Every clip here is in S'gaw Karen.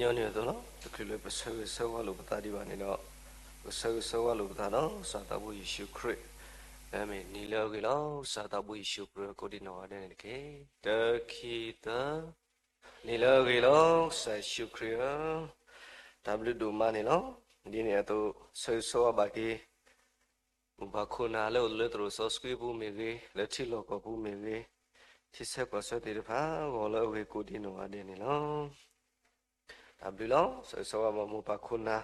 ဒ်န့ၣ်အသိးလီၤ. တချုးလၢပဆၢဂ့ၤဆၢဝါလိာ်ပသးဒံးဘၣ်န့ၣ်ဒီး, ပကဆၢဂ့ၤဆၢဝါလိာ်ပသးဒီးကစၢ်သးဘိယ့ၣ်ၡူးခရံာ်, လၢအမ့ၢ်နံၤလၢအဂ့ၤလီၤ. ကစၢ်သးဘိယ့ၣ်ၡူးခရံာ်အဃိဒ်နီၢ်ဂၤဒဲးန့ၣ်တက့ၢ်. တခံသၢ, နံၤလၢအဂ့ၤလီၤ ကစၢ်ယ့ၣ်ၡူးခရံာ်ဧၢ, တၢ်ဘျုးဒိၣ်မးန့ၣ်လီၤ. ဒ်န့ၣ်အသိး ဆၢဂ့ၤဆၢဝါဘၣ်က့ၤ မိၢ်ပၢ်ခိၣ်နၢ်လၢအိၣ်လၢသရိာ်စီဆှံပူၤမ့ၢ်ဂ့ၤ, လၢထံလီၢ်ကီၢ်ပူၤမ့ၢ်ဂ့ၤ, ထံဆၢကီၢ်ဆၢသ့ၣ်တဖၣ် ဂီၤလၢအဂ့ၤကိးဒ်နီၢ်ဂၤဒဲးန့ၣ်လီၤ. တၢ်ဘျုးလီၤ. ဆၢဂ့ၤဆၢဝါဘၣ်မိၢ်ပၢ်ခိၣ်နၢ်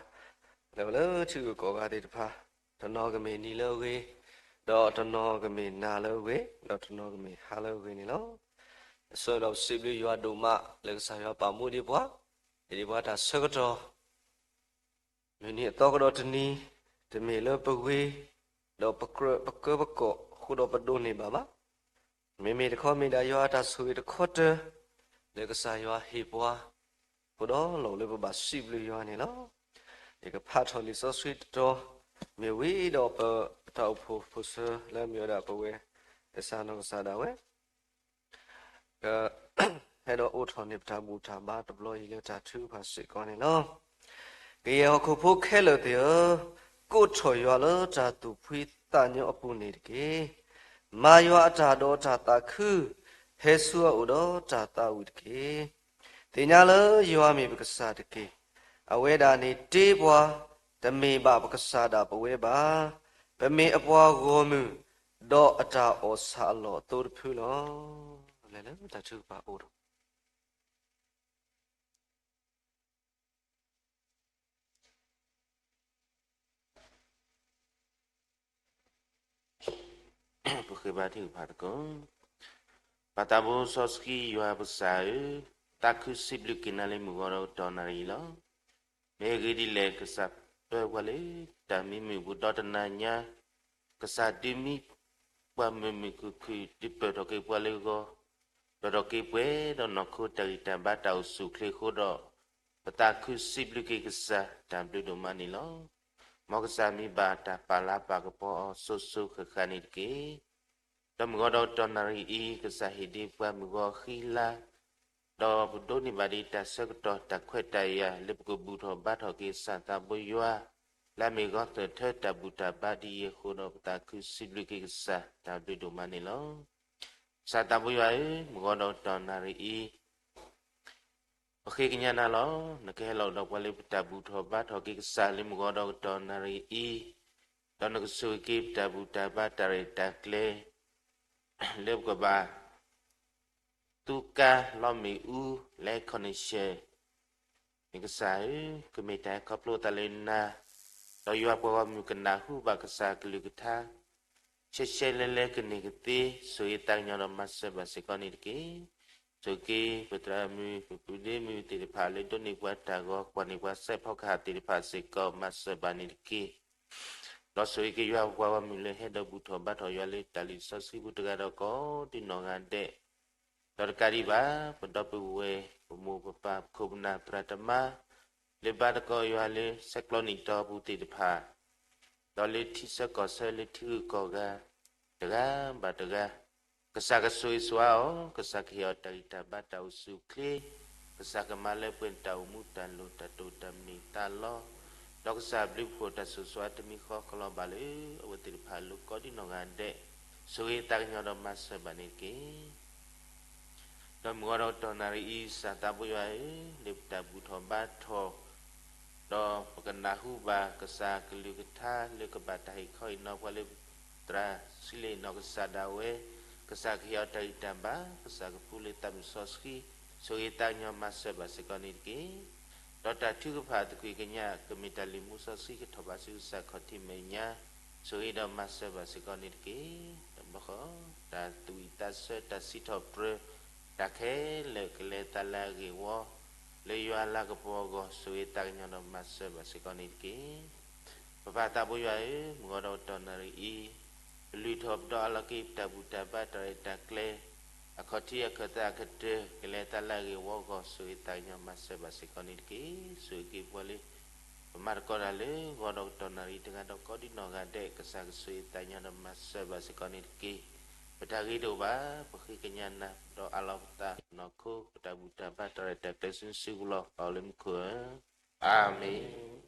လၢအအိၣ်လၢထံဂုၤကီၢ်ဂၤသ့ၣ်တဖၣ်, တနီၤကမ့ၢ်နံၤလၢအဂ့ၤ, ဒီးတနီၤကမ့ၢ်နၤလၢအဂ့ၤ, ဒီးတနီၤကမ့ၢ်ဟါလၢအဂ့ၤန့ၣ်လီၤ. အဆိဒီးပစံးဘျုးယွၤဒိၣ်မး လၢကစၢ်ယွၤပာ်မူဒံးပှၤ, ဟ့ၣ်ဒံးပှၤတၢ်ဆၢကတီၢ် မုၢ်နံၤအသီကဒီးတနံၤ, တမ့ၢ်လၢပဂ့ၤ, ဒီးပကြၢးပကၢပကီၢ်အဃိဒီးပဒိးန့ၢ်ဘၣ်ဘၣ်. မ့မ့ၢ်တခီမ့ၢ်ဒၣ်ယွၤအတၢ်ဆိၣ်ဂ့ၤတခီတၢၢ်, လၢကစၢ်ယွၤဟ့ၣ်ပှၤ, အဃိဒီးလီၢ်လၢပဘၣ်စံးဘျုးယွၤန့ၣ်လီၤ. ယကဖးထီၣ်လံာ်စီဆှံတတီၤ, မ့ၢ်ဝံၤဒီးပတၢ်အိၣ်ဖှိၣ်ဖိဆၢလၢအမ့ၢ်ဝဲဒၣ်ပဝဲ ကစၢ်နီၢ်ကစၢ်ဒၣ်ဝဲ ကဟဲဒီးအိးထီၣ်န့ၢ်ပတၢ်ဘူၣ်တၢ်ဘါတဘျီအံၤလၢတၢ်ထုကဖၣ်စ့ၢ်ကီးန့ၣ်လီၤ. ကယဲၢ်ဟီၣ်ခိၣ်ဖိခဲလၢာ်သ့ၣ်ဧၢ, ကိးထီၣ်ယွၤလၢတၢ်သူၣ်ဖှံသးညီအပူၤန့ၣ်တက့ၢ်. မၤယွၤအတၢ်ဒီးတၢ်သးခု, ဟဲဆူအအိၣ်ဒီးတၢ်သးဝံၣ်တက့ၢ်. သ့ၣ်ညါလၢယွၤမ့ၢ်ပကစၢ်တက့ၢ်. အဝဲဒၣ်န့ၣ်တ့ပှၤ, တမ့ၢ်ဘၣ်ပကစၢ်ဒၣ်ပဝဲဘၣ်. ပမ့ၢ်အပှၤဂီၢ်မုၢ်, ဒီးအတၢ်အီၣ်ဆၣ်အလီၢ်အသိတဖုလီၤ. လဲၤလၢတၢ်ထုကဖၣ်အိၣ်ထီၣ် ပဃ့ဘါထုကဖၣ်သကိး. ပၢ်သးဘိစီဆှံယွၤပကစၢ်ဧၢ, သးခုစံးဘျုးက့ၤနၤလၢမုၢ်ဂီၤဒီးကတီၢ်နၣ်ရံၣ်လီၤ. မ့ၢ်အဂ့ၢ်ဒ်လဲၣ် ကစၢ်ပၢပှၤလၢတၢ်မံမုာ်ပူၤဒီးတနၤညါ, ကစၢ်ဒုးမံပှၤမုာ်မုာ်ခုၣ်ခုၣ် ဒုးပၢၢ်ထီၣ်က့ၤပှၤလၢဂီၤ, ပၢၢ်ထီၣ်က့ၤပှဲၤဒီးနီၢ်ခိတၢ်ဂံၢ်တၢ်ဘါတၢ်အိၣ်ဆူၣ်အိၣ်ချ့အဃိဒီး, ပသးခုစံးဘျုးက့ၤကစၢ်တၢ်ဘျုးဒိၣ်မးန့ၣ်လီၤ. မ်ကစၢ်မ့ၢ်ဘၣ်တၢ်ပာ်လၤပာ်ကပီၤအီၤစိၤစိၤဃၣ်ဃၣ်န့ၣ်တက့ၢ်. ဒီးမုၢ်ဂီၤဒီးကတီၢ်နၣ်ရံၣ်အံၤ ကစၢ်ဟ့ၣ်ဒံးပှၤမုၢ်ဂီၤဃံလၤ, ဒီးပဒိးန့ၢ်ဘၣ်ဒံးတၢ်ဆၢကတီၢ်တၢ်ခွဲးတၢ်ယာ် လၢပကဘူၣ်ထီၣ်ဘါထီၣ်က့ၤကစၢ်သးဘိယွၤ, လၢအမ့ၢ်ဂီၤသၢၣ်ထၢတၢ်ဘူၣ်တၢ်ဘါဒ်အံၤအဃိဒီး ပသးခုစံးဘျုးက့ၤကစၢ်တၢ်ဘျုးဒိၣ်မးန့ၣ်လီၤ. ကစၢ်သးဘိယွၤဧၢ, မုၢ်ဂီၤဒီးကတီၢ်နၣ်ရံၣ်အံၤ ပဃ့ကညးနၤလီၤ. နကဟဲလီၤဒီးပှၤလၢပတၢ်ဘူၣ်ထီၣ်ဘါထီၣ်က့ၤကစၢ်လၢမုၢ်ဂီၤဒီးကတီၢ်နၣ်ရံၣ်အံၤ, ဒီးနကဆိၣ်ဂ့ၤက့ၤပတၢ်ဘူၣ်တၢ်ဘါတၢ်ရဲၣ်တၢ်ကျဲၤ လၢပကဘၣ် သူကါလီမ့ၣ်အူ လၢ connection မ့ၢ်ကစၢ်ဧၢ, ကမ့ၢ်တၢ်ဟဲခီဖျိသးလၢနၤ, ဒီးယွၤပှၤဂီၢ်မုၢ်ကနၢ်ဟူဘၣ်ကစၢ်ကလုၢ်ကထါ ရှဲရှဲလဲလဲကန့ၢ်ကသ့, ဆိၣ်ဂ့ၤသးကညီၤဒီးမၤစၢၤဘၣ်စ့ၢ်ကီးန့ၣ်တက့ၢ်. ဆိၣ်ဂ့ၤက့ၤ ပသရၣ်မုၣ် ပပုၢ်ဒ့မုၣ်သ့ၣ်တဖၣ်လၢဒိးန့ၢ်ပှၤတၢ်ဂီၤ ကွၢ်န့ၢ်ပှၤစဲးဖီကဟၣ်သ့ၣ်တဖၣ်စ့ၢ်ကီး မၤစၢၤဘၣ်န့ၣ်တက့ၢ်. ဒီးဆိၣ်ဂ့ၤက့ၤယွၤပှၤဂီၢ်မုၢ်လၢဟဲဒီးဘူၣ်ထီၣ်ဘါထီၣ်ယွၤလၢတၢ်လံာ်စီဆှံပူၤတဂၤဒီးကိးဒ်နီၢ်ဂၤဒဲး, ဒီးတကးဒံးဘၣ် ပဒီပုၢ်ဝဲၢ် ပမိၢ်ပပၢ် ပခိၣ်ပနၢ်သရၣ်သမါ လၢဘါသကိးယွၤလၢဆဲးကျိးနံၣ်တီပူၤသ့ၣ်တဖၣ်, ဒီးလၢထံဆၢကီၢ်ဆၢလၢထံဂုၤကီၢ်ဂၤ တဂၤဘၣ်တဂၤ, ကစၢ်ကဆိၣ်ဂ့ၤဆိၣ်ဝါအီၤ, ကစၢ်ကဟ့ၣ်အီၤတၢ်ဂံၢ်တၢ်ဘါတၢ်အိၣ်ဆူၣ်အိၣ်ချ့, ကစၢ်ကမၤလၢပှဲၤတၢ်အိၣ်မူတၢ်လိၣ်တၢ်တိာ်တၢ်မ့ၢ်တၢ်တီ, ဒီးကစၢ်ဘျုးဖှိၣ်တၢ်ဆိၣ်ဂ့ၤဆိၣ်ဝါတမံၤဃီကလီၤဘၣ်လၢအဝဲသ့ၣ်တဖၣ်အလိၤကိးဒ်နီၢ်ဂၤဒဲး, ဆိၣ်ဂ့ၤသးကညီၤဒီးမၤစၢၤဘၣ်န့ၣ်တက့ၢ်. ဒီးမုၢ်ဂီၤဒီးကတီၢ်နၣ်ရံၣ်အံၤ ကစၢ်သးဘိယွၤဧၢ, လၢပတၢ်ဘူၣ်ထီၣ်ဘါထီၣ် ဒီးပကနၢ်ဟူဘၣ်ကစၢ်ကလုၢ်ကထါလၢကဘၣ်တၢ်ဟ့ၣ်ခီဟ့ၣ်နီၤပှၤလၢ သရၣ်ဆံလ့ၣ်နီၢ်ကစၢ်ဒၣ်ဝဲ, ကစၢ်ကဟ့ၣ်အီၤတၢ်ဂံၢ်တၢ်ဘါ, ကစၢ်ကပူၤလၢသးမုၢ်စီဆှံ, ဆိၣ်ဂ့ၤသးကညီၤမၤစၢၤဘၣ်စ့ၢ်ကီးန့ၣ်တက့ၢ်. ဒီးတၢ်ထုကဖၣ်သကွံာ်ကညး ကမ့ၢ်တၢ်လံာ်မူစီဆှံကထီၣ်ဘးဆူကစၢ်ခီၣ်ထံးမဲာ်ညါ, ဆိၣ်ဂ့ၤဒီးမၤစၢၤဘၣ်စ့ၢ်ကီးန့ၣ်တက့ၢ်. တဘျီဃီ တၢ်သူၣ်ဝံၣ်သးဆၢ တၢ်စံးထီၣ်ပတြၢၤ တၢ်ခဲလၢာ်ကလဲၤသးလၢအဂ့ၢ်အဝီ, လၢယွၤလၤကပီၤအဂီၢ် ဆိၣ်ဂ့ၤသးကညီၤဒီးမၤစၢၤဘၣ်စ့ၢ်ကီးန့ၣ်တက့ၢ်. ပပၢ်သးဘိယွၤဧၢ, မုၢ်ဂီၤဒီးကတီၢ်နၣ်ရံၣ်အံၤ, ပလုၢ်ထီၣ်ပဒီးအလီၢ်က့ၤ ပတၢ်ဘူၣ်တၢ်ဘါတၢ်ရဲၣ်တၢ်ကျဲၤ အခီၣ်ထံးအခၢၣ်သးအကတၢၢ် ကလဲၤသးလၢအဂ့ၢ်အဝီအဂီၢ် ဆိၣ်ဂ့ၤသးကညီၤမၤစၢၤဘၣ်စ့ၢ်ကီးန့ၣ်တက့ၢ်. ဆိၣ်ဂ့ၤက့ၤပှၤလၢ ပမၤသကိးတၢ်လၢဂီၤဒီးကတီၢ်နၣ်ရံၣ်တဂၤဒီးကိးဒ်နီၢ်ဂၤဒဲး ကစၢ်ကဆိၣ်ဂ့ၤသးကညီၤဒီးမၤစၢၤဘၣ်စ့ၢ်ကီးန့ၣ်တက့ၢ်. ပတၢ်ဂ့ၤတအိၣ်ဘၣ်, ပဃ့ကညးနၤ, ဒီးအးလီၤပသးနီၢ်ခိ, ပတၢ်ဘူၣ်တၢ်ဘါတၢ်ရဲၣ်တၢ်ကျဲၤဆူနစုပူၤလီၤ. ပၢ်အိၣ်လၢမူခိၣ်ဧၢ, အၤမ့ၣ်.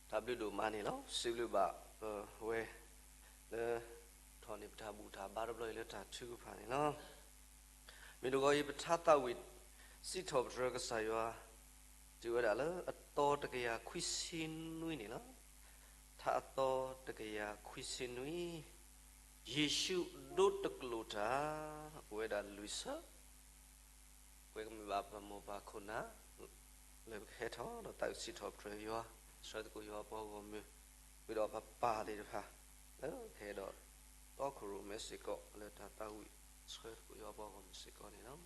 တၢ်ဘျုးဒိၣ်မးန့ၣ်လီၤ. စံးဘျုးဘၣ်ပဝဲလၢ ထီၣ်န့ၢ်ပတၢ်ဘူၣ်တၢ်ဘါတဘျီအံၤလၢတၢ်ထုကဖၣ်န့ၣ်လီၤ. မ့ၢ်တဂီၤအံၤ ပထါသးဝံၣ်စံးထီၣ်ပတြၢၤကစၢ်ယွၤ တုၤဝဲဒၣ်လၢအသီတကယၤခွံဆံနွံန့ၣ်လီၤ. ထါအသီတကယၤခွံဆံနွံ, ယ့ၣ်ၡူးဒိတကျိာ်တၢ်, အိၣ်ဝဲဒၣ်လွံၢ်ဆၢ ပဝဲကမ့ၢ်ဘၣ်ပမိၢ်ပၢ်ခိၣ်နၢ် လၢပကဟဲထီၣ်ဒီးသးဝံၣ်စံးထီၣ်ပတြၢၤယွၤ, ဆှၢသကိးယွၤပှၤဂီၢ်မုၢ်, ဃုာ်ဒီးပပၢ်သ့ၣ်တဖၣ် လၢကဟဲဒီးတီခိၣ်ရိၣ်မဲစ့ၢ်ကီး လၢတၢ်သးဝံၣ်ဆှၢသကိးယွၤပှၤဂီၢ်မုၢ်စ့ၢ်ကီးန့ၣ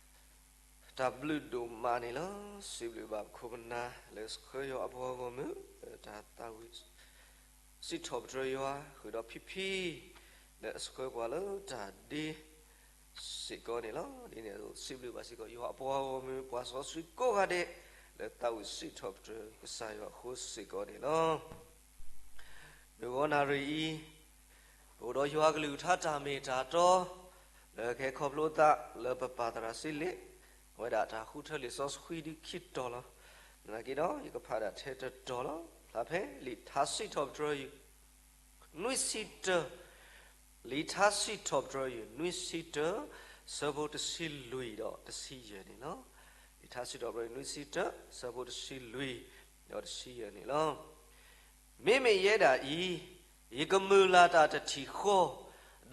်လီၤ. တၢ်ဘျုးဒိၣ်မးန့ၣ်လီၤ. စံးဘျုးဘၣ်ပခိၣ်ပနၢ်လၢဆှၢယွၤအပှၤဂီၢ်မုၢ် လၢတၢ်သးဝံၣ် စံးထီၣ်ပတြၢၤယွၤ ဃုာ်ဒီးဖံဖံ လၢအဆှၢပှၤလၢတၢ်ဒ့ စ့ၢ်ကီးန့ၣ်လီၤ. ဒ်န့ၣ်အသိး စံးဘျုးဘၣ်စ့ၢ်ကီး ယွၤအပှၤဂီၢ်မုၢ် ပှၤစီဆှံကိးဂၤဒဲး လၢသးဝံၣ်စံးထီၣ်ပတြၢၤကစၢ်ယွၤအဃိစ့ၢ်ကီးန့ၣ်လီၤ. မုၢ်ဂီၤနၣ်ရံၣ်အံၤ, ပအိၣ်ဒီးယွၤကလုၢ်ကထါတၢ်မ့ၢ်တၢ်တီ, လၢကဟဲခီဖျိသးလၢပပၢ်သရၣ်စံလ့ၣ်, အဝဲဒၣ်တၢ်ဃုထၢလံာ်စီဆှံဒုးခံတီၤလီၤ. သနာ်က့ဒီး ယကဖးဒၣ်ထဲတတီၤလီၤ. ဖျါဖဲလံာ်ထါစံးထီၣ်ပတြၢၤ နွံဆံတၢ, လံာ်ထါစံးထီၣ်ပတြၢၤ နွံဆံတၢ, ဆၢဖိတဆံလွံၢ်ဒီးတဆံယဲၢ်န့ၣ်လီၤ. လံာ်ထါစံးထီၣ်ပတြၢၤ နွံဆံတၢ, ဆၢဖိတဆံလွံၢ်ဒီးတဆံယဲၢ်န့ၣ်လီၤ. မ့မ့ၢ်ယဲဒၣ်အံၤ, ယကမုၢ်လၢ်တၢ်တထံၣ်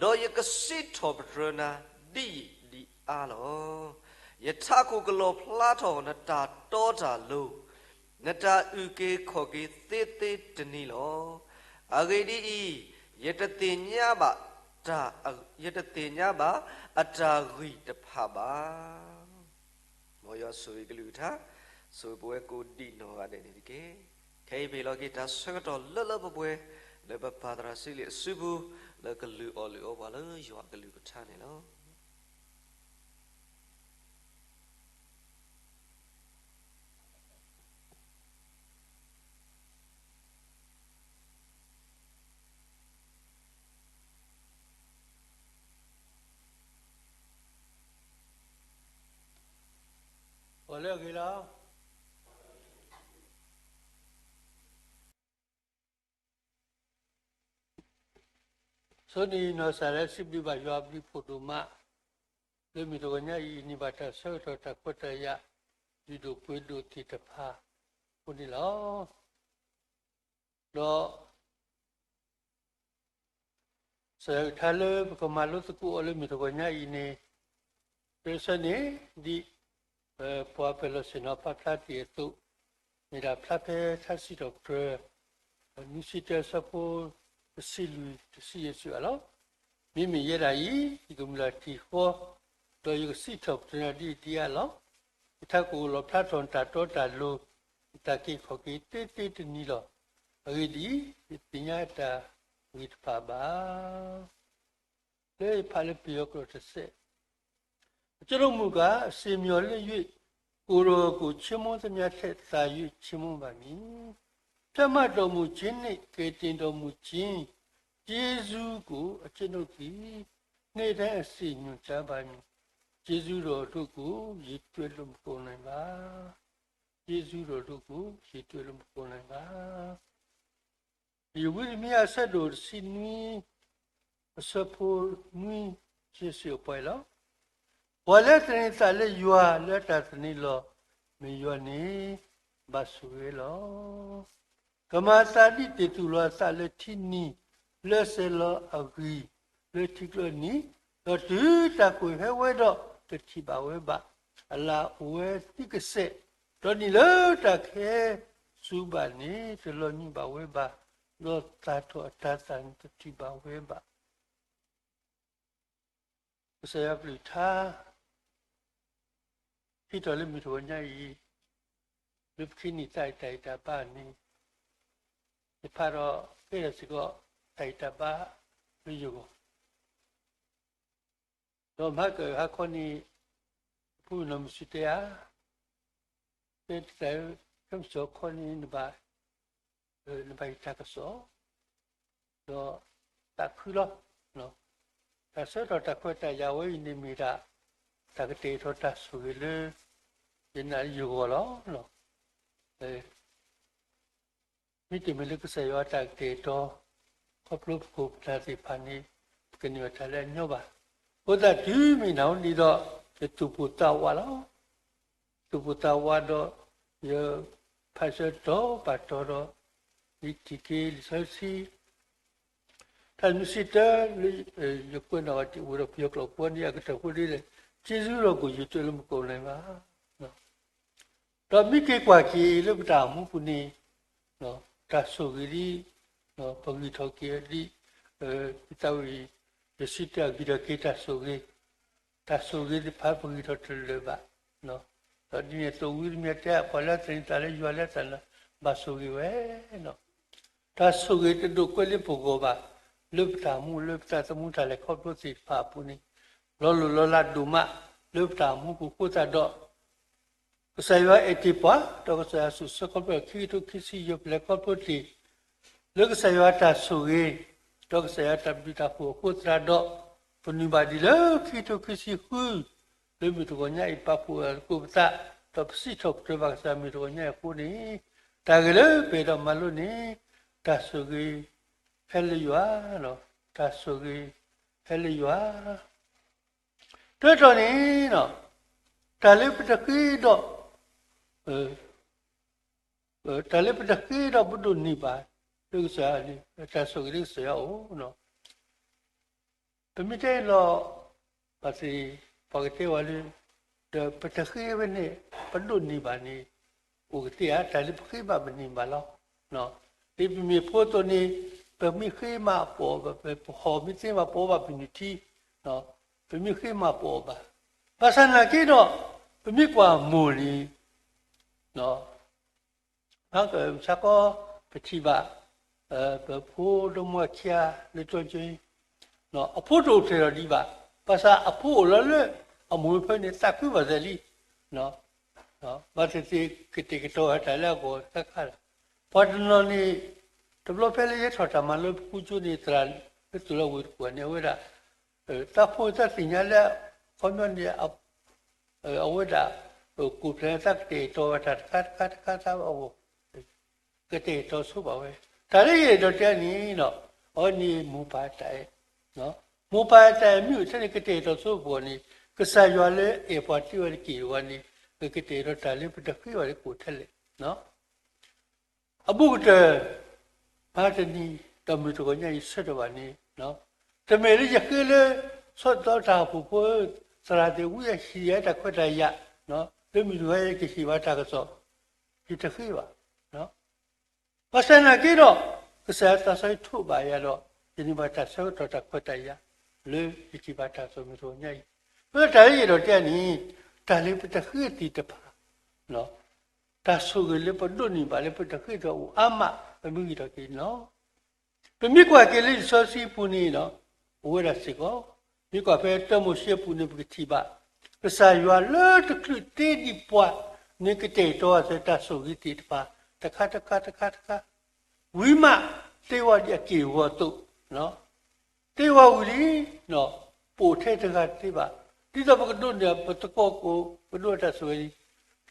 ဃီ, ဒီးယကစံးထီၣ်ပတြၢၤနၤဒ်အံၤဒ်အါလီၤ. ယထးခိၣ်ကလီၣ်ဖျါထီၣ်နတၢ်တီတၢ်လိၤ, နတၢ်အုၣ်က့ၤခီၣ်က့ၤသ့သ့တနံၤလီၤ. အဂ့ၢ်ဒ်အံၤ, ယတသ့ၣ်ညါဘၣ်တၢ်, ယတသ့ၣ်ညါဘၣ်အတၢ်ဂံၢ်တဖၣ်ဘၣ်. မ်ယွၤဆိၣ်ဂ့ၤကလုၢ်ကထါ, ဆိၣ်ဂ့ၤပဝဲကိးဒံးနီၢ်ဂၤဒဲးန့ၣ်တက့ၢ်. ခဲအံၤပဟ့ၣ်လီၤက့ၤတၢ်ဆၢကတီၢ်လၢလၢပှဲၤပှဲၤ လၢပပၢ်သရၣ်စံလ့ၣ်အစုပူၤ, လၢကလုၢ်အီၣ်လုၢ်အီပှၤလၢယွၤကလုၢ်ကထါန့ၣ်လီၤ. ပှၤလၢအဂ့ၤလီၤ. ဆိန့ၣ်နီၢ်စၢ်လၢစံးဘျုးဘၣ်ယွၤအဘျုးဖှိၣ်ဒိၣ်မး, လၢမုၢ်တဂီၤညါအံၤ န့ၢ်ဘၣ်တၢ်ဆၢကတီၢ်တၢ်ခွဲးတၢ်ယာ် လုၢ်ဒိၣ်ပှ့ၤဒိၣ်သ့ၣ်တဖၣ်အဃိန့ၣ်လီၤ. ဒီး ကစၢ်ယွၤကလုၢ်ကထါလၢပကမၤလိသကိးအီၤလၢမုၢ်တဂီၤညါအံၤန့ၣ်, တၢ်ဆၢန့ၣ် ဒ် ပှၤပၢၤလီၢ်ဆ့ၣ်နီၤပာ်ဖျါတ့ၢ်အသိး, မ့ၢ်ဒၣ်ဖျါဖဲထါစံးထီၣ်ပတြၢၤ နွံဆံတၢ ဆၢဖိတဆံလွံၢ်တဆံယဲၢ်စ့ၢ်ကီးလီၤ. မ့မ့ၢ်ယဲဒၣ်အံၤ, ယကမုၢ်လၢ်တံၢ်ဃီ, ဒီးယကစံးထီၣ်ပတြၢၤနၤဒ်အံၤဒ်အါလီၤ. ယထးခိၣ်ကလီၣ်ဖျါထီၣ်နတၢ်တီတၢ်လိၤ, နတၢ်အုၣ်က့ၤခီၣ်က့ၤသ့သ့တနံၤလီၤ. အဂ့ၢ်ဒ်အံၤ, ယတသ့ၣ်ညါတၢ်ဂံၢ်တဖၣ်ဘၣ်. လၢယဖးလၢပယီၤကျိာ်တစဲး, အကျွန်ုပ်မူကား အစဉ်မျှော်လင့်၍ ကိုယ်တော်ကို ချီးမွမ်းသမျှထက် သာ၍ ချီးမွမ်းပါမည်။ ဖြောင့်မတ်တော်မူခြင်းနှင့် ကယ်တင်တော်မူခြင်း ကျေးဇူးကို အကျွန်ုပ်သည် နေ့တိုင်းအစဉ် ညွှန်ကြားပါမည်။ ကျေးဇူးတော်တို့ကို ရေတွက်လို့ မကုန်နိုင်ပါ။ ကျေးဇူးတော်တို့ကို ရေတွက်လို့ မကုန်နိုင်ပါ. ယဝံယံရမံယၤ အဆၢဒိၣ်တဆံနွံ, အဆၢဖိနွံ, ဆံးစ့ၢ်ကီးပှဲၤလီၤ. ပှၤလၢသန့ၤသးလၢယွၤ လၢအတၢ်သန့ၤလီၤ မ့ၢ်ယွၤန့ၣ် ဘၣ်ဆိၣ်ဂ့ၤလီၤ. ကမၤအသးဒ်သ့ၣ်သူၣ်လီၤအသးလၢထံနံၤ, လၢဆဲးလီၤအဂံၢ်လၢထံကျိနံၤ, ဒီးတုၤတၢ်ကွဲးဟဲဝဲဒီး တထံၣ်ဘၣ်ဝဲဘၣ်. အလၤအိၣ်ဝဲသံကစဲး, ဒီးနံၣ်လၢတၢ်ကဟဲစူၤဘၣ်န့ၣ် တလီၤညွံးဘၣ်ဝဲဘၣ်, ဒီးသၣ်ထီၣ်အတၤသၣ်န့ၣ် တတုၤဘၣ်ဝဲဘၣ်. ကစၢ်ယွၤကလုၢ်ကထါ ဟ့ၣ်ထီၣ်လၢမုၢ်တဂီၤညါအံၤ, လၢပခံနံၣ်သးအံၤတၢ်ဂံၢ်တၢ်ဘါန့ၣ်, ယဖးဒီးကဲထီၣ်စ့ၢ်ကီး တၢ်ဂံၢ်တၢ်ဘါလၢယဂီၢ်, ဒီးမဟါကဟါခီန့ၣ် ပူၤနီၢ်မုၢ်ဆူၣ်တဲဧါ, တဲတၢ်, ခဲမုၢ်ဆ့ၣ်ခီန့ၣ် နဘၣ်, နဘၣ်ဟ့ၣ်တၢ်ကစီၣ်, ဒီးသးခုလီၤ. တၢ်ဆၢကတီၢ်တၢ်ခွဲးတၢ်ယာ်ဝဲအံၤန့ၣ်မ့ၢ်ဒၣ် တၢ်ကတဲာ်ကတီၤတၢ်ဆိၣ်ဂ့ၤလၢ ယနာ်လၢယဂီၢ်လီၤ. မ့တမ့ၢ်လၢကစၢ်ယွၤအတၢ်ကတဲာ်ကတီၤ ခီဖျိပခိၣ်ပနၢ်သ့ၣ်တဖၣ်န့ၣ် ပကန့ၢ်ဘၣ်တၢ်လၢအညီဘၣ်. အဃိသတးတုၤမ့ၢ်နၤအိၣ်ဒံးဒီး ယသူၣ်ပိၢ်သးဝးလီၤ. သူၣ်ပိၢ်သးဝးဒီး ယဖးဆၢတီၤပာ်တီၤဒီး ယထံၣ်က့ၤလံာ်စီဆှံ တၢ်မုၢ်ဆ့ၣ်တၢ်လၢ ယကွဲးနီၣ်ဝဲတ့ၢ်ဝဲဒီးပယီၤကျိာ်ဖိန့ၣ် အကတၢၢ်ဖိဒ်လဲၣ်, ကျေးဇူးတော်ကို ရေတွက်လို့ မကုန်နိုင်ပါ. ဒီးမ့ၢ်က့ၤကွၢ်က့ၤလၢပတၢ်အိၣ်မူပူၤန့ၣ် တၢ်ဆိၣ်ဂ့ၤဒ် ပဂံၢ်ထီၣ်က့ၤဒ် ပသးဝံၣ် ယစံးတၢ်ဂံၢ်ထီၣ်က့ၤတၢ်ဆိၣ်ဂ့ၤ, တၢ်ဆိၣ်ဂ့ၤသ့ၣ်တဖၣ် ပဂံၢ်ထီၣ်တလၢာ်ဘၣ်. ဒီးဒ်န့ၣ်အသိးဝံၤတမံၤတဲ ပှၤလၢသန့ၤသးလၢယွၤလၢသးလၢ ဘၣ်ဆိၣ်ဂ့ၤဝဲလီၤ. တၢ်ဆိၣ်ဂ့ၤတဒိးကွဲးလၢပဂီၢ်ဘၣ်, လၢပတၢ်အိၣ်မူ လၢပသးသမူတၢ်လဲၤခီဖျိသ့ၣ်တဖၣ်အပူၤန့ၣ် လီၤလိၢ်လီၤလးဒိၣ်မး လၢပတၢ်အိၣ်မူပူၤအဃိသတးဒီး ကစၢ်ယွၤအဲၣ်တ့ၢ်ပှၤ, ဒီးကစၢ်ယွၤဆိၣ်ဆၢခီဖျိခံကထိခံဆံယဲၢ်ဖျၢၣ်ခီဖျိတ့ၢ်, လၢကစၢ်ယွၤတၢ်ဆိၣ်ဂ့ၤ, ဒီးကစၢ်ယွၤတၢ်ဘျုးတၢ်ဖှိၣ်အဃိသတးဒီး, ပနုာ်ဘၣ်ဒံးလၢခံကထိခံဆံဃု, လၢမုၢ်တဂီၤညါအံၤ ပာ်ဖှိၣ်အီၤသကိးပသး, ဒီးပစံးထီၣ်ပတြၢၤဘၣ်ကစၢ်မုၢ်တဂီၤညါအံၤအဃိန့ၣ်, တၢ်ဂ့ၢ်လၢပအဲၣ်ဒိးမၤလိန့ၣ်, တၢ်ဆိၣ်ဂ့ၤ ဟဲလၢယွၤ, တၢ်ဆိၣ်ဂ့ၤ ဟဲလၢယွၤ, တၢ်တီန့ၣ်, တၢ်လၢပတဃ့ဒီး, တၢ်လၢပတဃ့ဒီးပဒိးန့ၢ်ဘၣ်, လၢကစၢ်န့ၣ် တၢ်ဆိၣ်ဂ့ၤလၢကစၢ်ယွၤအအိၣ်, ပမ့ၢ်တဲလီၤ, ဘၣ်သ့ၣ်, ပှၤကတဲဝဲလၢ, ဒီးပတဃ့ဝဲန့ၣ်, ပဒိးန့ၢ်ဘၣ်န့ၣ်, အိၣ်ကသ့ဧါ, တၢ်လၢပဃ့ဘၣ်ပန့ၢ်ဘၣ်လီၤ. ဒ်ပမ့ၢ်ဖိအသိးန့ၣ်, ပမ့ၢ်ဃ့မးပအီၣ်ဘၣ်, ပဟီၣ်မ့ၢ်သ့မးပအီၣ်ဘၣ်ပနုၢ်ထံ, ပမ့ၢ်ဃ့မးပအီၣ်ဘၣ်. ဘၣ်ဆၣ်နာ်က့ဒီး, ပမ့ၢ်ကွၢ်မိၢ်န့ၣ် မဆါကီ ပထံၣ်ဘၣ်, ပဖိဒီမါခံဂၤလၢကၠီကၠီ, အဖိတအိၣ်ဖျဲၣ်ထီၣ်ဒံးဘၣ်, ဘၣ်ဆၣ်အဖိအိၣ်လီၤလၢအမိၢ်ဖၢန့ၣ် သးခုဘၣ်သးလံ, ဘၣ်သ့ၣ်သ့ၣ်ကတဲာ်ကတီၤဝဲတၢ်လၢအဂီၢ်တခါခါလီၤ. ပှၤတနီၤန့ၣ်, တဘျီဖဲလၢယဟဲထီၣ်တၢ်မၤလိလၢပကူကၠိန့ၣ် သရၣ်လၢသိၣ်လီၤဝ့ၢ်တကူၣ်န့ၣ် အဝဲဒၣ်, တၢ်ဖိသၣ်သ့ၣ်ညါလၢ, ခီပညီန့ၣ် အဝဲဒၣ်, ကိၣ်ဖျဲးန့ၣ် သးကတဲာ်ကတီၤဝဲတၢ်တခါတခါတခါတခါအဂီၢ်, ကတဲာ်ကတီၤဆိဘၣ်ဝဲ, တၢ်လၢယအဲၣ်ဒိးတဲန့ၣ်, အဝဲန့ၣ်မိၢ်ပၢ်တၢ်အဲၣ်, မိၢ်ပၢ်တၢ်အဲၣ်မ့ၢ်အိၣ်ထဲန့ၣ် ကတဲာ်ကတီၤဆိပဂီၢ်န့ၣ်, ကစၢ်ယွၤလၢအဲၣ်ပှၤတ့ဝဲတက့ၢ်အဂီၢ်န့ၣ်, ကကတဲာ်ကတီၤတၢ်လၢပတဃ့ဘၣ်လၢကိၣ်ထဲလဲၣ် အဘူးကတၢၢ်, မဟါတနံၤ, ဒီးမုၢ်တဂီၤညါအံၤဆၢထၢၣ်ဘၣ်န့ၣ်, တမ့ၢ်လၢယဃ့လၢ, ဆီၣ်သီတၢ်အိၣ်ဖှိၣ်ဖိ, သရၣ်သ့ၣ်ဝံအဟံၣ်ယတၢ်ခွဲးတၢ်ယာ်, လၢမုၢ်တဂီၤညါယကဟ့ၣ်ဘၣ်တၢ်ကစီၣ်, ယတဃ့ဘၣ် ဘၣ်ဆၣ်နာ်က့ဒီး, ကစၢ်ယွၤသးစီဆှံထိးဘၣ်ယၤဒီး, ယန့ၢ်ဘၣ်တၢ်ဆၢကတီၢ်တၢ်ခွဲးတၢ်ယာ်, လၢယဟ့ၣ်ဘၣ်တၢ်ကစီၣ်မုၢ်တဂီၤညါအံၤ, အဃိတၢ်လၢယအဲၣ်ဒိးတဲန့ၣ်, တၢ်လၢပတဃ့သ့ၣ်တဖၣ်, တၢ်ဆိၣ်ဂ့ၤလၢပဒိးန့ၢ်ဘၣ်လၢပတဃ့ဒီးအိၣ်အါမး, ပမ့ၢ်ဂံၢ်ထီၣ်က့ၤန့ၣ်လီၤ. ပမ့ၢ်ကွၢ်က့ၤလၢလံာ်စီဆှံအပူၤန့ၣ်, အိၣ်ဝဲဒၣ်စ့ၢ်ကီး, မ့ၢ်ကွၢ်ဖဲတၢမိၤၡ့အပူၤန့ၣ် ပကထံၣ်ဘၣ်, ကစၢ်ယွၤလၢတချုးတ့ဒံးပှၤန့ၣ် ကတဲာ်ကတီၤအသးတၢ်ဆိၣ်ဂ့ၤသ့ၣ်တဖၣ်, တခါတခါတခါတခါ, ဝံၤမး, တ့ဝဲဒံးအက့ၢ်အဂီၤအသိး, တ့ဝဲဝံၤလံ, ပအိၣ်ထဲတဂၤတသ့ဘၣ်, ဒ်သိးပကဒိးန့ၢ်ပသကိးကိး, ပဒိးတၢ်ဆိၣ်ဂ့ၤန့ၣ်,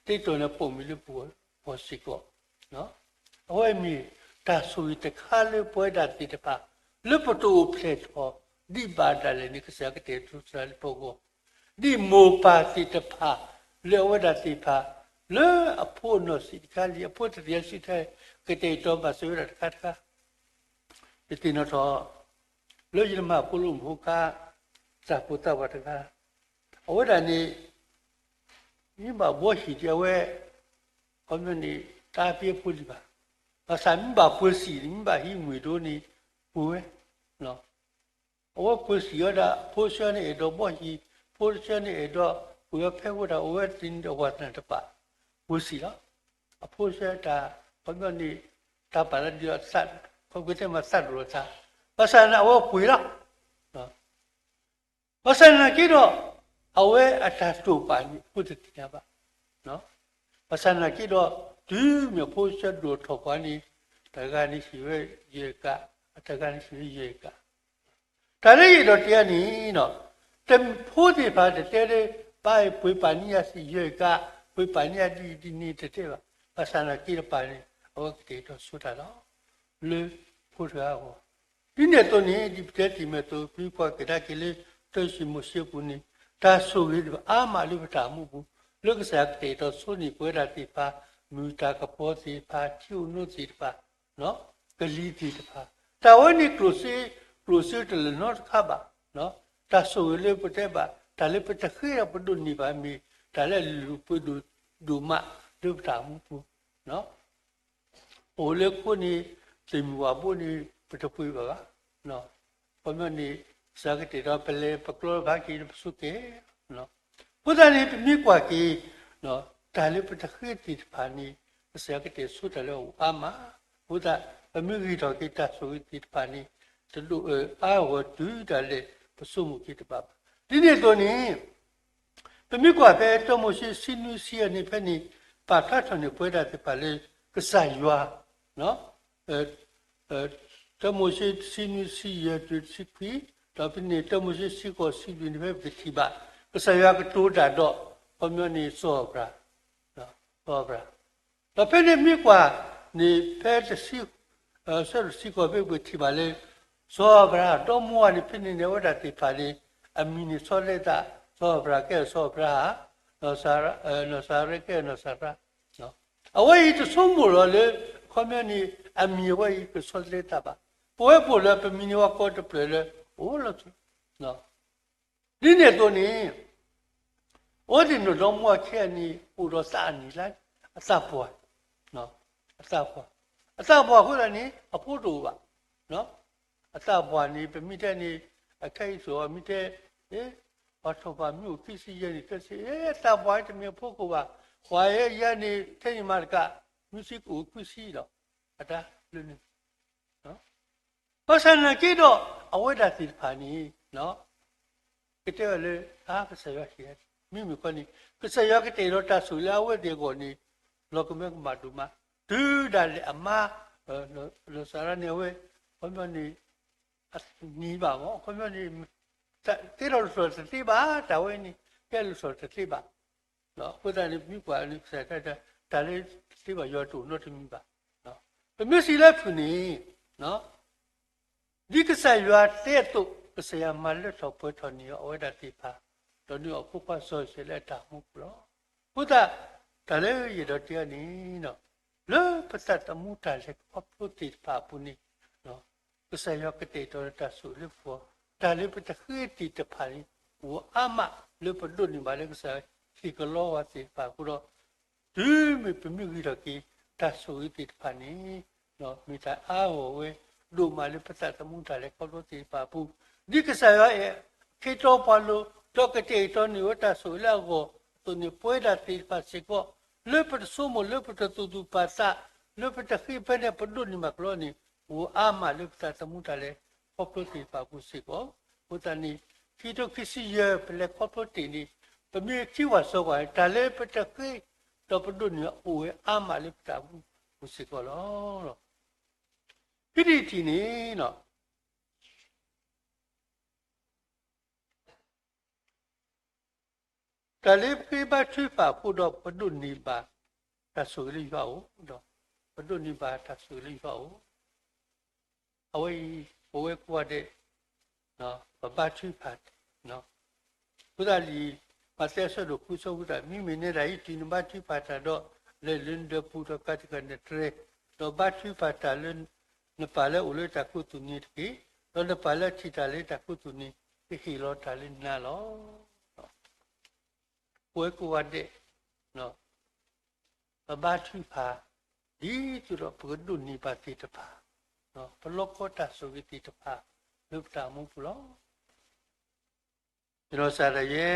တ့တီၢ်န့ၣ်ပိာ်မုၣ်လၢပဂီၢ်စ့ၢ်ကီး အဝဲမ့ၢ်တၢ်ဆိၣ်ဂ့ၤတခါလၢပဝဲဒၣ်သ့ၣ်တဖၣ်, လၢပတအိၣ်ဖျဲၣ်ထီၣ်ဒံးဘၣ်ဒၣ်လဲာ်န့ၣ် ကစၢ်ယွၤကတဲာ်ကတီၤဆိလၢပဂီၢ်, ဒ်မိၢ်ပၢ်သ့ၣ်တဖၣ်, လၢအဝဲဒၣ်သ့ၣ်တဖၣ်, လၢအဖိအနီၢ်ဆံးတခါလံ, အဖိတသ့ၣ်ညါဆံးတခါ, ကတဲာ်ကတီၤမၤစၢၤဝဲဒၣ်တခါတခါ ယသ့ၣ်နီၣ်ထီၣ်, လၢယတမၤဖိလၢအိၣ်မူခါ, တၢ်ဖိသၣ်ဝဲတဂၤ, အဝဲဒၣ်န့ၣ်, မ့ၢ်ဘၣ်ဘှီဟံၣ်ဒံးအဝဲ, ခီပညီန့ၣ်, တၢ်ဖံးအဖိလံၤဘၣ်, ဘၣ်ဆၣ်မ့ၢ်ဘၣ်ပှ့ၤစံၣ်န့ၣ် မ့ၢ်ဘၣ်ဟံးမွ့ၢ်ဒိၣ်န့ၣ်, ပှ့ၤဝဲ အဝဲပှ့ၤစံၣ်ဝဲဒၣ် ဖိဆၢန့ၣ်အဲၣ်ဒိးဘှီဟံၣ်, ဖိဆၢန့ၣ်အဲၣ်ဒိး, ပှ့ၤဝဲဖဲဝဲဒၣ် အဝဲသ့ၣ်န့ၣ်အဝၤသနာ်တပာ်, ပှ့ၤစံၣ်လီၤ, အဖိဆၢတၢ်, ခီပညီန့ၣ်, တၢ်ပာ်လၢဒ်အသး, ခီပညီတဲမးသးဒိၣ်လီၤသး, ဘၣ်ဆၣ်န့ၣ်အဝဲပှ့ၤလီၤ ဘၣ်ဆၣ်နာ်က့ဒီး, အဝဲအတၢ်တိာ်ပာ်န့ၣ် ဖိတသ့ၣ်ညါဘၣ်. ဘၣ်ဆၣ်နာ်က့ဒီး, တုၤမ့ၢ်ဖိဆၢဒိၣ်ထီၣ်ပှၤန့ၣ်, တဂၤန့ၣ်ဟ့ၣ်ဝဲယဲၢ်ကး, တဂၤန့ၣ်ဟ့ၣ်ဝဲယဲၢ်ကး. တၢ်လၢယအဲၣ်ဒိးတဲန့ၣ်, တဖိသ့ၣ်တဖၣ်တတဲလၢ, ပၢ်ပှ့ၤပာ်န့ၢ်ယၤစံၣ်ယဲၢ်ကး, ပှ့ၤပာ်န့ၢ်ယၤဒ်အံၤဒ်န့ၣ်တတဲဘၣ်. ဘၣ်ဆၣ်နာ်က့ဒီးပၢ်န့ၣ် အဝဲကတဲာ်ကတီၤဆိတၢ်လီၤ. လၢဖိတဂၤအဂီၢ် ဒ်န့ၣ်အသိးန့ၣ် ဒ်ပတဲတ့ၢ်မ့ၢ်အသိး ပမ့ၢ်ကွၢ်ကဒါက့ၤလၢ တၢမိၤၡ့အပူၤန့ၣ်, တၢ်ဆိၣ်ဂ့ၤတဖၣ်အါမးလၢပတၢ်အိၣ်မူပူၤ, လၢကစၢ်ယွၤကတဲာ်ကတီၤဆိန့ၢ်ပဝဲဒၣ်သ့ၣ်တဖၣ်, မုၢ်တၢ်ကပီၤသ့ၣ်တဖၣ်, ထံအိၣ်နိသ့ၣ်တဖၣ်, ကလံၤသ့ၣ်တဖၣ်, တၢ်ဝဲန့ၣ်ကျိၣ်စ့, ကျိၣ်စ့တလၢာ်နီတခါဘၣ်. တၢ်ဆိၣ်ဂ့ၤလၢပတဲဘၣ်, တၢ်လၢပတဃ့ဒီးပဒိးန့ၢ်ဘၣ်မ့ၢ်, တၢ်လၢအလုၢ်ပှ့ၤဒိၣ်ဒိၣ်မးလၢပတၢ်အိၣ်မူပူၤ အိၣ်လၢခိန့ၣ်, သ့ၣ်မုၢ်ဝၣ်ဘိန့ၣ်, ပတပှ့ၤဘၣ်ဘၣ်. ခီပညီန့ၣ်, ကစၢ်ကတဲာ်ကတီၤပလဲၤပကျီဘၣ်က့ၤဒီးပဆိကဲ, အဃိသတးန့ၣ် ပမ့ၢ်ကွၢ်က့ၤ, တၢ်လၢပတဃ့သ့ၣ်တဖၣ်န့ၣ်, ကစၢ်ယွၤကတဲာ်ဆိတၢ်လၢအအိၣ်အါမး, အဃိသတး, ပမ့ၢ်ဂံၢ်ထီၣ်က့ၤတၢ်ဆိၣ်ဂ့ၤသ့ၣ်တဖၣ်န့ၣ်, တဒိၣ်အါအဂီၢ်တုၤဒၣ်လဲာ်ပဆိကမိၣ်က့ၤတဘၣ်ဘၣ်. ဒ်န့ၣ်အသိးန့ၣ် ပမ့ၢ်ကွၢ်ဖဲတၢမိၤၡ့ဆံနွံဆံအနံၤဖဲန့ၣ်, ပာ်ဖျါထီၣ်န့ၢ်ပဝဲဒၣ်သ့ၣ်တဖၣ်လၢ ကစၢ်ယွၤ တၢမိၤၡ့တဆံနွံတဆံယဲၢ်တုၤတဆံခွံ, ဒီးဖဲန့ၣ် တၢမိၤၡ့တဆံဃိး တဆံလွံၢ်န့ၣ် ဖဲပကထံၣ်ဘၣ် ကစၢ်ယွၤကတိၤတၢ်ဒီး ခီပညီန့ၣ် စီၤအၤဘြၣ်, စီၤအၤဘြၣ်, ဒီးဖဲန့ၣ်မ့ၢ်ကွၢ်န့ၣ် ဖဲတဆံ ဆၢဒိၣ်တဆံဃိး ဖဲပကထံၣ်ဘၣ်လၢ စီၤအၤဘြၤဟၣ်ဒီမါဝၤန့ၣ် ဖဲန့ၣ်န့ၣ် အဝဲဒၣ်သ့ၣ်တဖၣ်န့ၣ် အမံၤန့ၣ်ဆီတလဲသး, စီၤအၤဘြၤဟၣ်ကဲထီၣ်စီၤအၤဘြၤဟၣ်, နီၢ်စၤရ့ကဲထီၣ်နီၢ်စၤရါ, အဝဲအံၤတဆိကမိၣ်လီၤလၢ အခီပညီန့ၣ် အမံၤအဝဲအံၤကဆီတလဲသးဘၣ်. ပဝဲပအိၣ်လၢပမံၤန့ၣ် ပှၤကိးတဖျၢၣ်လၢ အိၣ်လီၤ ဒ်န့ၣ်အသိးန့ၣ် အဝဲသ့ၣ်နီၢ်ဒီမါဝၤခံဂၤန့ၣ် အိၣ်ဒီးသးအနံၣ်လါ, အသးပှၢ်, အသးပှၢ်, အသးပှၢ်အဃိသတးန့ၣ် အဖိတအိၣ်ဘၣ်. အသးပှၢ်န့ၣ် ပမ့ၢ်တဲန့ၣ် အခဲအံၤစိၤ မ့ၢ်တဲ ပှၤထီၣ်ဘၣ်မ့ၢ်အိၣ်ခံဆံယဲၢ်နံၣ် သၢဆံ, အသးပှၢ်တမ့ၢ်အဖိခိၣ်ဘၣ်, ပှၤယဲယဲန့ၣ် ထဲန့ၣ်မၤတကး မ့ၢ်ဆံကအိၣ်ခွံဆံဒီး အတၢ်လၢန့ၣ် ဘၣ်ဆၣ်နာ်က့ဒီး အဝဲဒၣ်သ့ၣ်တဖၣ်န့ၣ် ကတဲဝဲလၢ အါ ကစၢ်ယွၤဟ့ၣ်, မ့မ့ၢ်ခီန့ၣ် ကစၢ်ယွၤကတဲာ်ဒီးတၢ်ဆိၣ်ဂ့ၤလၢအဝဲသ့ၣ်အဂီၢ်န့ၣ် လီၤကမၢကမၣ်ဒိၣ်မး, တုၤဒၣ်လဲာ်အမါ နီၢ်စၤရါန့ၣ် အဝဲ ခီပညီန့ၣ် အနံၤဘၣ်မး ခီပညီန့ၣ် သ့ထီၣ်လီၤထီၣ်တသ့ဘၣ် တၢ်ဝဲန့ၣ် ကဲလီၤထီၣ်တသ့ဘၣ်. အဃိသတးန့ၣ် ပမ့ၢ်ကွၢ်န့ၣ်ကစၢ်ယွၤ တၢ်လၢတသ့ဘၣ်ယွၤတအိၣ်နီတမံၤဘၣ်. ပမ့ၢ်စံးလၢဖုၣ်န့ၣ် ဒ်ကစၢ်ယွၤတဲအသိး ကစၢ်ယွၤမၤလၢထီၣ်ပှဲၤထီၣ်န့ၢ်အီၤ အဝဲဒၣ်သ့ၣ်တဖၣ်, ဒီးန့ၢ်အီၤဖိခွါစီၤယိၤၡဲးလၢအတၢ်မူပူၤလီၤ. အဃိသတး တၢ်လၢယအဲၣ်ဒိးတဲအီၤန့ၣ် လၢပသးသမူတၢ်လဲၤခီဖျိသ့ၣ်တဖၣ်အပူၤန့ၣ် ကစၢ်ယွၤကတဲာ်ကတီၤလၢတၢ်ဆိၣ်ဂ့ၤလၢပဂီၢ်, တၢ်လၢပတဃ့သ့ၣ်တဖၣ်န့ၣ် အိၣ်အါမးလၢပဒိးန့ၢ်ဘၣ်လၢကစၢ်ယွၤဟ့ၣ်ကလီဝဲသ့ၣ်တဖၣ်အဃိဒီး တုၤမ့ၢ်ပမ့ၢ်ဂံၢ်ထီၣ်က့ၤ တၢ်ဆိၣ်ဂ့ၤသ့ၣ်တဖၣ်န့ၣ် မ့ၢ်တၢ်အါဂီၢ်ဝဲ ဒိၣ်မးလၢပသးသမူတၢ်လဲၤခီဖျိသ့ၣ်တဖၣ်အပူၤ, ဒ်ကစၢ်ယွၤအဲၣ် ခ့တီပှၤလိၤ ဒီးကတဲာ်ကတီၤန့ၢ်ဝဲတၢ်ဆိၣ်ဂ့ၤလၢအဂီၢ်အသိးန့ၣ် ပဝဲဒၣ်သ့ၣ်တဖၣ်စ့ၢ်ကီး လၢပတဆိကမိၣ် လၢပတသူၣ်သူၣ်ပာ်သး လၢပတဃ့ဖဲန့ၣ် ပဒိးန့ၢ်ဘၣ်ကလီန့ၣ် အိၣ်အါမးလၢပသးသမူတၢ်လဲၤခီဖျိသ့ၣ်တဖၣ်အပူၤစ့ၢ်ကီး. အဃိသတးန့ၣ် ခံကထိခံဆံယဲၢ် ပလဲၤခီဖျိတ့ၢ်န့ၣ် ပမ့ၢ်ခံဝးစီၤကွၢ်န့ၣ် တၢ်လၢပတဃ့ ဒီးပဒိးန့ၢ်အိၣ်ဝဲအါမးလၢပသးသမူပူၤစ့ၢ်ကီးလီၤ. ခံထံၣ်တထံၣ်န့ၣ် တၢ်လၢပဃ့ဘါထုကဖၣ်အဃိဒီး ပဒိးန့ၢ်ဘၣ်တၢ်ဆိၣ်ဂ့ၤလၢယွၤအအိၣ်, ပဒိးန့ၢ်ဘၣ်တၢ်ဆိၣ်ဂ့ၤလၢယွၤအအိၣ်, အဝဲအံၤ ပဝဲကိးဂၤဒဲး ပဘါထုကဖၣ်တ့ၢ်, အဃိသတးလံ မးသဲအဆၢဒိၣ်ဃုဆၢဖိသတး မ့မ့ၢ်နဲဒၣ်အံၤ တုၤနဘါထုကဖၣ်တၢ်ဒီး လဲၤလၢနဒၢးပူၤဒီးကၤတံာ်ဃာ်နတြဲၤ, ဒီးဘါထုကဖၣ်တၢ်လၢ နပၢ်လၢအအိၣ်လၢတၢ်ခူသူၣ်န့ၣ်တက့ၢ်. ဒီးနပၢ်လၢအထံၣ်တၢ်လၢတၢ်ခူသူၣ်န့ၣ် ကဟ့ၣ်လီၤတၢ်လၢနၤလီၤ. ပဝဲကိးဂၤဒဲး ပဘါထုကဖၣ် ဒ်သိးဒီးပကဒိးန့ၢ်ဘၣ်သ့ၣ်တဖၣ်, ပလီၢ်ကီတၢ်ဆိၣ်ဂ့ၤသ့ၣ်တဖၣ် လၢပတၢ်အိၣ်မူပူၤလီၤ. ယနီၢ်ကစၢ်ဒၣ်ယဲ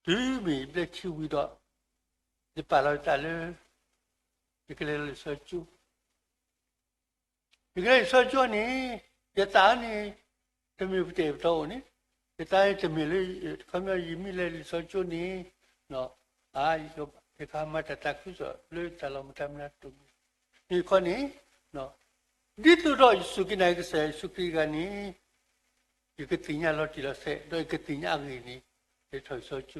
တုၤမ့ၢ်ယဘျဲၣ်ထံဝံၤဒီး ယပာ်လီၤယသးလၢ ယကလဲၤလၢလံာ်စီဆှံကၠိ, ယကလဲၤလံာ်စီဆှံကၠိန့ၣ် ယသးန့ၣ် တမ့ၢ်ပတအဲၣ်ပတီအိၣ်န့ၣ်, ယသးန့ၣ်တမ့ၢ်လၢ ခီပညီယမ့ၢ်လဲၤလံာ်စီဆှံကၠိန့ၣ် အါ ယကမၤတၢ်သးခုကစီၣ်လၢတၢ်လီၢ်မတၤမတၤတမ့ၢ်, မ့ၢ်ခီန့ၣ် ဒ်သိးဒီးယစူၢ်က့ၤနာ်က့ၤကစၢ်ယ့ၣ်ၡူးခရံာ်တဂၤန့ၣ် ယကသ့ၣ်ညါလီၤတံၢ်လီၤဆဲး ဒီးယကသ့ၣ်ညါအဂ့ၢ်န့ၣ် ယထီၣ်လံာ်စီဆှံကၠိ, ခီ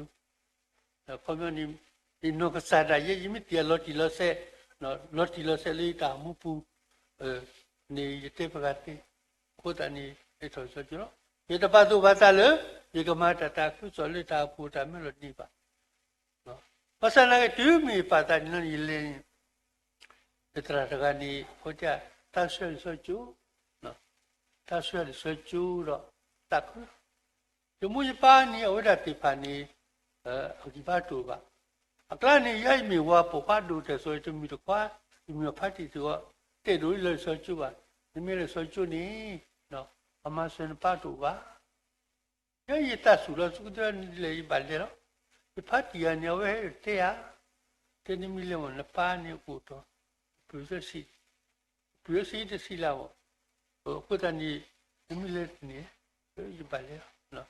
ပညီန့ၣ် ယနီၢ်ကစၢ်ဒၣ်ယဲ ယမ့ၢ်သ့ၣ်ညါလီၤတံၢ်လီၤဆဲး, လီၤတံၢ်လီၤဆဲးလၢယတၢ်အိၣ်မူပူၤ န့ၣ်ယတဲပှၤဂၤသ့, အဃိသတးန့ၣ် ယထီၣ်လံာ်စီဆှံကၠိလီၤ. ယတပာ်သူၣ်ပာ်သးလၢ ယကမၤတၢ်သးခုကစီၣ်လၢတၢ်အိၣ်ဖှိၣ်တၢ်မၢလီၤတန့ၢ်ဘၣ်. ဘၣ်ဆၣ်သနာ်က့ တုၤမ့ၢ်ယပာ်သးန့ၣ်လီၤန့ၣ် ယလဲၤန့ၣ် ယသရၣ်တဂၤန့ၣ် အဝဲတဲ သးဆူညါလံာ်စီဆှံကၠိ, သးဆူညါလံာ်စီဆှံကၠိဒီး သးခုလီၤ. ယမိၢ်ယပၢ်န့ၣ် အဝဲဒၣ်သ့ၣ်တဖၣ်န့ၣ် အဂံၢ်ဘါတအိၣ်ဘၣ်. အကျါန့ၣ် ယဲယမ့ၢ်ဝၤပိာ်ခွါဒိၣ်တဲာ်ဆိး ယတမုာ်တခွါ ယမုာ်အဖါတံၢ်တဂၤ တဲဒိၣ်လၢလံာ်စီဆှံကၠိဘၣ်. နမ့ၢ်လၢလံာ်စီဆှံကၠိန့ၣ် အမၤစၢၤနပၢ်တအိၣ်ဘၣ်. ယဲယသးဆူၣ်လီၤ ဆူကတၢၢ်န့ၣ်လဲၤယဘၣ်လဲၤလီၤ. ယဖါတံၢ်ဂၤန့ၣ် အဝဲတဲယၤ, တဲနမ့ၢ်လဲၤမး နပၢ်န့ၣ်အိၣ်တီၢ် ပှ့ၤဆံး ပှ့ၤဆံးတဆံးလၢ်ဘၣ်. အဃိသတးန့ၣ် နမ့ၢ်လဲၤတန့ၢ် ယဘၣ်လဲၤလီၤ.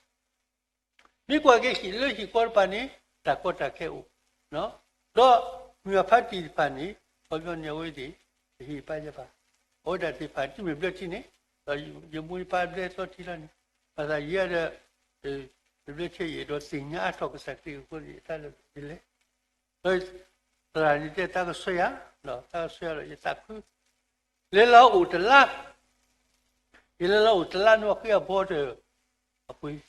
မ့ၢ်ကွၢ်က့ၤဟံၣ်လၢဟံၣ်ဃီတဖၣ်န့ၣ် တၢ်ကီတၢ်ခဲအိၣ်, ဒီးမုၢ်အဖါတံၢ်တဖၣ်န့ၣ် ခီပညီန့ၣ် အဝဲသ့ၣ် တဟ့ၣ်ဘါယၤဘၣ်. အဝဲဒၣ်သ့ၣ်တဖၣ် တုၤမ့ၢ်ဘျၢထံန့ၣ် ဒီးယမိၢ်ယပၢ်ဘျၢသီထံလီၤန့ၣ်, ဘၣ်ဆၣ်ယဲဒီး ယဘျၢထံယဲဒီးသ့ၣ်ညါအါထီၣ်ကစၢ်ခရံာ်အဃိန့ၣ် ယတၢ်လၢယလဲၤ ဒီးသရၣ်န့ၣ်တဲ သးကဆှၢယၤ, သးကဆှၢယၤဒီးယသးခု, လဲၤလီၤအိၣ်တလါ, ယလဲၤလီၤအိၣ်တလါန့ၣ် အဃံအဘီဒီး အပှ့ၤ,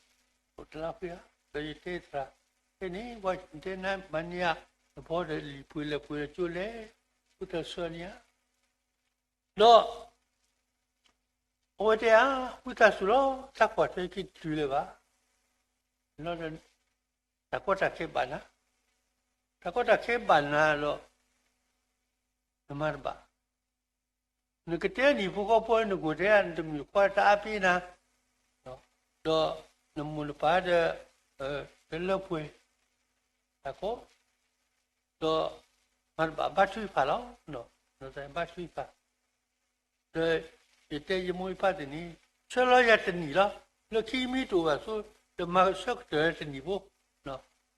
အိၣ်တလါဃံဧါ, ဒီးယတဲသရၣ်, တဲန့ၣ် ပှၤတဲနၤမၤန့ၢ်ဧါ, အဘီဒီးလံာ်ပှ့ၤလဲၤပှ့ၤဒီးကၠိလဲၣ်, ဃုသးဆှၢန့ၢ်ဧါ, ဒီး အဝဲတဲဧါ, ဃုသးဆူၣ်လီၤ, တၢ်ကွၢ်ထွဲက့ၤတတုၤလၢၤဘၣ်, လီၤဒီး တၢ်ကီတၢ်ခဲဘၣ်နၤ, တၢ်ကီတၢ်ခဲဘၣ်နၤဒီး နမၤတဘၣ်, နကတဲနဟံၣ်ဖိဃီဖိ နကိၢ်တဲ နတမုၣ်ခွါတအါပ့ၤနၤ, ဒီးနမိၢ်နပၢ်ဒီး တလၢပှဲၤ တၢ်ကီ, ဒီးမၤတဘၣ် ဘါထုကဖၣ်လီၤ, ဘါထုကဖၣ်, ဒီးယတဲယမိၢ်ယပၢ်သ့ၣ်န့ၣ် ဆှၢလီၤယၤတနံၣ်လီၤ, လၢခံမ့ၢ်တအိၣ်ဘၣ်ဆိ ဒီးမၤဆၢကတၢၢ်တနံၣ်ဖိ,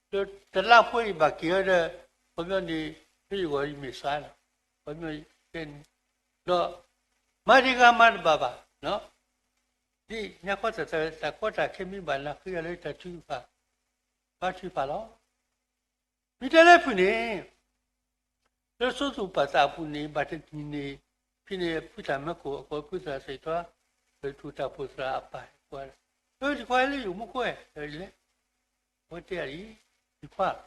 ဒီးတလါဖိအံၤဘၣ်က့ၤဝဲဒီး ခီပညီန့ၣ် ဖဲယဂီၢ်ယမဲာ်ဆှးလီၤ, ခီပညီတဲန့ၣ်, ဒီးမၤဒံးဂၤမၤတဘၣ်ဘၣ်, ဒ်ညါခီတၢ် တၢ်ကီတၢ်ခဲမ့ၢ်ဘၣ်နၤ ဃ့ယၤလၢတၢ်ထုကဖၣ်, ဘါထုကဖၣ်လီၤ. မ့ၢ်တဲလၢဖုၣ်န့ၣ် လၢစိသူၣ်ပာ်သးအပူၤန့ၣ် ဘၣ်တနံၤန့ၣ် ဖဲန့ၣ်ဖုတၢ်မၢခိၣ် အကိးဖုသရၣ်စံးထီၣ် ပထူၣ်တၢ်ဖိသရၣ်အပၢ်ကွၢ်, အၢ ဒံးခွါလၢယအိၣ်မူခိၣ်ဝဲ လဲၤ, အဝဲတဲအီၤဒ်အံၤ,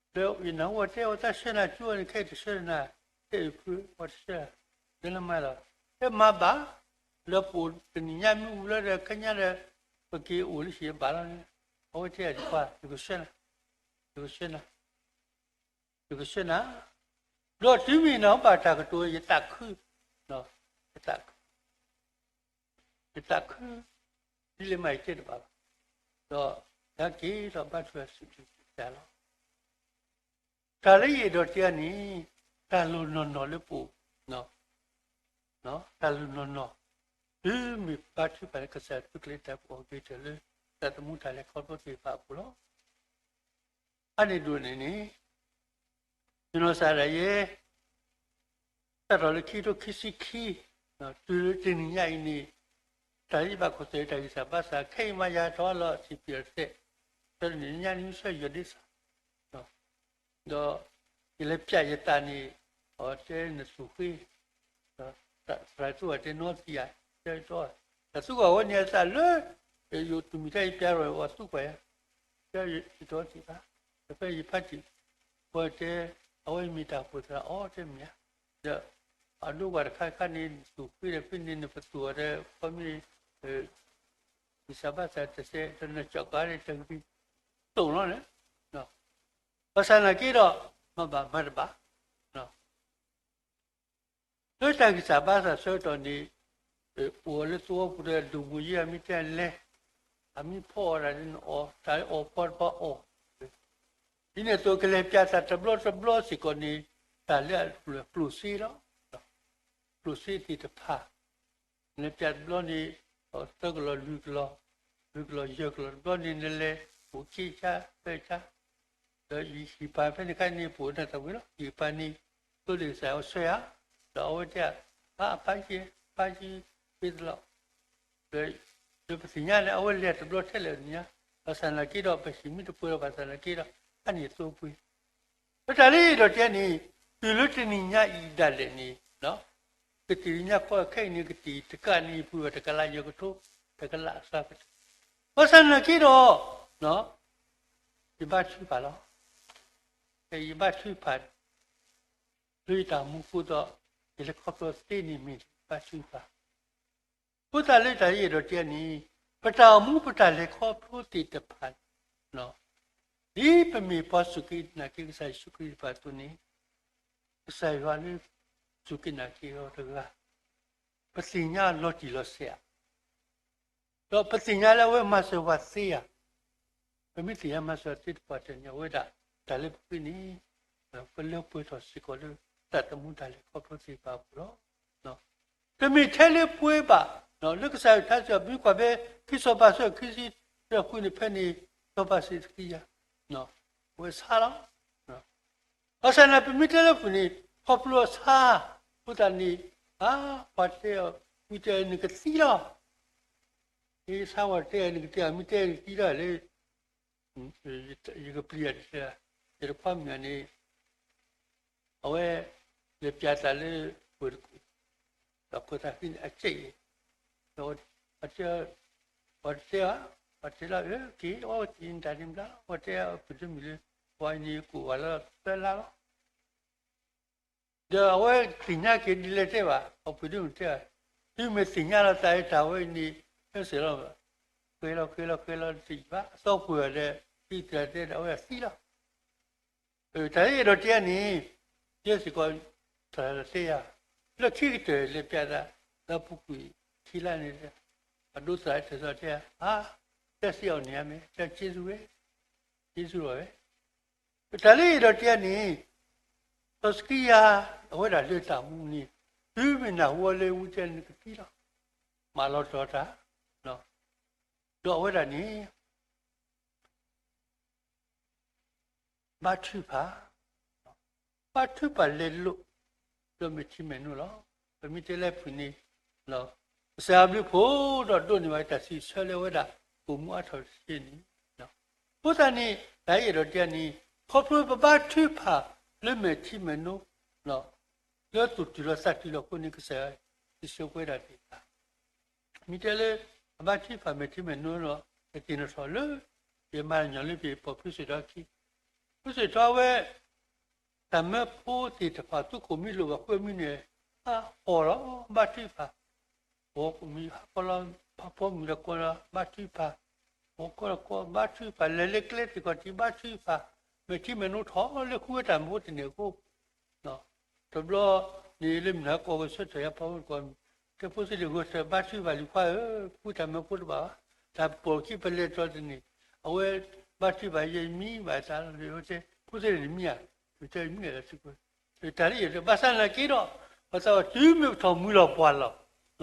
ဒံးခွါ ဒီးယနၢ်ဟူအီၤတဲအီၤ သးဆှၢနၤကၠိန့ၣ် ခဲအံၤတဆှၢနၤ, တဲအံၤဖု ပှၤတဆှၢ, တဲနမၤလီၤ, တဲမၤဘၣ်, လၢပအိၣ်တနံၤညါမ့ၢ်ဝံၤလီၤဒီး ခဲညါဒီး ပက့ၤအိၣ်လၢဟံၣ်အဘၣ်လီၤန့ၣ်, အဝဲတဲအီၤဒံးခွါ ယကဆှၢနၤ, ယကဆှၢနၤ ယကဆှၢနၤ, ဒီးတုၤမ့ၢ်နၢ်ဟူဘၣ်တၢ်ကတိၤ ယသးခု, ယသးခု, ယသးခု, ဒ်လဲၣ်မးယတဲတဘၣ်ဘၣ်, ဒီးယဟဲက့ၤဒီးဘါထုကဖၣ်စံးဘျုးစံးဖှိၣ်လီၤ. တၢ်လၢယအဲၣ်ဒိးတဲန့ၣ် တၢ်လီၤနီၢ်နီၢ်လၢပအိၣ်, တၢ်လီၤနီၢ်နီၢ်, တုၤမ့ၢ်ဘါထုကဖၣ်လၢကစၢ်ယွၤသုးကျဲၤတၢ်ကီတၢ်ခဲလၢ တၢ်သမူတၢ်လဲၤခီဖျိသ့ၣ်တဖၣ်အပူၤလီၤ. အါန့ၢ်ဒိၣ်န့ၣ်န့ၣ် ယနီၢ်ကစၢ်ဒၣ်ယဲ စးထီၣ်လၢခံကထိခံဆံခံ တုၤလၢတနံၤညါအံၤန့ၣ် တၢ်လၢယဘၣ်ခိၣ်သ့ၣ်တၢ်ဂံၢ်စၢ်ဘါစၢ် ခဲအံၤမးယၤထီၣ်လီၤ စံးပတြၢၤတစဲး, တနံၤညါနံၤဆၢယီၤဒ့စၢ် ဒီးယလဲၤပျးယသးန့ၣ် အတဲနသူၣ်ဃ့, သရၣ်သူၣ်အတဲနီသံယၤ, တဲတီ, တၢ်သူၣ်ကွၢ်ဝဲန့ၣ်အသးလၢ ယအိၣ်တမံၤတၢ်ယပျးထီၣ်အီၤသူၣ်ကွၢ်ယၤ, တဲယတီသံဘၣ်, ဒီးဖဲယဖါတံၢ် ပှၤတဲ အဝဲမ့ၢ်တၢ်အိၣ်ဖှိၣ်သရၣ်အီၤတဲမ့ၢ်ဧါ, ဒီး အဒိကွၢ်တခါခါန့ၣ် နသူၣ်ဃ့ဒီးဖဲန့ၣ် နပသူၣ်အီၤဒီး ခီမ့ၢ် ဂံၢ်စၢ်ဘါစၢ်တစဲး ဒီးနကၠီၣ်ကၤန့ၣ်တဂ့ၤ တိာ်လီၤန့ၣ်, ဘၣ်ဆၣ်နာ်က့ဒီး မၤဘၣ်မၤတဘၣ်, လၢတၢ်ဂံၢ်စၢ်ဘါစၢ်ဆၢကတီၢ်န့ၣ် အိၣ်လၢသဝီပူၤဒီး ဒိၣ်မူၤယဲၢ်အမ့ၢ်တဲလဲၤ, အမ့ၢ်ဖီအီၣ်တၢ်န့ၣ်အီၣ်, တၢ်အီၣ်ဖီတဖၣ်အီၣ်, ဒ်န့ၣ်အသိးကလဲၤပျးတၢ်တဘျီတဘျီစ့ၢ်ကီးန့ၣ် တၢ်လၢအပျိၢ်စ့လီၤ, ပျိၢ်စ့သ့ၣ်တဖၣ် နလဲၤပျးတဘျီန့ၣ် သၢကလီၢ်လွံၢ်ကလီၢ်, လွံၢ်ကလီၢ်ယဲၢ်ကလီၢ်တဘျီန့ၣ် နလဲၤအိၣ်ခံကၠါသၢကၠါ, ဒီးယဟံၣ်ပၢ်ဖဲန့ၣ်ခါန့ၣ် ပအိၣ်နၢ်သးဝံၤလီၤ ယဟံၣ်ပၢ်န့ၣ် သိလ့ၣ်ကစၢ်အီၤဆှၢယၤ, ဒီးအဝဲတဲ အပၢ်က့ ပၢ်က့ ဖဲတလီၢ် ဒီးပသ့ၣ်ညါန့ၣ် အဝဲလဲၤတဘျီထဲလဲၣ်ညါ, ဘၣ်ဆၣ်နာ်က့ဒီး ပဟံၣ်မ့ၢ်တပှဲၤလီၤဘၣ်ဆၣ်နာ်က့ဒီး အါန့ၢ်အသိပှ့ၤ လၢတၢ်လၢယအဲၣ်ဒိးတဲန့ၣ် တုၤလၢတနံၤညါအံၤဒၣ်လဲာ်န့ၣ် ကတံၢ်ညါခီခဲအံၤန့ၣ် ကတံၢ်တကးန့ၣ် ယဖုဂၤတကလးယဲၢ်ကထိ တကလးအစှၤကတၢၢ်, ဘၣ်ဆၣ်နာ်က့ဒီး ယဘါထုကဖၣ်လီၤ. ယဘါထုကဖၣ် လၢယတၢ်အိၣ်မူအဃိဒီး ယလဲၤခီဖျိသ့န့ၣ်မ့ၢ်ဘါထုကဖၣ် အဃိသတးလၢတၢ်လၢယအဲၣ်ဒိးတဲန့ၣ် ပတၢ်အိၣ်မူပတၢ်လဲၤခီဖျိသ့ၣ်တဖၣ် ဒ်ပမ့ၢ်ပှၤစူၢ်က့ၤနာ်က့ၤကစၢ်ယ့ၣ်ၡူးခရံာ်တဖၣ်အသိးန့ၣ် ကစၢ်ယွၤလၢစူၢ်က့ၤနာ်က့ၤအီၤတဂၤ ပသ့ၣ်ညါအီၤလီၤတံၢ်လီၤဆဲးဧါ. ဒီးပသ့ၣ်ညါလၢအဝဲမၤစၢၤပှၤသ့ဧါ. ပမ့ၢ်သ့ၣ်ညါမၤစၢၤသ့တပှၢ်တၢၢ်န့ၣ် အဝဲဒၣ်တၢ်လၢပဃ့န့ၣ် ပလၢပှဲၤထီၣ်စ့ၢ်ကီးလၢ တၢ်သမူတၢ်လဲၤခီဖျိသ့ၣ်တဖၣ်အပူၤလီၤ. တမ့ၢ်ထဲလၢပှဲၤဘၣ် လၢကစၢ်ယွၤထါစံးအီၤ ပမ့ၢ်ကွၢ်ဖဲခံစီၤပၤအဆၢခံဆံ ဒီးဃုန့ၣ်ဖဲန့ၣ် စီၤပၤစံးတကံယၤ အဝဲဆါလီၤ. ဘၣ်ဆၣ်န့ၣ် ပမ့ၢ်တဲလၢပှၤန့ၣ် ခီဖျိအဆါ, အဃိသတးန့ၣ် အါ, ပှၤတဲအီၤ, မ့ၢ်တဲနကသံလီၤ. မ့ၢ်ဆါပှၤတဲနကသံ, မ့ၢ်တဲနကသံလီၤလၢ ယကပျံၤယၤတတဲ, ယတခွါမုၣ်န့ၣ် အဝဲ လဲၤပျးသးလၢ ပှၤတကူၣ်, ဒီးခိၣ်သးဃံန့ၣ် အစဲးအံၤ, ဒီး ပှၤတဲ, ပှၤတဲအီၤ, ပှၤတဲလီၤ, အၢ က့ၤအီက့ၤနတၢ်န့ၣ်ဘျီ, ပှၤတဲအီၤအပုၢ်တမုၣ်လၢ ပှၤအံၤန့ၣ် ကိးဝဲလၢသၢလါလီၤ. ဒီးအဝဲသ့ၣ်ညါက့ၤဒ်လဲၣ်တဲဘၣ်, အပုၢ်တမုၣ်တဲဘၣ်, တုၤမ့ၢ်သ့ၣ်ညါလီၤသးအံၤတၢ်ဝဲအံၤန့ၣ် ဟဲစဲးလီၤ, ဃဲလီၤဃဲလီၤဃဲလီၤတယံာ်ဘၣ်, အသီပှဲၤအီၤဒီး ဟံးသရၣ်တဲဒီးအဝဲသံလီၤ. တၢ်လၢယအဲၣ်ဒိးတဲန့ၣ် ယဲစ့ၢ်ကီး သရၣ်တဲယၤ, လၢခံကတၢၢ်လဲၤပျးသး လၢပူၤကွံာ်ခံလါန့ၣ်, အဒိသရၣ်တဲစီၤတဲဧါ, တဲစံးအီၤန့ၣ်ဧါမ့ၢ် တဲက့စူဝဲ, က့စူလီၤဝဲ. တၢ်လၢယအဲၣ်ဒိးတဲန့ၣ် စီၤစကံယၤ အဝဲဒၣ်လၢတၢ်မူန့ၣ် တုၤမ့ၢ်နၢ်ဟူအီၤလၢဝံတဲနကသံလီၤ, မၤလီၤတံၢ်တၢ်, ဒီးအဝဲဒၣ်န့ၣ် ဘါထုကဖၣ်, ဘါထုကဖၣ်လဲၤလိာ် ဒီးမဲာ်ထံမဲာ်နိလီၤ. ပမ့ၢ်တဲလၢဖုၣ်န့ၣ် ကစၢ်ယွၤဘျုးဖှိၣ်ဒီးဒိးန့ၢ်ဘၣ်တၢ်စံးဆၢလၢအဝဲဒၣ် အိၣ်မူအါထီၣ်တက့ၢ်န့ၣ်, အဃိသတးန့ၣ် တၢ်ယအဲၣ်ဒိးတဲန့ၣ် ခီဖျိပဘါထုကဖၣ်လၢမဲာ်ထံမဲာ်နိ လၢသူၣ်တုၤလီၤသးတုၤလီၤအဃိန့ၣ် ကစၢ်ယွၤစံးဆၢပဝဲဒၣ်သ့ၣ်တဖၣ် မ့ၢ်တဲလၢ အဘါထုကဖၣ်မဲာ်ထံမဲာ်နိဒီး ကသ့ၣ်နီၣ်ထီၣ်လၢ ယမၤညီလၢပပီၢ်ဖုစ့ၣ်ထီခံ, ဖုစ့ၣ်ထီဝဲ တၢ်မၢဖိသ့ၣ်တဖၣ် သူခိၣ်မံလိာ်ဘၣ်ဃုမံန့ၣ် ဟးဟီၣ်လီၤ ဘါထုကဖၣ်, မံဟးဖီလီၤ ဖးဖီမုၢ်ဒီးကီၢ်ဒီး ဘါထုကဖၣ်, အိၣ်ကီၢ်ဒီးကီၢ် ဘါထုကဖၣ် လဲၤလၢကျဲသ့ၣ်ခီၣ်ထံး ဘါထုကဖၣ်, မဲာ်ထံမဲာ်နိထီၣ်လၢဃုဝဲတၢ်မၢဖိတန့ၢ်အဃိ တဘျီန့ၣ်လၢမုၢ်နၤကီၢ်ဂဲၤဆၢထၢၣ်ယၤဖီဖိတကီၢ်, တဲဖိသ့ၣ်လၢဂဲၤဆၢထၢၣ်ဘါထုကဖၣ်လံၤခွါဧၢ, ဃုတၢ်မၢဖိတဘၣ်ဘၣ်, တၢ်ပိာ်ခံပလဲၤတြီတန့ၢ်, အဝဲဘါထုကဖၣ်ယဲမံဘၣ်တၢ်လီၤ, တဲဖိသ့ၣ်န့ၣ်မံဧါ, တဲမံဧါလီၤ, တၢ်လၢယဲ ဘၣ်ဆၣ်နာ်က့ဒီး ပသးဝဲတုၤမ့ၢ်ပထီၣ်မှံလီၤပှၢ်လီၤ,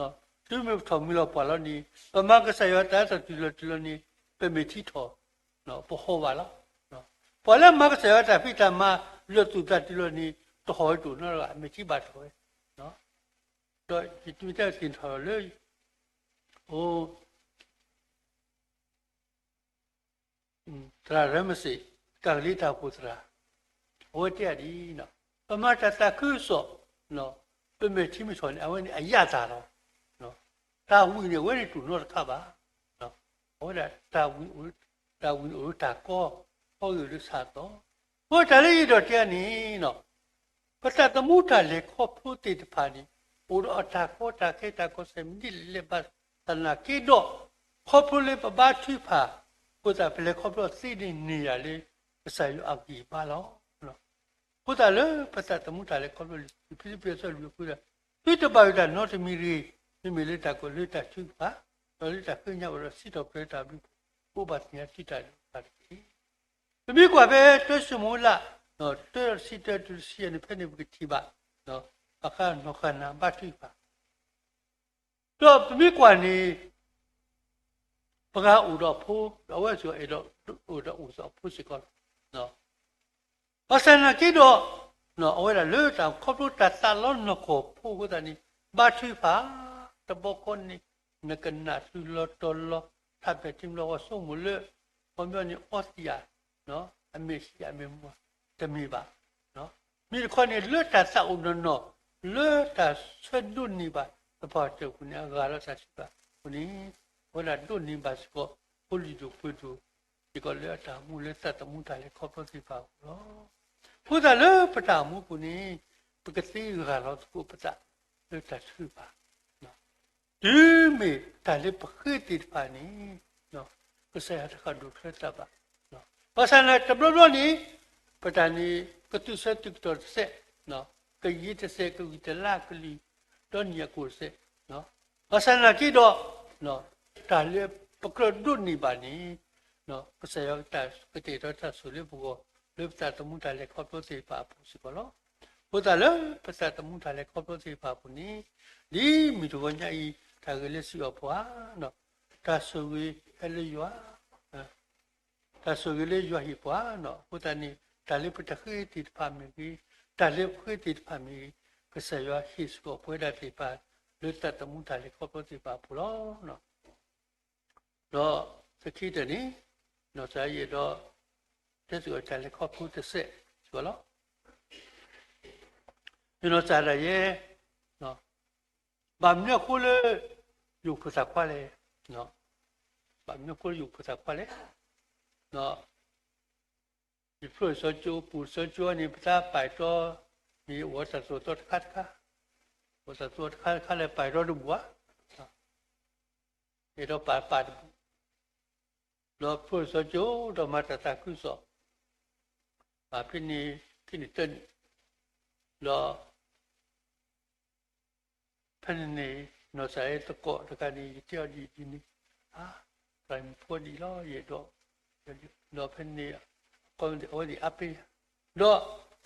တုၤမ့ၢ်ပထီၣ်မှံလီၤပှၢ်လီၤန့ၣ် ပမၤကစၢ်ယွၤတၢ်တၢ်တုၤလီၤတုၤလီၤန့ၣ် ပမဲာ်ထံထီၣ် ပဟီၣ်ဘၣ်လီၤ. ပှၤလၢမၤကစၢ်ယွၤတၢ်ဖံးတၢ်မၤ လၢသူၣ်တၢ်တုၤလီၤန့ၣ် တဟီၣ်ဝဲတအိၣ်နီတဂၤ မဲာ်ထံဘၣ်ထီၣ်ဝဲ, ဒီးယတမ့ၢ်တဲသ့ၣ်ထီၣ်လၢ အိၣ် သရၣ်ရၢမစ့ၣ် တၢ်ကလံၤတၢ်အိၣ်ဖှိၣ်သရၣ်, အဝဲတဲဒ်အံၤ, ပမၤတၢ်သးခုကစီၣ် ပမဲာ်ထံမ့ၢ်ထီၣ်န့ၣ် အဝဲန့ၣ်အယၣ်တၢ်လီၤ. တၢ်ဝံၣ်န့ၣ် အဝဲန့ၣ်တူၢ်နီတခါဘၣ်. အဝဲဒၣ် တၢ်ဝံၣ်အိၣ်လၢတၢ်ကီ, အီဂ့ၢ်အိၣ်လၢဆၣ်သီ, အဃိတၢ်လၢယအဲၣ်ဒိးတဲန့ၣ် ပသးသမူတၢ်လဲၤခီဖျိသ့ၣ်တဖၣ်န့ၣ် အိၣ်ဒီးအတၢ်ကီတၢ်ခဲတၢ်ကီစဲးမံၤဒ်လဲၣ်ဘၣ်သနာ်က့ဒီး ခီဖျိလၢပဘါထုကဖၣ် အဃိသတး ပလဲၤခီဖျိသ့န့ၣ်န့ၢ်ယၤလၢ ကစၢ်ယွၤအဂံၢ်အဘါလီၤ. အဃိသတးလၢပသးသမူတၢ်လဲၤခီဖျိလံ ဖံလံးပံၤအဆၢလွံၢ်အဃိဒီး သုတဘၣ်ယိၣ်တၢ်နီတမံၤတဂ့ၤ, မ့မ့ၢ်လၢတၢ်ကီလၢတၢ်ထုကဖၣ်, ဒီးလၢတၢ်ဃ့ညါဘၣ်ဒီးစံးထီၣ်ပတြၢၤတၢ်ဘျုး အိၣ်ဘၣ်သ့ၣ်ညါသုတၢ်ဒိၣ်တဖၣ်တက့ၢ်. ပမ့ၢ်ကွၢ်ဖဲတၢၡမူၤအ့လး တၢတဆံတၢတုၤတဆံယဲၢ်န့ၣ် ဖဲန့ၣ်ပကထံၣ်ဘၣ် ဘၣ်ဃးနီၢ်ဃၣ်နၤဘါထုကဖၣ်, ဒီးပမ့ၢ်ကွၢ်န့ၣ် ပှၤအိၣ်ဒီးအဖိ ဒီးအဝဲစ့ၢ်ကီးအဲၣ်ဒိးအိၣ်ဒီးအိၣ်သးအဖိစ့ၢ်ကီးလီၤ. ဘၣ်ဆၣ်သနာ်က့ဒီး အဝဲဒၣ်လၢတၢ်ခီဖျိတၢ်သးလီနၢ်ကီၢ်ဖိအဃိသတးန့ၣ် ဘါထုကဖၣ် တဘျီဃီန့ၣ် နကနၣ်တုၤလီၤတီၤလီၤ ထးပဲာ်ထံဘျီဃီဆိကမိၣ်လၢ ခီပညီန့ၣ် အီသံးယၤ အမဲာ်ဆံးအမဲာ်မူ တမ့ၢ်ဘၣ်. မ့ၢ်တခီန့ၣ် လၢတၢ်သးအိၣ်နီၢ်နီၢ် လၢတၢ်ဆၢဒိးန့ၢ်ဘၣ်သပှၢ်တၢၢ်အပူၤန့ၣ် အဂၤလီၤတၢ်ထုကဖၣ်အဃိန့ၣ် အဝဲဒၣ်ဒိးန့ၢ်ဘၣ်စ့ၢ်ကီး ဖိလံၤဒိၣ်ပှ့ၤဒိၣ် စ့ၢ်ကီးလၢအတၢ်အိၣ်မူလၢသးသမူတၢ်လဲၤခီဖျိသ့ၣ်တဖၣ်အပူၤလီၤ. အဃိသတးလၢပတၢ်အိၣ်မူအပူၤန့ၣ် ပကသ့ဂၢ်လီၤသကိးပသးလၢတၢ်ထုကဖၣ် တုၤမ့ၢ်တၢ်လၢပဃ့သ့ၣ်တဖၣ်န့ၣ် ကစၢ်ယွၤတဃၣ်ဒိၣ်ထွဲသးဘၣ်. ဘၣ်ဆၣ်န့ၣ်တဘျီဘျီန့ၣ် ပတၢ်န့ၣ် ကသုးဆၢသုးကတီၢ်တစဲး, ကယံာ်တစဲး ကဂံၢ်တလါကလုၢ် ဒီနံၣ်အကိၣ်တစဲး, ဘၣ်ဆၣ်သနာ်က့ဒီး တၢ်လၢပကြၢးဒိးန့ၢ်ဘၣ်န့ၣ် ကစၢ်ယွၤကတဲာ်ကတီၤတၢ်ဆိၣ်လၢပဂီၢ် လၢပသးသမူတၢ်လဲၤခီဖျိသ့ၣ်တဖၣ်အပူၤစ့ၢ်ကီးလီၤ. အဃိသတးလၢပသးသမူတၢ်လဲၤခီဖျိသ့ၣ်တဖၣ်အပူၤန့ၣ် ဒ်မုၢ်တဂီၤညါအံၤ တၢ်ဂဲၤလၢစံးအီၤပှၤ တၢ်ဆိၣ်ဂ့ၤဟဲလၢယွၤ တၢ်ဆိၣ်ဂ့ၤလၢယွၤဟ့ၣ်ပှၤနီၤ. အဃိသတးန့ၣ် တၢ်လၢပတဃ့သ့ၣ်တဖၣ်မ့ၢ်ဂ့ၤ, တၢ်လၢပဃ့သ့ၣ်တဖၣ်မ့ၢ်ဂ့ၤ, ကစၢ်ယွၤဟ့ၣ်ဆှၢပဝဲဒၣ်သ့ၣ်တဖၣ် လၢတၢ်သမူတၢ်လဲၤခီဖျိသ့ၣ်တဖၣ်အပူၤလီၤ. ဒီးသခံတၢၢ်န့ၣ် နီၢ်စၤယဲၢ်ဒီး တဲသုးအီၤတၢ်လဲၤခီဖျိတစဲးစ့ၢ်ကီးလီၤ. ယနီၢ်စၤဒၣ်ယဲ ဘၣ်မနုၤအဃိလၢ ယအိၣ်ဖှိၣ်သးခွါလဲၣ်, ဘၣ်မနုၤအဃိလၢယအိၣ်ဖှိၣ်သးခွါလဲၣ်. ဒီး ယဖျိစီကၠိ ပူၤစီကၠိန့ၣ် ပသးပာ်တီ မ့ၢ်အိၣ်တၢ်သိၣ်တၢ်သီတခါတခါ, အိၣ်တၢ်သိၣ်တၢ်သီတခါတခါလၢပာ်တီတဘူၣ်ဘၣ်. အဲၣ်ဒိးပာ်ပာ်တဘူၣ်, ဒီးဖျိစီကၠိဒီးမၤတၢ်သးခုကစီၣ်, ဘၣ်ဖဲန့ၣ် ခံနံၣ်သၢနံၣ်, ဒီး ဖဲန့ၣ်န့ၣ် နီၢ်စၤယဲၢ်သကိးတဂၤန့ၣ် ယတဲအီၤဒ်အံၤဒ်န့ၣ်, အါ, သရၣ်မုၣ်ဖိဒ်အံၤလီၤ ယအဲၣ်ဒိး, ဒီးဖဲန့ၣ် အဝဲသ့ၣ်အါပ့ၤ, ဒီးသ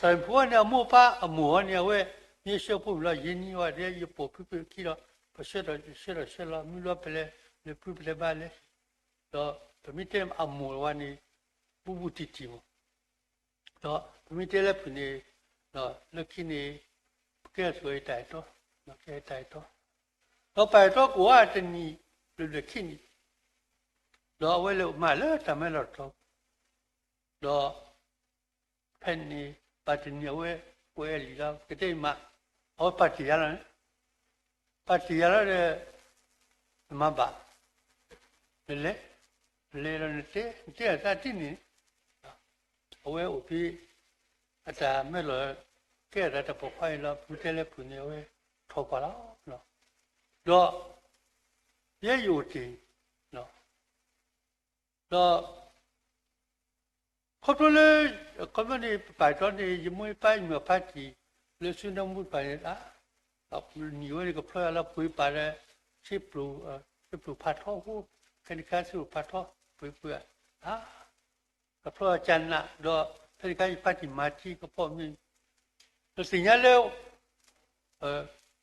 ရၣ်မုၣ်ဖိန့ၣ် အမိၢ်အပၢ်အမိၢ်အီၤန့ၣ် အဝဲ မ့ၢ်ဆှၢဖိမုၣ်လီၤ ယဲၢ်နံၣ်ဝဲဒၣ် ယပိာ်ဖုဖုခံဒီး ပဆှၢဒီးဆှၢဒီးဆှၢလီၤ မုၢ်လီၤဖဲလဲၣ် လဲၤဖုဖဲလဲၣ်ဘၣ်လဲၣ်, ဒီးပမ့ၢ်တဲအမိၢ်ဝဲန့ၣ် ဘူးဘူးတံၢ်တံၢ်မး ဒီးပမ့ၢ်တဲလၢဖုၣ်န့ၣ် လၢခံန့ၣ် ပကဲအသွဲၣ်တၢ်အဲၣ်တီ, ကဲတၢ်အဲၣ်တီ, ဒီးပၢ်အဲၣ်တီကိးဝဲတနံၣ် ဘျဲၣ်ဘျဲၣ်ခံနံၣ်, ဒီးအဝဲလဲၤမၤလၢတၢ်မဲလီၢ်တတီၤ, ဒီး ဖဲန့ၣ် ပၢ်တနံၤအဝဲ ကွဲးလံာ်လီၤ ကတဲမး, အဝဲပာ်တ့ၢ်ယၤလီၤန့ၣ်, ပာ်တ့ၢ်ယၤလီၤဒီး နမၤဘၣ်, နလဲၤ, နလဲၤဒီးနတဲ နတဲအသးတန့ၢ်န့ၣ်, အဝဲအိၣ်ဖဲ အတၢ်မဲလီၢ် ကဲအသးတၢ်ပိာ်ခွါအံၤလီၤ ဖုတဲလၢဖုၣ်န့ၣ် အဝဲထီၣ်ကွၢ်လီၤ, ဒီး ယဲယအိၣ်တ့ၢ် ဒီး ခီဖျိလၢ ခီဖျိန့ၣ် ပပာ်တီန့ၣ် ယမိၢ်ယပၢ်ယမုၢ်အဖါတံၢ် လၢဆူနၢမူတဖၣ်န့ၣ် နံၣ်ဝဲန့ၣ် ကဖျီယၤလီၤ ပှ့ၤပာ်ဒီး ဆ့ပျိၣ်, ဆ့ပျိၣ်ဖးထီအဃိ, ခဲန့ၣ်ခါဆ့ပျိၣ်ဖးထီ ပှ့ၤပှ့ၤ, ကဖျီယၤကနး ဒီးဖဲန့ၣ်ခါယဖါတံၢ်မၤထံကဖီမ့ၢ် နသ့ၣ်ညါလၢ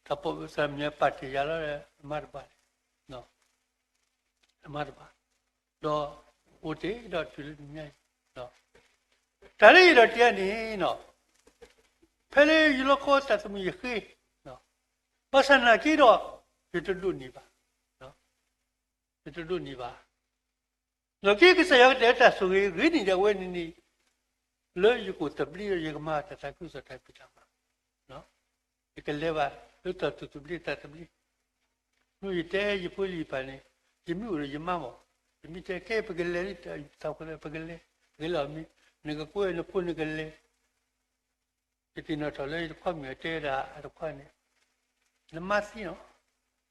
တၢ်ပိာ်မုၣ်သရၣ်မုၣ်ပာ်တ့ၢ်ယၤလီၤ မၤတဘၣ်လဲၣ်, မၤတဘၣ်, ဒီးအိၣ်တ့ၢ်ဒီးတုၤလၢတနံၤညါအံၤ, တၢ်လၢယအဲၣ်ဒိးတဲန့ၣ်, ဖဲလၢယလီၢ်ကီတၢ်သမူယဃ့, ဘၣ်ဆၣ်နာ်က့ဒီး ယတဒိးန့ၢ်ဘၣ်, ယတဒိးန့ၢ်ဘၣ် နာ်က့ကစၢ်ယွၤကတဲာ်တၢ်ဆိၣ်ဂ့ၤဂ့ၤန့ၢ်ဒၣ်ဝဲန့ၣ်န့ၣ်, လၢယကအိၣ်သဘျ့ဒီးယကမၤတၢ်သးခုကစီၣ်တၢ်ဖံးတၢ်မၤ, ယကလဲၤဘၣ်လၢတၢ်သူၣ်သဘျ့သးသဘျ့, မ့ၢ်ယတဲယဖိလံၤပၢ်န့ၣ်, ယမ့ၢ်အိၣ်ဒီးယမါမး, ယမ့ၢ်တဲကဲပကလဲၤလံ, သးဖိလၢပကလဲၤ, ပကလဲၤအီၤမ့ၢ်, နကကွဲနဖိနကလဲၤ ယသ့ၣ်နီၣ်ထီၣ်လၢယတခွါမုၣ်အတဲဒၣ်အတခွါန့ၣ်, နမါသံနီၤ,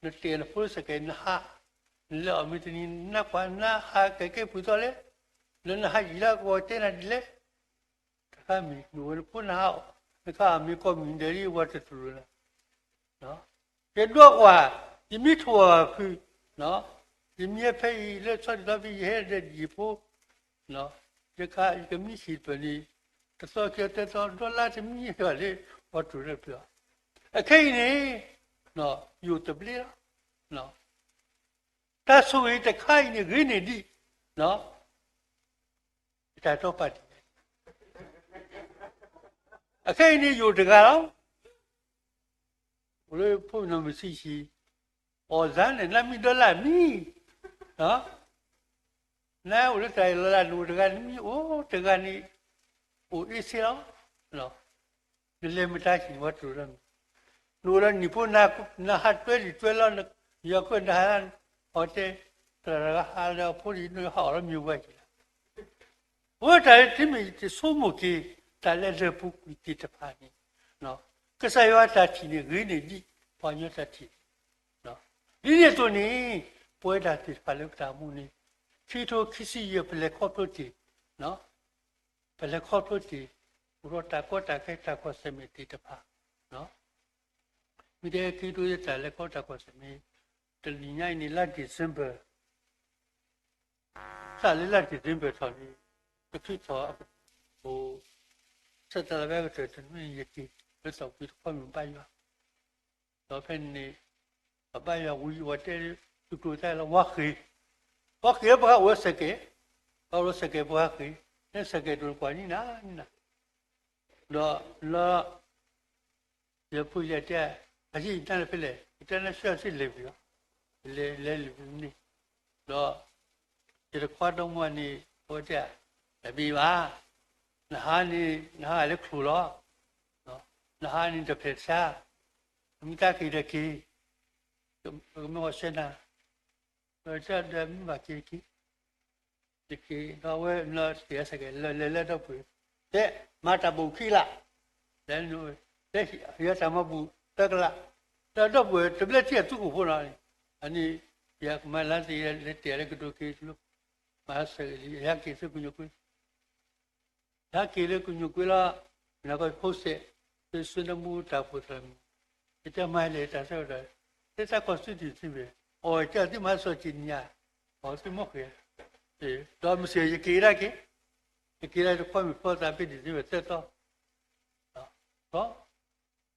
နတဲနဖိလၢစကဲးနဟး, နလဲၤအီၤမ့ၢ်တနံၤ နကွၢ်နဟးကဲကဲပှ့ၤသီလဲၣ်, လၢနဟးယံာ်လၢကဝီၤတဲနၤဒ်လဲၣ်, တခါမ့ၢ်နအိၣ်ဝဲနဖိနဟး, နခါအမ့ၢ်ကီၢ်မုၢ်ဒဲးဒ်ဝဲတတူၢ်လီၤ ယဒိကွၢ်, ယမ့ၢ်ထိၣ်ဘၣ်ဖုး, ယမ့ၢ်ဟဲဖဲအံၤလၢဆီဒံၣ်သီဖဲယဟဲဒီးဒံၣ်ဖိ, ယကမံဟံၣ်တဖျၢၣ်န့ၣ်, တသီခံသီသၢသီဒီလါတမံဘၣ်လၢ ပှၤတူၢ်လၢပျၢၤ, အခဲအံၤန့ၣ်, ယအိၣ်သဘျ့လီၤ, တၢ်ဆိၣ်ဂ့ၤတခါအံၤန့ၣ်ဂ့ၤန့ၢ်ဒံး, ယတၢ်တီပာ်တ့ၢ်, အခဲအံၤန့ၣ် ယအိၣ်တဂၤလီၤ, အိၣ်လၢဖိမုၣ်နီၢ်မုၢ်ဆံးဆံး, အီၣ်သးန့ၣ် နမံဒီလၢ်မံ, နအိၣ်လၢတၢ်အ့ၣ်လီၤလၢ် နအိၣ်တဂၤနမံအိၣ်တဂၤန့ၣ်, အိၣ်အ့ၣ်ဆ့လီၤ, နလဲၤမတၤဟံၣ်ဝဲတရူးလီၤ, နအိၣ်ဒီးနံၣ်ဖိ နဟးတွဲလံာ်တွဲလီၤ, ယွၤကွဲးနဟးလၢ, အီၤတဲ, သရၣ်တဂၤဟးလၢအဖိလံာ် နဟးအီၣ်လီၤမ့ၢ်ဝဲဟံၣ်လီၤ အဝဲတၢ်လၢတမ့ၢ်ယတဆိကမိၣ်က့ၤ တၢ်လၢလၢၢ်ပူၤကွံာ်သ့ၣ်တဖၣ်န့ၣ်, ကစၢ်ယွၤတၢ်ထံၣ်န့ၣ်ဂ့ၤန့ၢ်ဒံး ပှၤကညီတၢ်ထံၣ်, ဒ်န့ၣ်အသိးန့ၣ်, ပဝဲဒၣ်သ့ၣ်တဖၣ်လၢပတၢ်အိၣ်မူန့ၣ်, ခံကထိခံဆံယဲၢ်ပလဲၤခီဖျိတ့ၢ်, ပလဲၤခီဖျိတ့ၢ်, အိၣ်ဒီးတၢ်ကီတၢ်ခဲတၢ်ကွၢ်ဆၢၣ်မဲာ်သ့ၣ်တဖၣ် မ့ၢ်တဲခံကထိယဲၢ်တၢ်လဲၤခီဖျိတၢ်ကွၢ်ဆၢၣ်မဲာ်, တနံၤညါအံၤန့ၣ် လါ December, စးလၢလါ December ထီၣ်န့ၣ်, တချုးထီၣ်, အိၣ်, ဆၢတၢ်လၢဝဲကတၢၢ်တနွံယက့ၤ, လၢသီၣ်ကွံတခီမ့ၢ်ဘါယွၤ, ဒီးဖဲန့ၣ်, အဘါယွၤဝံၤအဝဲတဲ, သုးကျိၤသၣ်လၢဝါဃ့ၢ်, ဝါဃ့ၢ်လၢပှၤအိၣ်ဝဲစကဲး, ဘၣ်အိၣ်လၢစဲးကဲးဖိဟဲဃ့, လၢစဲးကဲးဒိၣ်တကွၢ်နံၣ်နၤနံၣ်နၤ, ဒီးလၢ ယဖိယဲၢ်တဲ, အယံာ်ယတၢ်လၢဖဲလဲၣ်, ယတဲနၢ်ဆှၢစ့ၢ်လဲၤဝံၤလီၤ, လဲၤလဲၤလံန့ၣ်, ဒီး ယတခွါဒီမါန့ၣ် အဝဲတဲ, တမ့ၢ်ဘၣ်, နဟါန့ၣ် နဟါလၢချိၣ်လီၤ, နဟါန့ၣ်တဖျဲးဆါ, မ့ၢ်တၢ်က့ၤဒီးက့ၤ, ကမ့ၢ်ဝဲဆဲနၤ, ဒီးတဲဒီးမ့ၢ်ဘၣ်က့ၤက့ၤ တက့ၢ်, ဒီးအဝဲမၢတက့ၢ်အစကဲး လဲၤလဲၤလၢဒီပုၢ်ဝဲၢ်, တဲ, မၤတၢ်ဘိၣ်ခံကလး, လဲၤ, တဲ, ဟံးတၢ်မၤဘူၣ်သၢကလး, ဒီးဒီပုၢ်ဝဲၢ်တဘျဲၣ်ထံၣ်အသူခိၣ်ဖိနီၤ, အန့ၣ်, ယကမၤလၢတ့ၢ်လဲၤတ့ၢ်လၢကဒိးက့ၤ, မၤစၢၤလံ ယဟဲက့ၤသုကညိၣ်ကွ့ ဟဲက့ၤလၢကညိၣ်ကွ့လီၤ, မနၤကီၢ်ဖိစဲး, သုဆိနမူတၢ်အိၣ်ဖှိၣ်သရၣ်မုၣ်, ယတဲမၤလဲၣ်တၢ်ဆၢကတီၢ်, သ့တၢ်ကီၢ်စုဒံးသုဝဲ, အီၣ်ကၢ်သုမၤစီၣ်က့ၤညါ, အီၣ်သုမီၢ်ဃဲၤ, ဒီးမုၢ်ဆ့ၣ်ယက့ၤဒၣ်က့ၤ, ယက့ၤဒၣ်တခွါမုၣ်ဖီသးဖဲ December သၢသီ,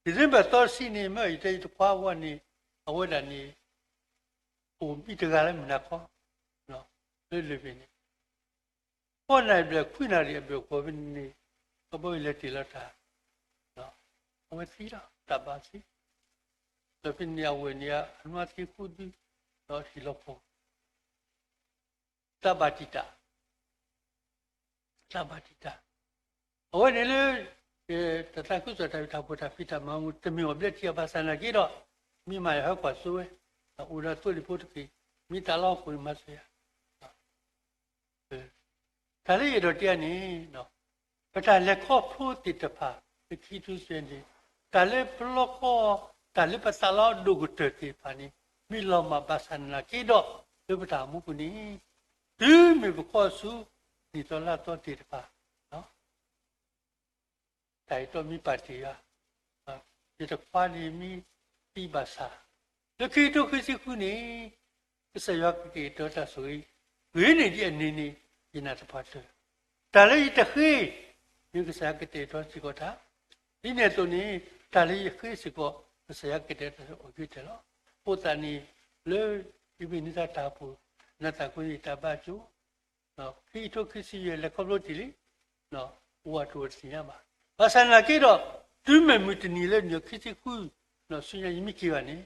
ဒီး December သီတဆံန့ၣ် မ့ၢ်ယတဲယတခွါဝဲန့ၣ်, အဝဲဒၣ်န့ၣ် အိၣ်ဘံၣ်တဂၤလၢမုၢ်နၤခီ, လၢလၢၢ်ဖဲန့ၣ် ဃိးနၣ်ရံၣ်ဘျဲၣ်ခွံနၣ်ရံၣ်အဘျဲၣ်ဃီဖဲန့ၣ်, ကဘီယူၤလဲၤတ့ၢ်လီၤတၢ်, အဝဲသံလီၤ တၢ်ဘၣ်သံ, ဒီးဖဲန့ၣ်အဝဲန့ၣ် အနွံသံဃုဒု, ဒီးဟံၣ်လီၤဖီ, တၢ်ဘၣ်တံာ်တာ်, တၢ်ဘၣ်တံာ်တာ်, အဝဲန့ၣ်လၢ တၢ်သးခုကစီၣ်တၢ်ဖံးတၢ်မၤတမ့ၢ်အီၤဘျဲၣ်ထံအီၤဘၣ်ဆၣ်နာ်က့ဒီး, မ့ၢ်မၤယၤဟဲကွၢ်စိဝဲ, အိၣ်ဒီးသိလ့ၣ်ဖိတက့ၢ်, မ့ၢ်တၢ်လီၢ်ဟီၣ်ခိၣ်န့ၣ်မၤစၢၤယၤ တၢ်လၢယအဲၣ်ဒိးတဲန့ၣ်, ပတၢ်လဲၤခီဖျိသ့ၣ်တဖၣ် လၢခံထူစဲန့ၣ်, တၢ်လၢပလီၢ်ကီ, တၢ်လၢပသးလီၤဒိၣ်ကတၢၢ်သ့ၣ်တဖၣ်န့ၣ်, မ့ၢ်လီၤမၢ်ဘၣ်ဆၣ်နာ်က့ဒီး, လၢပတၢ်အိၣ်မူပူၤန့ၣ်, တုၤမ့ၢ်ပခီဆူ နံၣ်သီလါသီသ့ၣ်တဖၣ် တၢ်အံၤတမ့ၢ်ပာ်တ့ၢ်ယၤ, ယတခွါန့ၣ်မ့ၢ်သံဘၣ်ဆၣ်, လၢခံကထိခံဆံဃုန့ၣ်, ကစၢ်ယွၤကက့ၤကတီၤတၢ်ဆိၣ်ဂ့ၤ, ဂ့ၤန့ၢ်ဒံးအန့ၣ်န့ၣ်, ယနာ်သပှၢ်တၢၢ်, တၢ်လၢယတဃ့, မ့ၢ်ကစၢ်ယွၤကတဲာ်ကတီၤစ့ၢ်ကီးတၢ်, ဒ်န့ၣ်အသိးန့ၣ်, တၢ်လၢယဃ့စ့ၢ်ကီး, ကစၢ်ယွၤကတဲာ်ကတီၤအဂ့ၤကတၢၢ်လီၤ. အဃိသတးန့ၣ်, လၢယမ့ၢ်န့ၢ်တၢ်တၢ်အိၣ်ဖှိၣ်, နသးကိၢ်န့ၣ်ယတၢ်ဘါကၠိ ခံကထိခံဆံယဲၢ်လဲၤခီဖျိတ့ၢ်လံ, အိၣ်ဝဲတအိၣ်တသ့ၣ်ညါဘၣ်. ဘၣ်ဆၣ်နာ်က့ဒီး, တုၤမ့ၢ်မုၢ်တနံၤလၢနံၣ်ခံဆံဃု, ဆူညါယမ့ၢ်က့ၤဘၣ်န့ၣ်,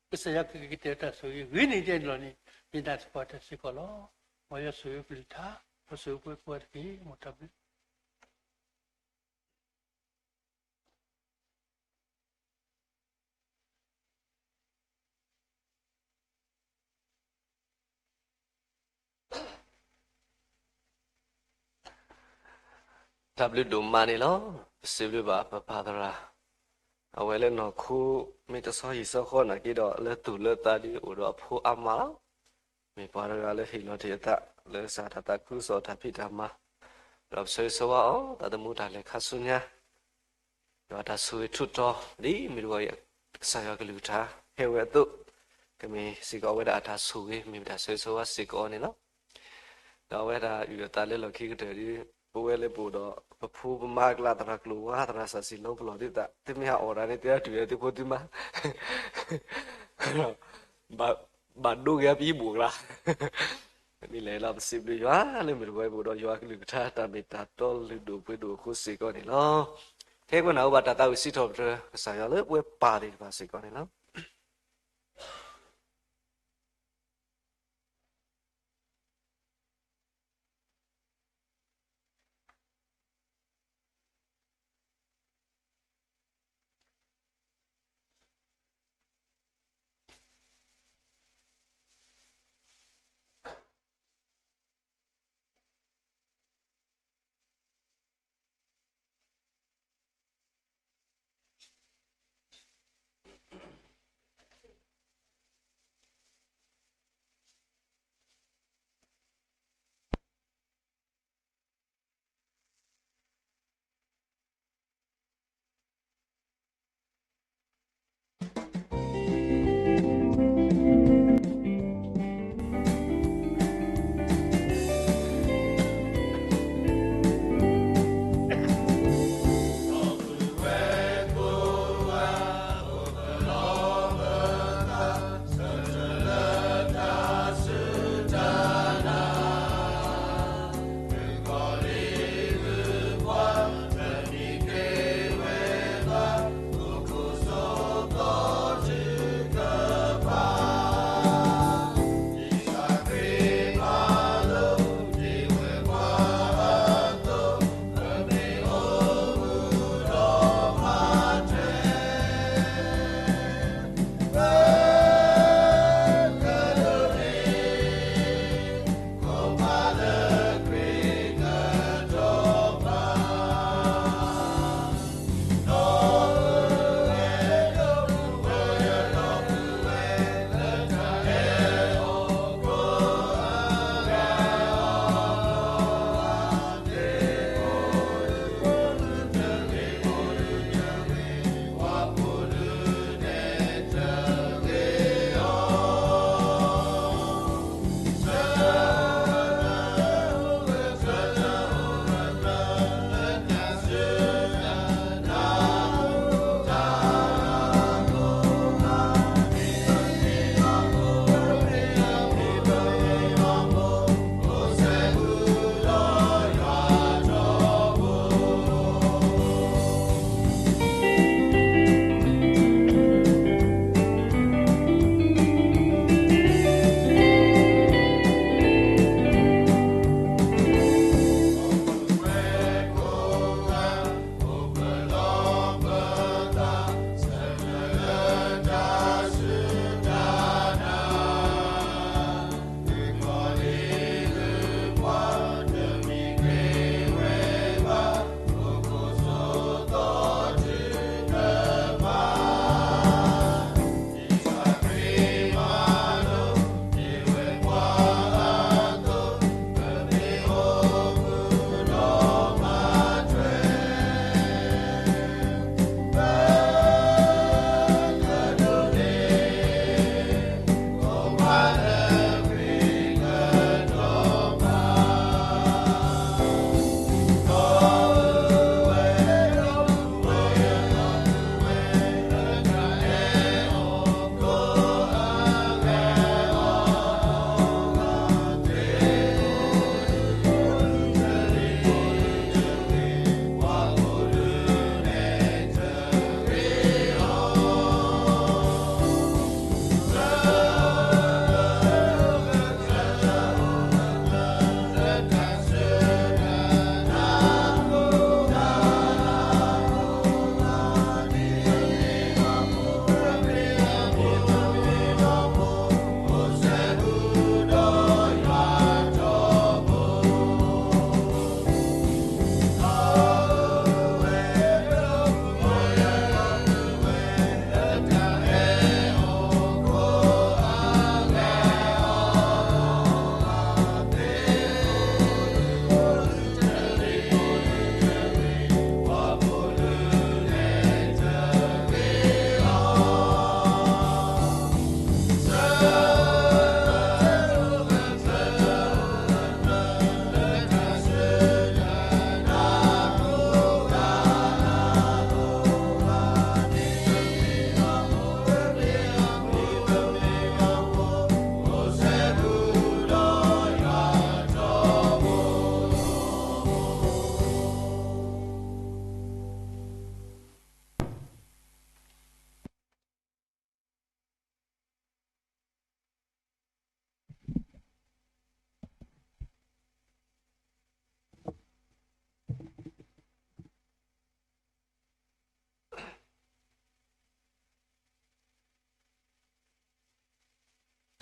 ကစၢ်ယွၤကက့ၤကတဲာ်တၢ်ဆိၣ်ဂ့ၤဂ့ၤန့ၢ်ဒံးအန့ၣ်လီၤန့ၣ်, ယနာ်သပှၢ်တၢၢ်စ့ၢ်ကီးလီၤ. မ်ယွၤဆိၣ်ဂ့ၤကလုၢ်ကထါ, မ်ဆိၣ်ဂ့ၤပှၤကိးဂၤတက့ၢ်, မ်တၢ်ဘျုး တၢ်ဘျုးဒိၣ်မးန့ၣ်လီၤ. ပစံးဘျုးဘၣ်ပပၢ်သရၣ်, အဝဲလၢနီၢ်ခိ မ့ၢ်တဆီဟံၣ်ဆီဃီနာ်က့ဒီး လၢသူၣ်လၢသးဒ်အိၣ်ဒီးအဖိအါမးလီၤ. မ့ၢ်ပှၤတဂၤလၢဟ့ၣ်လီၤတ့ၢ်အသး လၢကစၢ်တၢ်သးခုကစီၣ်တၢ်ဖံးတၢ်မၤ, ဒီးပဆၢဂ့ၤဆၢဝါအီၤ သးသမူတၢ်လဲၤခါဆူညါ ဒီးတၢ်ဆိၣ်ဂ့ၤထူးတီၤ ဒ်မ့ၢ်တဂီၤအံၤ ကစၢ်ယွၤကလုၢ်ကထါ ဟဲဝဲအသိး, ကမ့ၢ်စ့ၢ်ကီးအဝဲဒၣ်အတၢ်ဆိၣ်ဂ့ၤ မ့ၢ်ပတၢ်ဆၢဂ့ၤဆၢဝါစ့ၢ်ကီးန့ၣ်လီၤ. ဒီးအဝဲဒၣ်အုၣ်အသးလၢလီၢ်ခံကတၢၢ်ဒီး ပဝဲလၢပအိၣ်ဒီး ပဖိပမါအကျါ သရၣ်ကျိၤဝါ သရၣ်စီဆှံလီၤ ပလီၢ်သုသး သုမ့ၢ်ဟးအီၣ်တၢ်န့ၣ် သုဟဲတုၤလၢသုဖိသုမါ ဘၣ်ဒိဂ့ၤပဟံၣ်ဘူးအကျါ မ့ၢ်လဲၤလီၤ ပစံးဘျုးယွၤလၢမ့ၢ်တဂီၤအံၤ ပအိၣ်ဒီးယွၤကလုၢ်ကထါ တၢ်မ့ၢ်တၢ်တီလုၢ်ဒိၣ်ပှ့ၤဒိၣ်အဃိစ့ၢ်ကီးန့ၣ်လီၤ. ထဲကွၢ်နၢ်ဟူဘၣ်တၢ်သးဝံၣ်စံးထီၣ်ပတြၢၤ ကစၢ်ယွၤလၢပဝဲပၢ်သ့ၣ်တဖၣ်စ့ၢ်ကီးန့ၣ်လီၤ.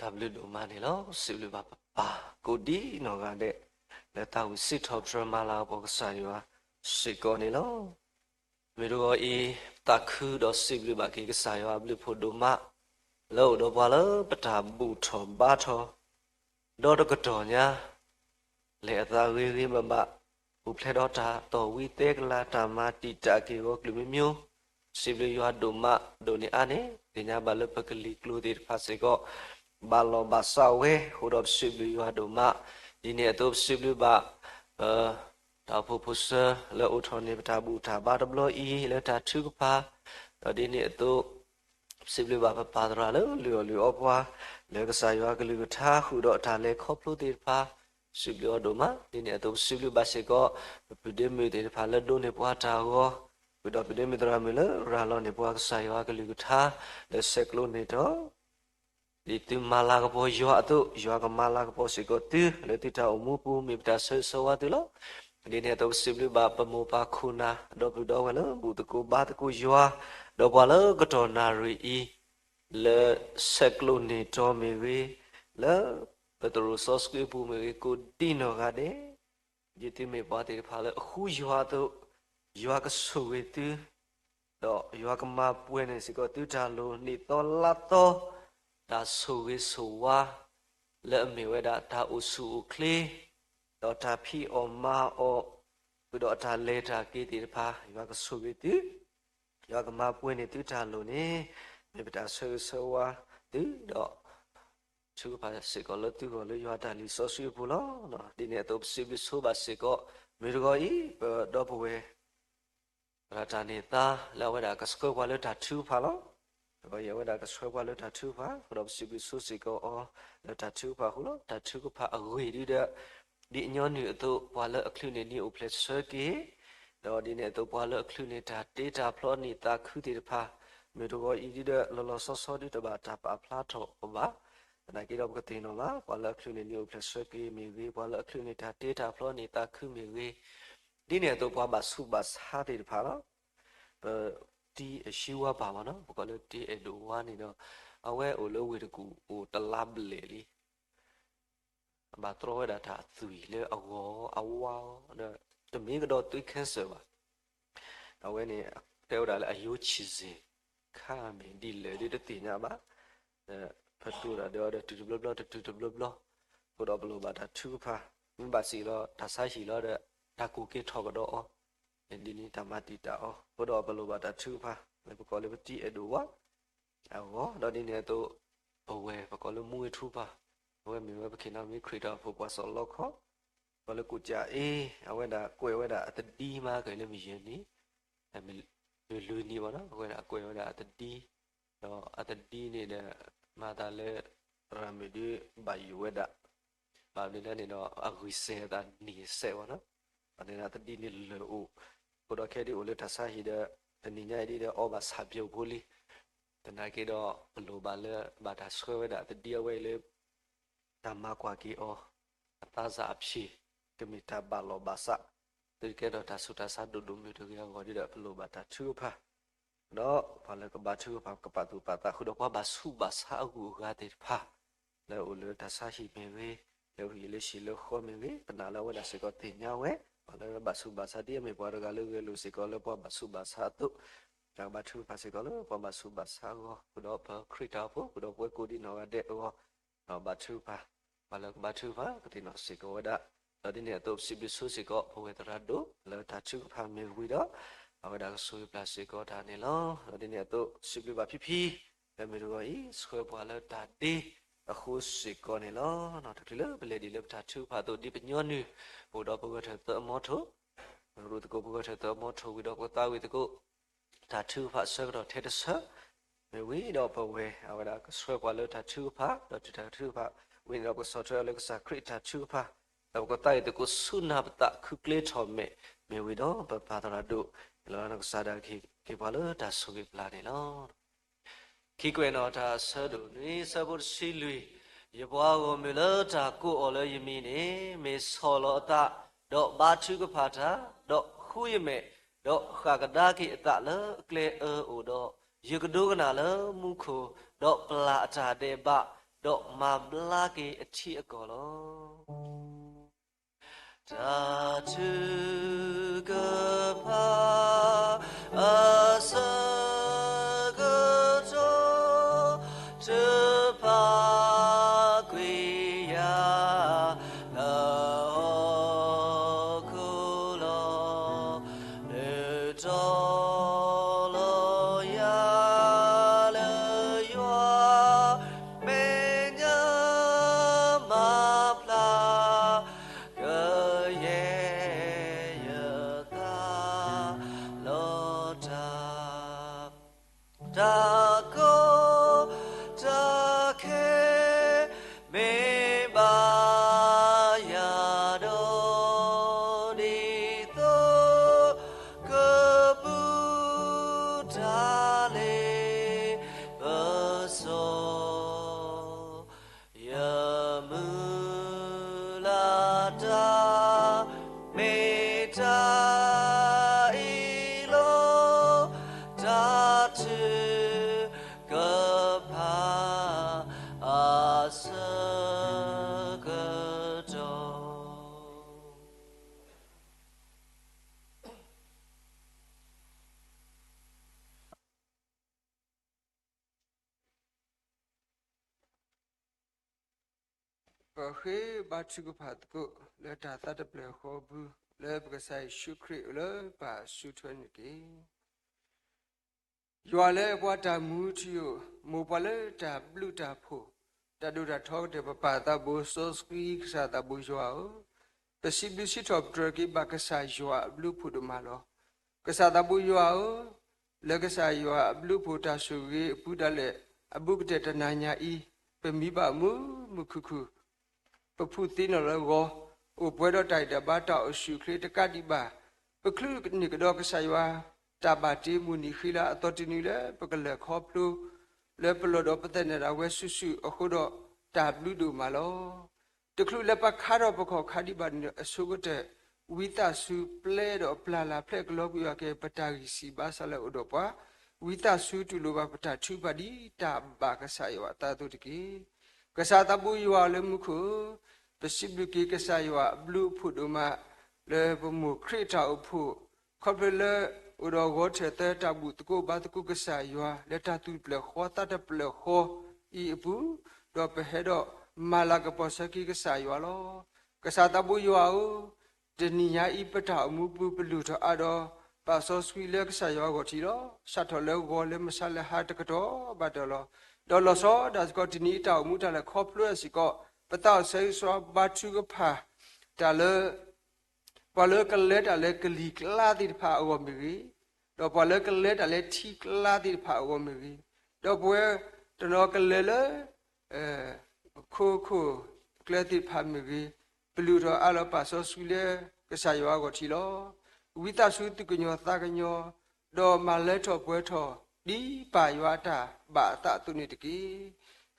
တၢ်ဘျုးဒိၣ်မးန့ၣ်လီၤ. စံးဘျုးဘၣ်ပပၢ်ကိးဒံနီၢ်ဂၤဒဲး လၢတၢ်ဝံၣ်စံးထီၣ်ပတြၢၤမၤလၤကပီၤကစၢ်ယွၤစ့ၢ်ကီးန့ၣ်လီၤ. မ့ၢ်တဂီၤအံၤ ပသးခုဒီးစံးဘျုးဘၣ်က့ၤကစၢ်ယွၤအဘျုးဖှိၣ်ဒိၣ်မး လၢအိၣ်ဒီးပှၤလၢပတၢ်ဘူၣ်ထီၣ်ဘါထီၣ် ဒီတကတီၢ်ညါ လဲၤအသးဂ့ၤဂ့ၤဘၣ်ဘၣ်, အိၣ်ဖျဲၣ်ဒီးတၢ်တီၢ်ဝံသဲကလၤ တၢ်မၤတံာ်တာ်က့ၤဂီၤကျၢၢ်မ့ၢ်မ့ၢ်, စံးဘျုးယွၤဒိၣ်မးဒိၣ်န့ၢ်အါန့ၢ်, သ့ၣ်ညါဘၣ်လၢပကလံၤကျိၤသ့ၣ်တဖၣ်စ့ၢ်ကီး ဘၣ်လီၢ်ဘၣ်စးဝဲ, အဃိဒီးပစံးဘျုးယွၤဒိၣ်မး, ဒ်န့ၣ်အသိးပစံးဘျုးဘၣ် ပ တၢ်အိၣ်ဖှိၣ်ဖိဆၢ လၢအိၣ်ထီၣ်န့ၢ်ပတၢ်ဘူၣ်တၢ်ဘါတဘျီအံၤ လၢတၢ်ထုကဖၣ်, ဒီးဒ်န့ၣ်အသိး ပစံးဘျုးဘၣ်ပပၢ်သရၣ်လၢလုၢ်အီၣ်လုၢ်အီပှၤ လၢကစၢ်ယွၤကလုၢ်ကထါ ဃုာ်ဒီးတၢ်လဲၤခီဖျိသ့ၣ်တဖၣ်, စံးဘျုးအီၤဒိၣ်မး, ဒ်န့ၣ်အသိးပစံးဘျုးဘၣ်စ့ၢ်ကီး ပပုၢ်ဒ့မုၣ်သ့ၣ်တဖၣ်လၢဒိးန့ၢ်ပှၤတၢ်ဂီၤ, ဃုာ်ဒီးပုၢ်ဒ့မုၣ်သရၣ်မုၣ်လၢရၤလီၤန့ၢ်ပှၤကစၢ်ယွၤကလုၢ်ကထါ လၢဆဲးကျိးန့ၢ်တီ ဒ်သုမၤလၤကပီၤယွၤအသိး ယွၤကမၤလၤကပီၤစ့ၢ်ကီးသု လၢသုတၢ်အိၣ်မူပူၤ မ့ၢ်ပတၢ်ဆၢဂ့ၤဆၢဝါသုလီၤ. ဒ်န့ၣ်အသိးပစံးဘျုးဘၣ်ပမိၢ်ပၢ်ခိၣ်နၢ် ဒီပုၢ်ဒီဝဲၢ်လၢဘူၣ်သကိးဘါသကိးယွၤ, ဒီးပှၤလၢကတီၢ်နၣ်ရံၣ်အံၤ လၢဆဲးကျိးန့ၢ်တီမ့ၢ်ဂ့ၤ, လၢပသရိာ်စီဆှံအပူၤမ့ၢ်ဂ့ၤ ကိးဒံနီၢ်ဂၤဒဲး ဒ်သုမ့ၢ်ပှၤသ့ၣ်တဖၣ်လၢအဃုယွၤအသိး, ယွၤကဆိၣ်ဂ့ၤသု, ဒီးယွၤကမၤပှဲၤန့ၢ်စ့ၢ်ကီးသုတၢ်လိၤ နံၣ်သီလါသီ, တၢ်ဆိၣ်ဂ့ၤဆိၣ်ဝါ လၢအမ့ၢ်ဝဲဒၣ်တၢ်အိၣ်ဆူၣ်အိၣ်ချ့, ဒီးတၢ်ဖံးအီၣ်မၤအီၣ်, ဃုာ်ဒီးတၢ်လဲၤတၢ်က့ၤသ့ၣ်တဖၣ် ယွၤကဆိၣ်ဂ့ၤသု, ယွၤကမၤပှဲၤန့ၢ်သုတၢ်လိၤန့ၣ်, မ့ၢ်ပတၢ်ဆၢဂ့ၤဆၢဝါသုဒီး ထုကဖၣ်စ့ၢ်ကီးလၢသုဂီၢ်လၢယွၤတၢ်လံာ်စီဆှံအပူၤလီၤ. ဒ်န့ၣ်အသိးပစံးဘျုးဆိဘၣ်စ့ၢ်ကီး မ့ၢ်တဂီၤအံၤ ပဒီပုၢ်ဝဲၢ် သရၣ်တၢ်န့ၢ်သါ လၢအဝဲဒၣ်ကဆှၢပှၤလၢတၢ်ထုကဖၣ်လီၤ. တဂီၤအံၤအဝဲဒၣ်ကဆှၢပှၤလၢတၢ်ထုကဖၣ် ဃုာ်ဒီးပစံးဘျုးဆိစ့ၢ်ကီးအီၤ လၢတၢ်ထုကဖၣ်အဃိလီၤ. တၢ်ထုကဖၣ်အဂ့ၢ်ဒ်ဒီး ဒ်အညီနုၢ်အသိး ပှၤလၢအချုးန့ၢ်နံၤအိၣ်ဖျဲၣ်ဆၢက့ၤ, ဒီးဒ်န့ၣ်အသိး ပှၤလၢအချုးန့ၢ်တၢ်တ့တၢ်ဖျီန့ၢ်သးခုသ့ၣ်တဖၣ်, မ့ၢ်တဂီၤအံၤဒ်ဒီး လီၤလီၤဆီဆီဒ်တဘၣ်တၢ်ပာ်ဖျါထီၣ်အီၤဘၣ်. သနာ်က့ဒီးပကသ့ၣ်နီၣ်ဘၣ် ပှၤလၢအချုးန့ၢ်နံၤအိၣ်ဖျဲၣ်ဆၢက့ၤမ့ၢ်ဂ့ၤ, ပှၤလၢအချုးန့ၢ်တၢ်တ့တၢ်ဖျီန့ၢ်သးခုမ့ၢ်ဂ့ၤ, ဒ်န့ၣ်အသိးပှၤဘၣ်ဆူးဘၣ်ဆါသ့ၣ်တဖၣ်လီၤ. ပတံအရှံဝါပၢ်မ့ၢ်နီၤ ပကိးလၢတံအဲၣ်ဒိးဝါန့ၣ်ဒီး အဝဲအိၣ်လၢဝ့ၢ်တကူၣ်အိၣ်တလါဘျဲၣ်လံ အဘၣ်တြီဝဲဒၣ်တၢ်သွံၣ်လၢအဂီၤအဝါအီၤဒီး တမ့ၢ်ကဒီးသွံၣ် cancer ဘၣ်. အဝဲန့ၣ် တဲဝဲဒၣ်လၢအယိဆံးစ့ၣ် ခါမ့ၢ်ဒ်လဲၣ်ဒ်တသ့ၣ်ညါဘၣ်. ဖဲတိၢ်ဒၣ်ဒီးအီၤဒီးတုၤတဘျီဘျီ တတုၤတဘျီဘျီ, အဃိဒီးပလိၣ်ဘၣ်တၢ်ထုကဖၣ်, မ့ၢ်ဘၣ်စံးလီၤ တၢ်ဆါဟံၣ်လီၤဒီး တၢ်ကူၣ်က့ၤထီၣ်ကဒီးအီၤ, ဒ်န့ၣ်တၢ်မၤတံာ်တာ်အီၤ, အဃိဒီးပလိၣ်ဘၣ်တၢ်ထုကဖၣ် လၢပကိးလၢပတံအဲၣ်ဒိးဝါ အဂီၢ်, ဒီးဒ်န့ၣ်အသိး ပဝဲၢ်ပကိးလၢမူဝ့ထူပၢ်, အဝဲမ့ၢ်ဝဲပခ့ၣ်နီမ့ၢ်ခရံာ်တၢ်အိၣ်ဖှိၣ်ပှၤစီၤလီခီ, ပှၤလၢကူၣ်ကၠးအ့, အဝဲဒၣ်ကွဲးဝဲဒၣ်အသဒံမး ကဲလၢမုၢ်ယဲၢ်နံၤ, မုၢ်လွံၢ်နံၤဘၣ်နီၤ, အဝဲဒၣ်ကွဲးဝဲဒၣ်အသဒံ, ဒီးအသဒံန့ၣ်ဒီး မၤသးလၢ သရၣ်မုၣ်ဒုးဘၣ်ယိၣ်ဝဲဒၣ်, ဘၣ်မနုၤလဲၣ်န့ၣ်ဒီး အဂံၢ်စဲၤအသးန့ၢ်စဲးဘၣ်နီၤ, ဘၣ်န့ၣ်ဒီးအသဒံန့ၣ်လၢာ်အိၣ်, အဃိဒီးခဲဒ်အိၣ်လၢတၢ်ဆါဟံၣ်ဒီး တနံၤညါအံၤဒ်ဒီးအီဘၣ်ဆၣ်ပျိၢ်ဖိလံ သနာ်က့ဒီး ပလိၣ်ဘၣ်လၢ ဘၣ်တၢ်ဆှၢဝဲဒၣ်အသဒံအဝဲအံၤလၢ တၢ်မၤကွၢ်က့ၤအီၤ အသးစၢ်အဖျၢၣ် ကမ့ၢ်တၢ်ဘၣ်လီၢ်ဘၣ်စး သုတကဲထီၣ်တၢ်ဆူးတၢ်ဆါဒိၣ်ဒိၣ်မုၢ်တဂ့ၤအဂီၢ်ဒ်ဒီး ပလိၣ်ဘၣ်တၢ်ထုကဖၣ် ဒီးပှၤလၢကဘါထုကဖၣ် ကပာ်သူၣ်ပာ်သးဃုာ်ဒီးပှၤဘၣ်ဆူးဘၣ်ဆါအဂုၤအဂၤသ့ၣ်တဖၣ် လၢအိၣ်လၢတၢ်ဆါဟံၣ်မ့ၢ်ဂ့ၤ, လၢဟံၣ်လၢဃီမ့ၢ်ဂ့ၤ, ပနာ်လၢအဝဲဒၣ်စ့ၢ်ကီးသ့ၣ်ညါဝဲ ပှၤလၢဘၣ်ဆူးဘၣ်ဆါ ဒ်အမ့ၢ်ပှၤတဂၤလၢဂဲၤလိာ်စ့ၢ်ကီးလၢပှၤဘၣ်ဆူးဘၣ်ဆါအသိး, တၢ်ကဘါထုကဖၣ်စ့ၢ်ကီးလၢပှၤဘၣ်ဆူးဘၣ်ဆါအဂီၢ်, ဃုာ်ဒီးပခရံာ်တၢ်အိၣ်ဖှိၣ် ဃုာ်ဒီးပဝဲကိးဒံနီၢ်ဂၤဒဲးအဂီၢ်, ဒီးဘါထုကဖၣ်, ပှၤလၢကဘါထုကဖၣ် ကသ့ၣ်နီၣ်စ့ၢ်ကီးဝဲဒၣ်, ဒီးဒ်န့ၣ်အသိးပစံးဘျုးဆိစ့ၢ်ကီး ပဝဲၢ်သရၣ်ဒိၣ် လၢတၢ်ထုကဖၣ်မ့ၢ်ဝံၤဒီး အဝဲဒၣ်ကဆိၣ်ဂ့ၤပျၢ်စ့ၢ်ကီးတၢ်န့ၣ်လီၤ. ဒီးဒ်န့ၣ်အသိး စံးဘျုးဘၣ်ဖံဖံ လၢမုၢ်တဂီၤအံၤ ဆှၢပှၤလၢတၢ်ဒ့အဃိစ့ၢ်ကီးန့ၣ်လီၤ. တချုးလၢပလဲၤဒံးလၢပတၢ်ထုကဖၣ်အသိး ဒ်ပညီနုၢ် ပအိၣ်ဒီးပဂၢၢ်ထၢၣ်သၢအမီထိၣ်, ရူၢ်သကိးပဂၢၢ်ထၢၣ်သၢအမီထိၣ်ဝံၤဒီး ပသးဝံၣ်သကိး တၢ်ထုကဖၣ်ဆၢကတီၢ်ထဲတဆၢ မ့ၢ်ဝံၤဒီးပဝဲၢ် အဝဲဒၣ်ကဆှၢပှၤလၢတၢ်ထုကဖၣ် ဒီးတုၤတၢ်ထုကဖၣ်ဝံၤန့ၣ်ဒီး ပကဆီၣ်ထွဲအီၤလၢကစၢ်ခရံာ်တၢ်ထုကဖၣ်, ဒီးပကသးဝံၣ်သကိးဆူနၢ်ပသးခုကျဲထီၣ်မဲာ် မ့ၢ်ဝံၤဒီးပပၢ်သရၣ်ဒိၣ် လၢနကစၢ်ဒၣ်ကဟ့ၣ်က့ၤပှၤလၢတၢ်ဆိၣ်ဂ့ၤပျၢ်န့ၣ်လီၤ. ခံကွဲးနီၣ်တၢ်အဆၢဒိၣ်နွံ ဆၢဖိတဆံလွံၢ်, ယပှၤဂီၢ်မုၢ်လၢတၢ်ကိးအီၤလၢယမံၤန့ၣ် မ့ၢ်ဆီၣ်လီၤအသး, ဒီးဘါထုကဖၣ်တၢ်, ဒီးဃုယမဲာ်, ဒီးဃၣ်ကဒါက့ၤအသးလၢအကျဲအၢအိၣ်ဒီး, ယကဒိကနၣ်လၢမူခိၣ်, ဒီးပျၢ်အတၢ်ဒဲးဘး, ဒီးမၤဘျါက့ၤအထံအကီၢ်လီၤ. တၢ်ထုကဖၣ်အဆၢကတီၢ်, ထုကဖၣ်ကွံာ်ယၤ လၢဟီၣ်ခိၣ်လီၤ. နုာ်ထီၣ်လီၤယၤလၢယွၤ မဲာ်ညါမၤဖျါ ကယဲၢ်ယသးလီၤတၢ် တၢ်ကီတၢ်ခဲ မ့ၢ်ဘၣ်ယၤဒီး ဒ်သိးကပူၤတၢ်လ့ပစီ ယမုၢ်လၢ်တၢ် မ့ၢ်တၢ်အံၤလီၤ. တၢ်ထုကဖၣ်အဆၢကတီၢ်. ပဃ့ဘါထုကဖၣ်သကိး လၢတၢ်သးတဖျၢၣ်ဃီပူၤ လၢပကစၢ်ယ့ၣ်ၡူးခရံာ်အိၣ်လၢပၢ်အစုထွဲန့ၣ်တက့ၢ်. ယွၤလၢပှၤတၢ်မူထူယိာ်, မိၢ်ပှၤလၢတၢ်ဘျုးတၢ်ဖှိၣ်, တၢ်ဒိၣ်တၢ်ထီကတၢၢ် ပပၢ်သးဘိစီဆှံ ကစၢ်သးဘိယွၤဧၢ, ပစံးဘျုးစံးထီၣ်ပတြၢၤက့ၤဘၣ်ကစၢ်ယွၤအဘျုးအဖှိၣ်ဒိၣ်မးလီၤ. ကစၢ်သးဘိယွၤဧၢ, လၢကစၢ်ယွၤအဘျုးအဖှိၣ်တၢ်ဆိၣ်ဂ့ၤအပူၤဒၣ်လဲာ် အဘူးကတၢၢ်တနၤညါအံၤ, ပမံဘၣ်မုာ်မုာ်ခုၣ်ခုၣ် ပဖုသံနီၣ်လၢဂီၤ, အိၣ်ပှဲၤဒီးတၢ်ဂံၢ်တၢ်ဘါတၢ်အိၣ်ဆူၣ်အိၣ်ချ့တကးဒံးဘၣ်, ပချုးန့ၢ်ကဒီးကစၢ်ယွၤ တၢ်ဘၣ်တ့မုၢ်နံၤဃံလၤအသီတနံၤလၢ ပကလဲၤခီဖျိ လၢပလီၢ်ဒီးပသန့ၤဒၣ်ဝဲစုာ်စုာ်အဃိဒီး တၢ်ဘျုးဒိၣ်မးလီၤ. တချုးလၢပခါထီၣ်ပခီၣ်ခါဒံးဘၣ်န့ၣ် အဆိကတၢၢ် ဝံသးစူၤပျဲဒီးပျၢ်လၢ်ဖျဲၣ်ကလီကွံာ်ယွၤက့ၤ ပတၢ်ဂံၢ်စၢ်ဘါစၢ်လၢအအိၣ်ဒီးပှၤ, ဝံသးစူၤတူၢ်လိာ်ဘၣ်ပတၢ်ထုကဖၣ်ဒ်တၢ်ဘၣ်ကစၢ်ယွၤအသးအသိးတက့ၢ်. ကစၢ်သးဘိယွၤလၢမူခိၣ်ဧၢ, ပစံးဘျုးက့ၤကစၢ်ယွၤအဘျုးအဖှိၣ်ဒိၣ်မး လၢပမိၢ်ခရံာ်တၢ်အိၣ်ဖှိၣ် ခီဖျိလၢ အိၣ်ဒီးဂီၤထၢၣ်သၢတၢ်ဘူၣ်သကိးဘါသကိးကစၢ်ယွၤ လၢတၢ်သူၣ်တဖျၢၣ်ဃီသးတဖျၢၣ်ဃီအံၤအပူၤ, ဒီးပဟဲဒီးမၤလၤကပီၤဆၢက့ၤကစၢ်ယွၤလီၤ. ကစၢ်သးဘိယွၤဧၢ, တနံၤညါအံၤပတၢ်အိၣ်မူပူၤ ပလုၢ်ထီၣ်အါဒီး ပာ်စီဆှံလၢကစၢ်ယွၤအဂီၢ်ထံးလီၤ. စးထီၣ်လၢဂီၤလၢမုၢ်ဆါလၢဟါတကတီၢ်ဘၣ်တၢ်လီၤ. ဒီးလီၤဆီဒၣ်စ့ၢ်ကီးတနံၤအံၤတၢ်အိၣ်မူတၢ်လဲၤခီဖျိစ့ၢ်ကီး ပသးအိၣ်ဆၢဂ့ၤဆၢဝါဘါထုကဖၣ် တၢ်လၢ ပှၤလၢကလဲၤတၢ်လၢကလံၤကျါသ့ၣ်တဖၣ်အဂီၢ်မ့ၢ်ဂ့ၤ, ဒီးပှၤလၢကလဲၤတၢ်လၢထံကျါသ့ၣ်တဖၣ်အဂီၢ်မ့ၢ်ဂ့ၤ, ဒီးပဝဲတနီၤကလဲၤလၢ ခိခိၣ်ကျၢၢ်သ့ၣ်တဖၣ်မ့ၢ်ဂ့ၤ, ပလုၢ်ထီၣ်အါလီၤပာ်စီဆှံလၢကစၢ်ယွၤအဂီၢ်ထံးလီၤ. ဝံသးစူၤသူၣ်ကညီၤသးကညီၤ, ဒီးမၤလၢထီၣ်ပှဲၤထီၣ် ဒ်ပၢ်ယွၤအတၢ်ဘၣ်အသးအသိးန့ၣ်တက့ၢ်.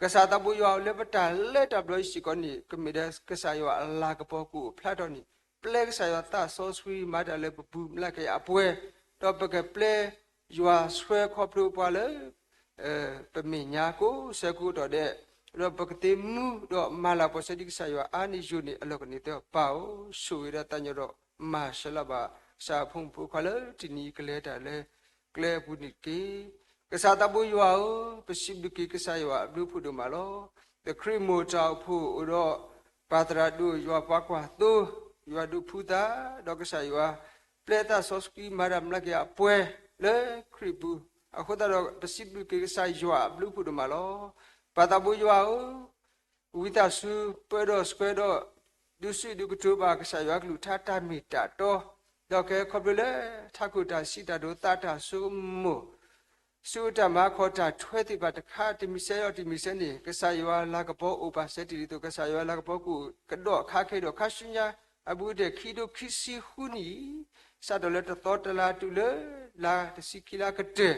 ကစၢ်သးဘိယွၤလၢပတၢ်လၢတၢ်ဘျီအံၤစ့ၢ်ကီးန့ၣ် ကမ့ၢ်ဒၣ်ကစၢ်ယွၤအလၤကပီၤကအိၣ်ဖျါထီၣ်န့ၣ် ပျဲကစၢ်ယွၤသးစီဆှံမၤတၢ်လၢပပူၤမျးကယၤအပှဲၤ, ဒီးပကပျဲယွၤဆှၢခီဖျိပှၤလၢ ပမဲာ်ညါကိးဆၢကိးကတီၢ်ဒဲး, ဒီးပကသ့မူဒီးမၤလၤကပီၤဆၢဒ်ကစၢ်ယွၤအါန့ၢ်ယိာ်န့ၣ် အလီၢ်ကန့ၢ်သ့ပၢ်ဧၢ, ဆိၣ်ဂ့ၤဒီးသးကညီၤဒီးမၤစၢၤလၢ်ဘၣ် ကစၢ်ဖိမုၣ်ဖိခွါလၢတနံၤအံၤကလဲၤတၢ်လၢကျဲအပူၤန့ၣ်တက့ၢ်. ကစၢ်သးဘိယွၤဧၢ, ပစံးဘျုးက့ၤကစၢ်ယွၤအဘျုးအဖှိၣ်ဒိၣ်မးလီၤ. ပခရံာ်မိၢ်တၢ်အိၣ်ဖှိၣ်အိၣ်ဒီး ပၢ်သရၣ်ဒိၣ် ယွၤပှၤကွၢ်သိ, ယွၤဒိးဖှူသး, ဒီးကစၢ်ယွၤ ပျဲသးစီဆှံမၤတၢ်မျးကယၤအပှဲၤလၢခရံာ်ပူၤ, အဃိသတးဒီး ပစံးဘျုးက့ၤကစၢ်ယွၤအဘျုးအဖှိၣ်ဒိၣ်မးလီၤ. ပၢ်သးဘိယွၤဧၢ, ဝံသးစူၤပၢဒီးဆှၢဒီး ဒုးဆူၣ်ဒုးကတိၤဘၣ်ကစၢ်ယွၤကလုၢ်ကထါတၢ်မ့ၢ်တၢ်တီ, ဒီးကဟဲခီဖျိလၢထးခိၣ်တၢ်စံးတၢ်ဒိးသးတၢ်ဆိကမိၣ် ဆူတၢ်မၤခီၣ်တၢ်ထွဲသ့ၣ်တဖၣ်တခါတမံၤစဲဒီးတမံၤစဲန့ၣ် ကစၢ်ယွၤလၤကပီၤအိၣ်ပာ်စဲတ့ၢ်ဒ်သိး ကစၢ်ယွၤလၤကပီၤကအိၣ်ကဒီးခါခဲဒီးခါဆူညါ အဘူးကတၢၢ်ခံကထိခံဆံဃုနံၣ်အံၤ စးထီၣ်လၢတသီတလါတုၤလၢလါတဆံခံလါကတၢၢ်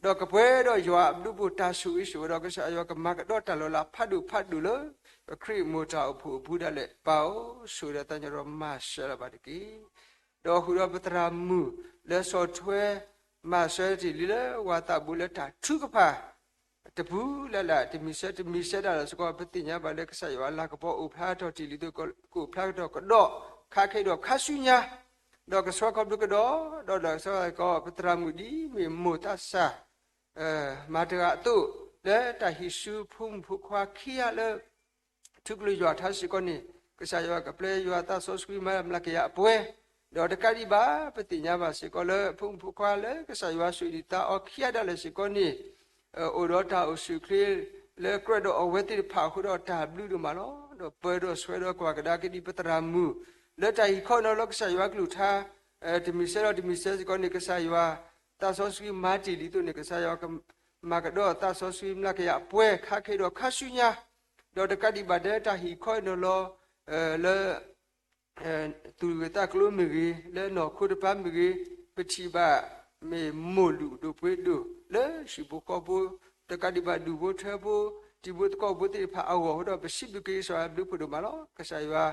ဒီးကပှဲၤဒီးယွၤအဘျုးအဖှိၣ်တၢ်ဆိၣ်ဂ့ၤဆိၣ်ဝါဒီး ကစၢ်ယွၤကမၤကဒီးတၢ်လီၤလးဖးဒိၣ်ဖးဒိၣ်လၢ ပခရံာ်မိၢ်တၢ်အိၣ်ဖှိၣ်အပူၤဒၣ်လဲာ် ပၢ်ဧၢ, ဆိၣ်ဂ့ၤဒီးသးကညီၤဒီးမၤစၢၤလၢ်ဘၣ်တက့ၢ်. ဒီးဃုာ်ဒီးပသရၣ်မုၣ်လၢဆီၣ်ထွဲ မၤစၢၤတ့ၢ်လံလၢဝၤသးဘိလၢတၢ်ထုကဖၣ် တပူၤလၢ်လၢ် တမံၤဆၢတမံၤဆၢဒၣ်လဲာ်စ့ၢ်ကီး ပသ့ၣ်ညါဘၣ်လၢကစၢ်ယွၤအလၤကပီၤအိၣ်ဖျါထီၣ်တ့ၢ်လံအသိး ကအိၣ်ဖျါထီၣ်ကဒီး ခါခဲအံၤဒီးခါဆူညါ ဒီးကဆှၢခီဖျိကဒီး ဒီးလီၤဆီစ့ၢ်ကီး ပသရၣ်မုၣ်ဒ်မ့ၢ်မိၢ်သးစၢ် မၤတဂၤအသိး လၢတၢ်ဟံးဆူဖိမုၣ်ဖိခွါခံဂၤလၢ ထူကလုၢ်ယွၤထါစ့ၢ်ကီးန့ၣ် ကစၢ်ယွၤကပျဲယွၤသးစီဆှံမၤလၤက့ၤအပှဲၤ, ဒီးတကးဒံးဘၣ် ပသ့ၣ်ညါဘၣ်စ့ၢ်ကီးလၢ ဖိမုၣ်ဖိခွါလၢကစၢ်ယွၤဆိၣ်ဂ့ၤဒံးသးအီၤခံဂၤဒၣ်လဲာ်စ့ၢ်ကီးန့ၣ် အိၣ်ဒီးတၢ်အိၣ်ဆူၣ်အိၣ်ချ့လၢကြၢးဒီးအဝဲသ့ၣ်တဖၣ်အဃိဒီးတၢ်ဘျုးဒိၣ်မးလီၤ. ဒီးပၢၤဒီးဆှၢဒီးကွၢ်ကဒါက့ၤဒ်ပသရၣ်မုၣ် လၢတၢ်ဟံးခီနီၤလၢကစၢ်ယွၤကလုၢ်ကထါ တမံၤဆၢဒီးတမံၤဆၢစ့ၢ်ကီးန့ၣ် ကစၢ်ယွၤ သးစီဆှံမၤတ့ၢ်လံအသိးန့ၣ် ကစၢ်ယွၤကမၤကဒီးသးစီဆှံမျးကယၤအပှဲၤ ခါခဲအံၤဒီးခါဆူညါ, ဒီးတကးဒံးဘၣ်ဒီးတၢ်ဟံးခီနီၤလီၤ လၢ သူၣ်ဂ့ၤသးကျိၤမ့ၢ်ဂ့ၤ, လၢနီၢ်ခိတပၤမ့ၢ်ဂ့ၤ, ပထံၣ်ဘၣ်မ့ၢ်မိၢ်လုၢ်ဒိၣ်ပှ့ၤဒိၣ် လၢဟံၣ်ဖိဃီဖိ, တကးဒံးဘၣ်ဒူၣ်ဖိထၢဖိ, တံၤဖိသကိးဖိသ့ၣ်တဖၣ်အဂီၢ်အဃိဒီး ပစံးဘျုးက့ၤကစၢ်ယွၤဘျုးဖှိၣ်ဒိၣ်မးလီၤ. ကစၢ်ယွၤ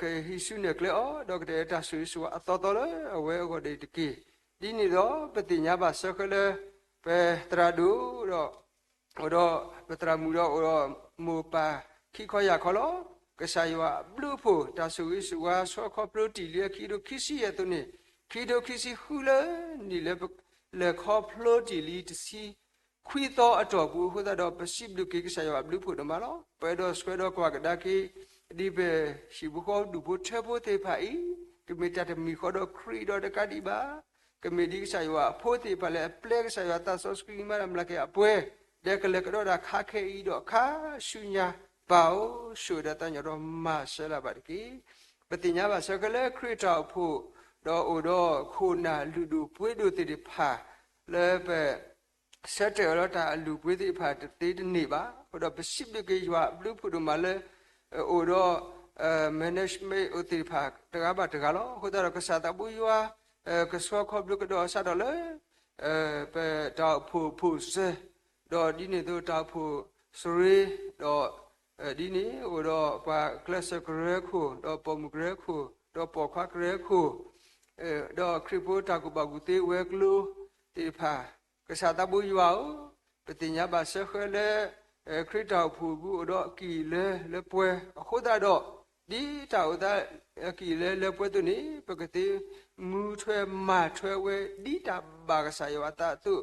ကဟံးစုနဲၣ်ကျဲအီၤ ဒီးကတဲတၢ်ဆိၣ်ဂ့ၤဆိၣ်ဝါအသီသီလၢအဝဲအဂီၢ်ဒၣ်တက့ၢ်. ဒ်န့ၣ်ဒီး ပသ့ၣ်ညါဘၣ်စ့ၢ်ကီးလၢ ပသရၣ်ဒိၣ်ဒီး အိၣ်ဒီးပသရၣ်မုၣ်ဒီးအိၣ်ဒီးမိၢ်ပၢ်ခံခီယၢ်ခီလီၤ. ကစၢ်ယွၤအဘျုးအဖှိၣ် တၢ်ဆိၣ်ဂ့ၤဆိၣ်ဝါဆှၢခီဖျိတ့ၢ်လံခံကထိခံဆံယဲၢ်အသိးန့ၣ် ခံကထိခံဆံဃုလၢနံၣ်လၢပလဲၤခီဖျိတ့ၢ်လံတဆံ ခွံသီအတီၢ်ပူၤအဃိသတးဒီး ပစံးဘျုးက့ၤကစၢ်ယွၤအဘျုးဖှိၣ်ဒိၣ်မးလီၤ. ပှဲၤဒီးဆှဲဒီးကွၢ်ကဒါက့ၤ ဒ်ပဟံၣ်ဖိဃီဖိဒူၣ်ဖိထၢဖိသ့ၣ်တဖၣ်အံၤ တမ့ၢ်တၢ်တမံၤဃီဒီးခရံာ်ဒီးတကးဒံးဘၣ် ကမ့ၢ်ဒ်ကစၢ်ယွၤအဖိသ့ၣ်တဖၣ်လၢအပျဲကစၢ်ယွၤသးစီဆှံမၤတၢ်မျးကယၤအပှဲၤ ဒီးကလဲၤကဒီးတၢ်ခါခဲအံၤဒီးခါဆူညါ ပၢ်ဧၢ, ဆိၣ်ဂ့ၤဒီးသးကညီၤဒီးမၤစၢၤလၢၤဘၣ်တက့ၢ်. ပသ့ၣ်ညါဘၣ်စ့ၢ်ကီးလၢခရံာ်တၢ်အိၣ်ဖှိၣ် ဒီးအိၣ်ဒီးခိၣ်နၢ်လုၢ်ဒိၣ်ပှ့ၤဒိၣ်သ့ၣ်တဖၣ် လၢပ ဆၢတဲာ်အီၤလၢတၢ်အလုၢ်အပှ့ၤသ့ၣ်တဖၣ်တသ့တန့ၢ်ဘၣ်. အဃိဒီးပစံးဘျုးက့ၤယွၤအဘျုးဖှိၣ်ဒိၣ်မးလၢ အိၣ်ဒီး management အိၣ်သ့ၣ်တဖၣ်တဂၤဘၣ်တဂၤလီၤ. အဃိသတးဒီးကစၢ်သးဘိယွၤ ကဆှၢခီဖျိကဒီးစးထီၣ်လၢ ပတၢ်အိၣ်ဖှိၣ်ဖိၣ်စၢၤ ဒီးဒ်န့ၣ်အသိးတၢ်အိၣ်ဖှိၣ်စရ့ ဒီး ဒ်န့ၣ်အိၣ်ဒီးပှၤကျဲးစၢးကရၢခိၣ် ဒီးပိာ်မုၣ်ကရၢခိၣ် ဒီးပိာ်ခွါကရၢခိၣ် ဒီးခရံာ်ဖိတၢ်ကူၣ်ဘၣ်ကူၣ်သ့ဝဲၤကျိၤသ့ၣ်တဖၣ် ကစၢ်သးဘိယွၤဧၢ, ပသ့ၣ်ညါဘၣ်စ့ၢ်ကီးလၢ ခရံာ်တၢ်အိၣ်ဖှိၣ်အပူၤအိၣ်ဒီးအကံၢ်အလၢလၢပှဲၤအဃိသတးဒီး ဒ်တၢ်အိၣ်သးအကံၢ်အလၢလၢပှဲၤအသိးန့ၣ် ပကသ့မၤထွဲဝဲဒ်တၢ်ဘၣ်ကစၢ်ယွၤအသးအသိး,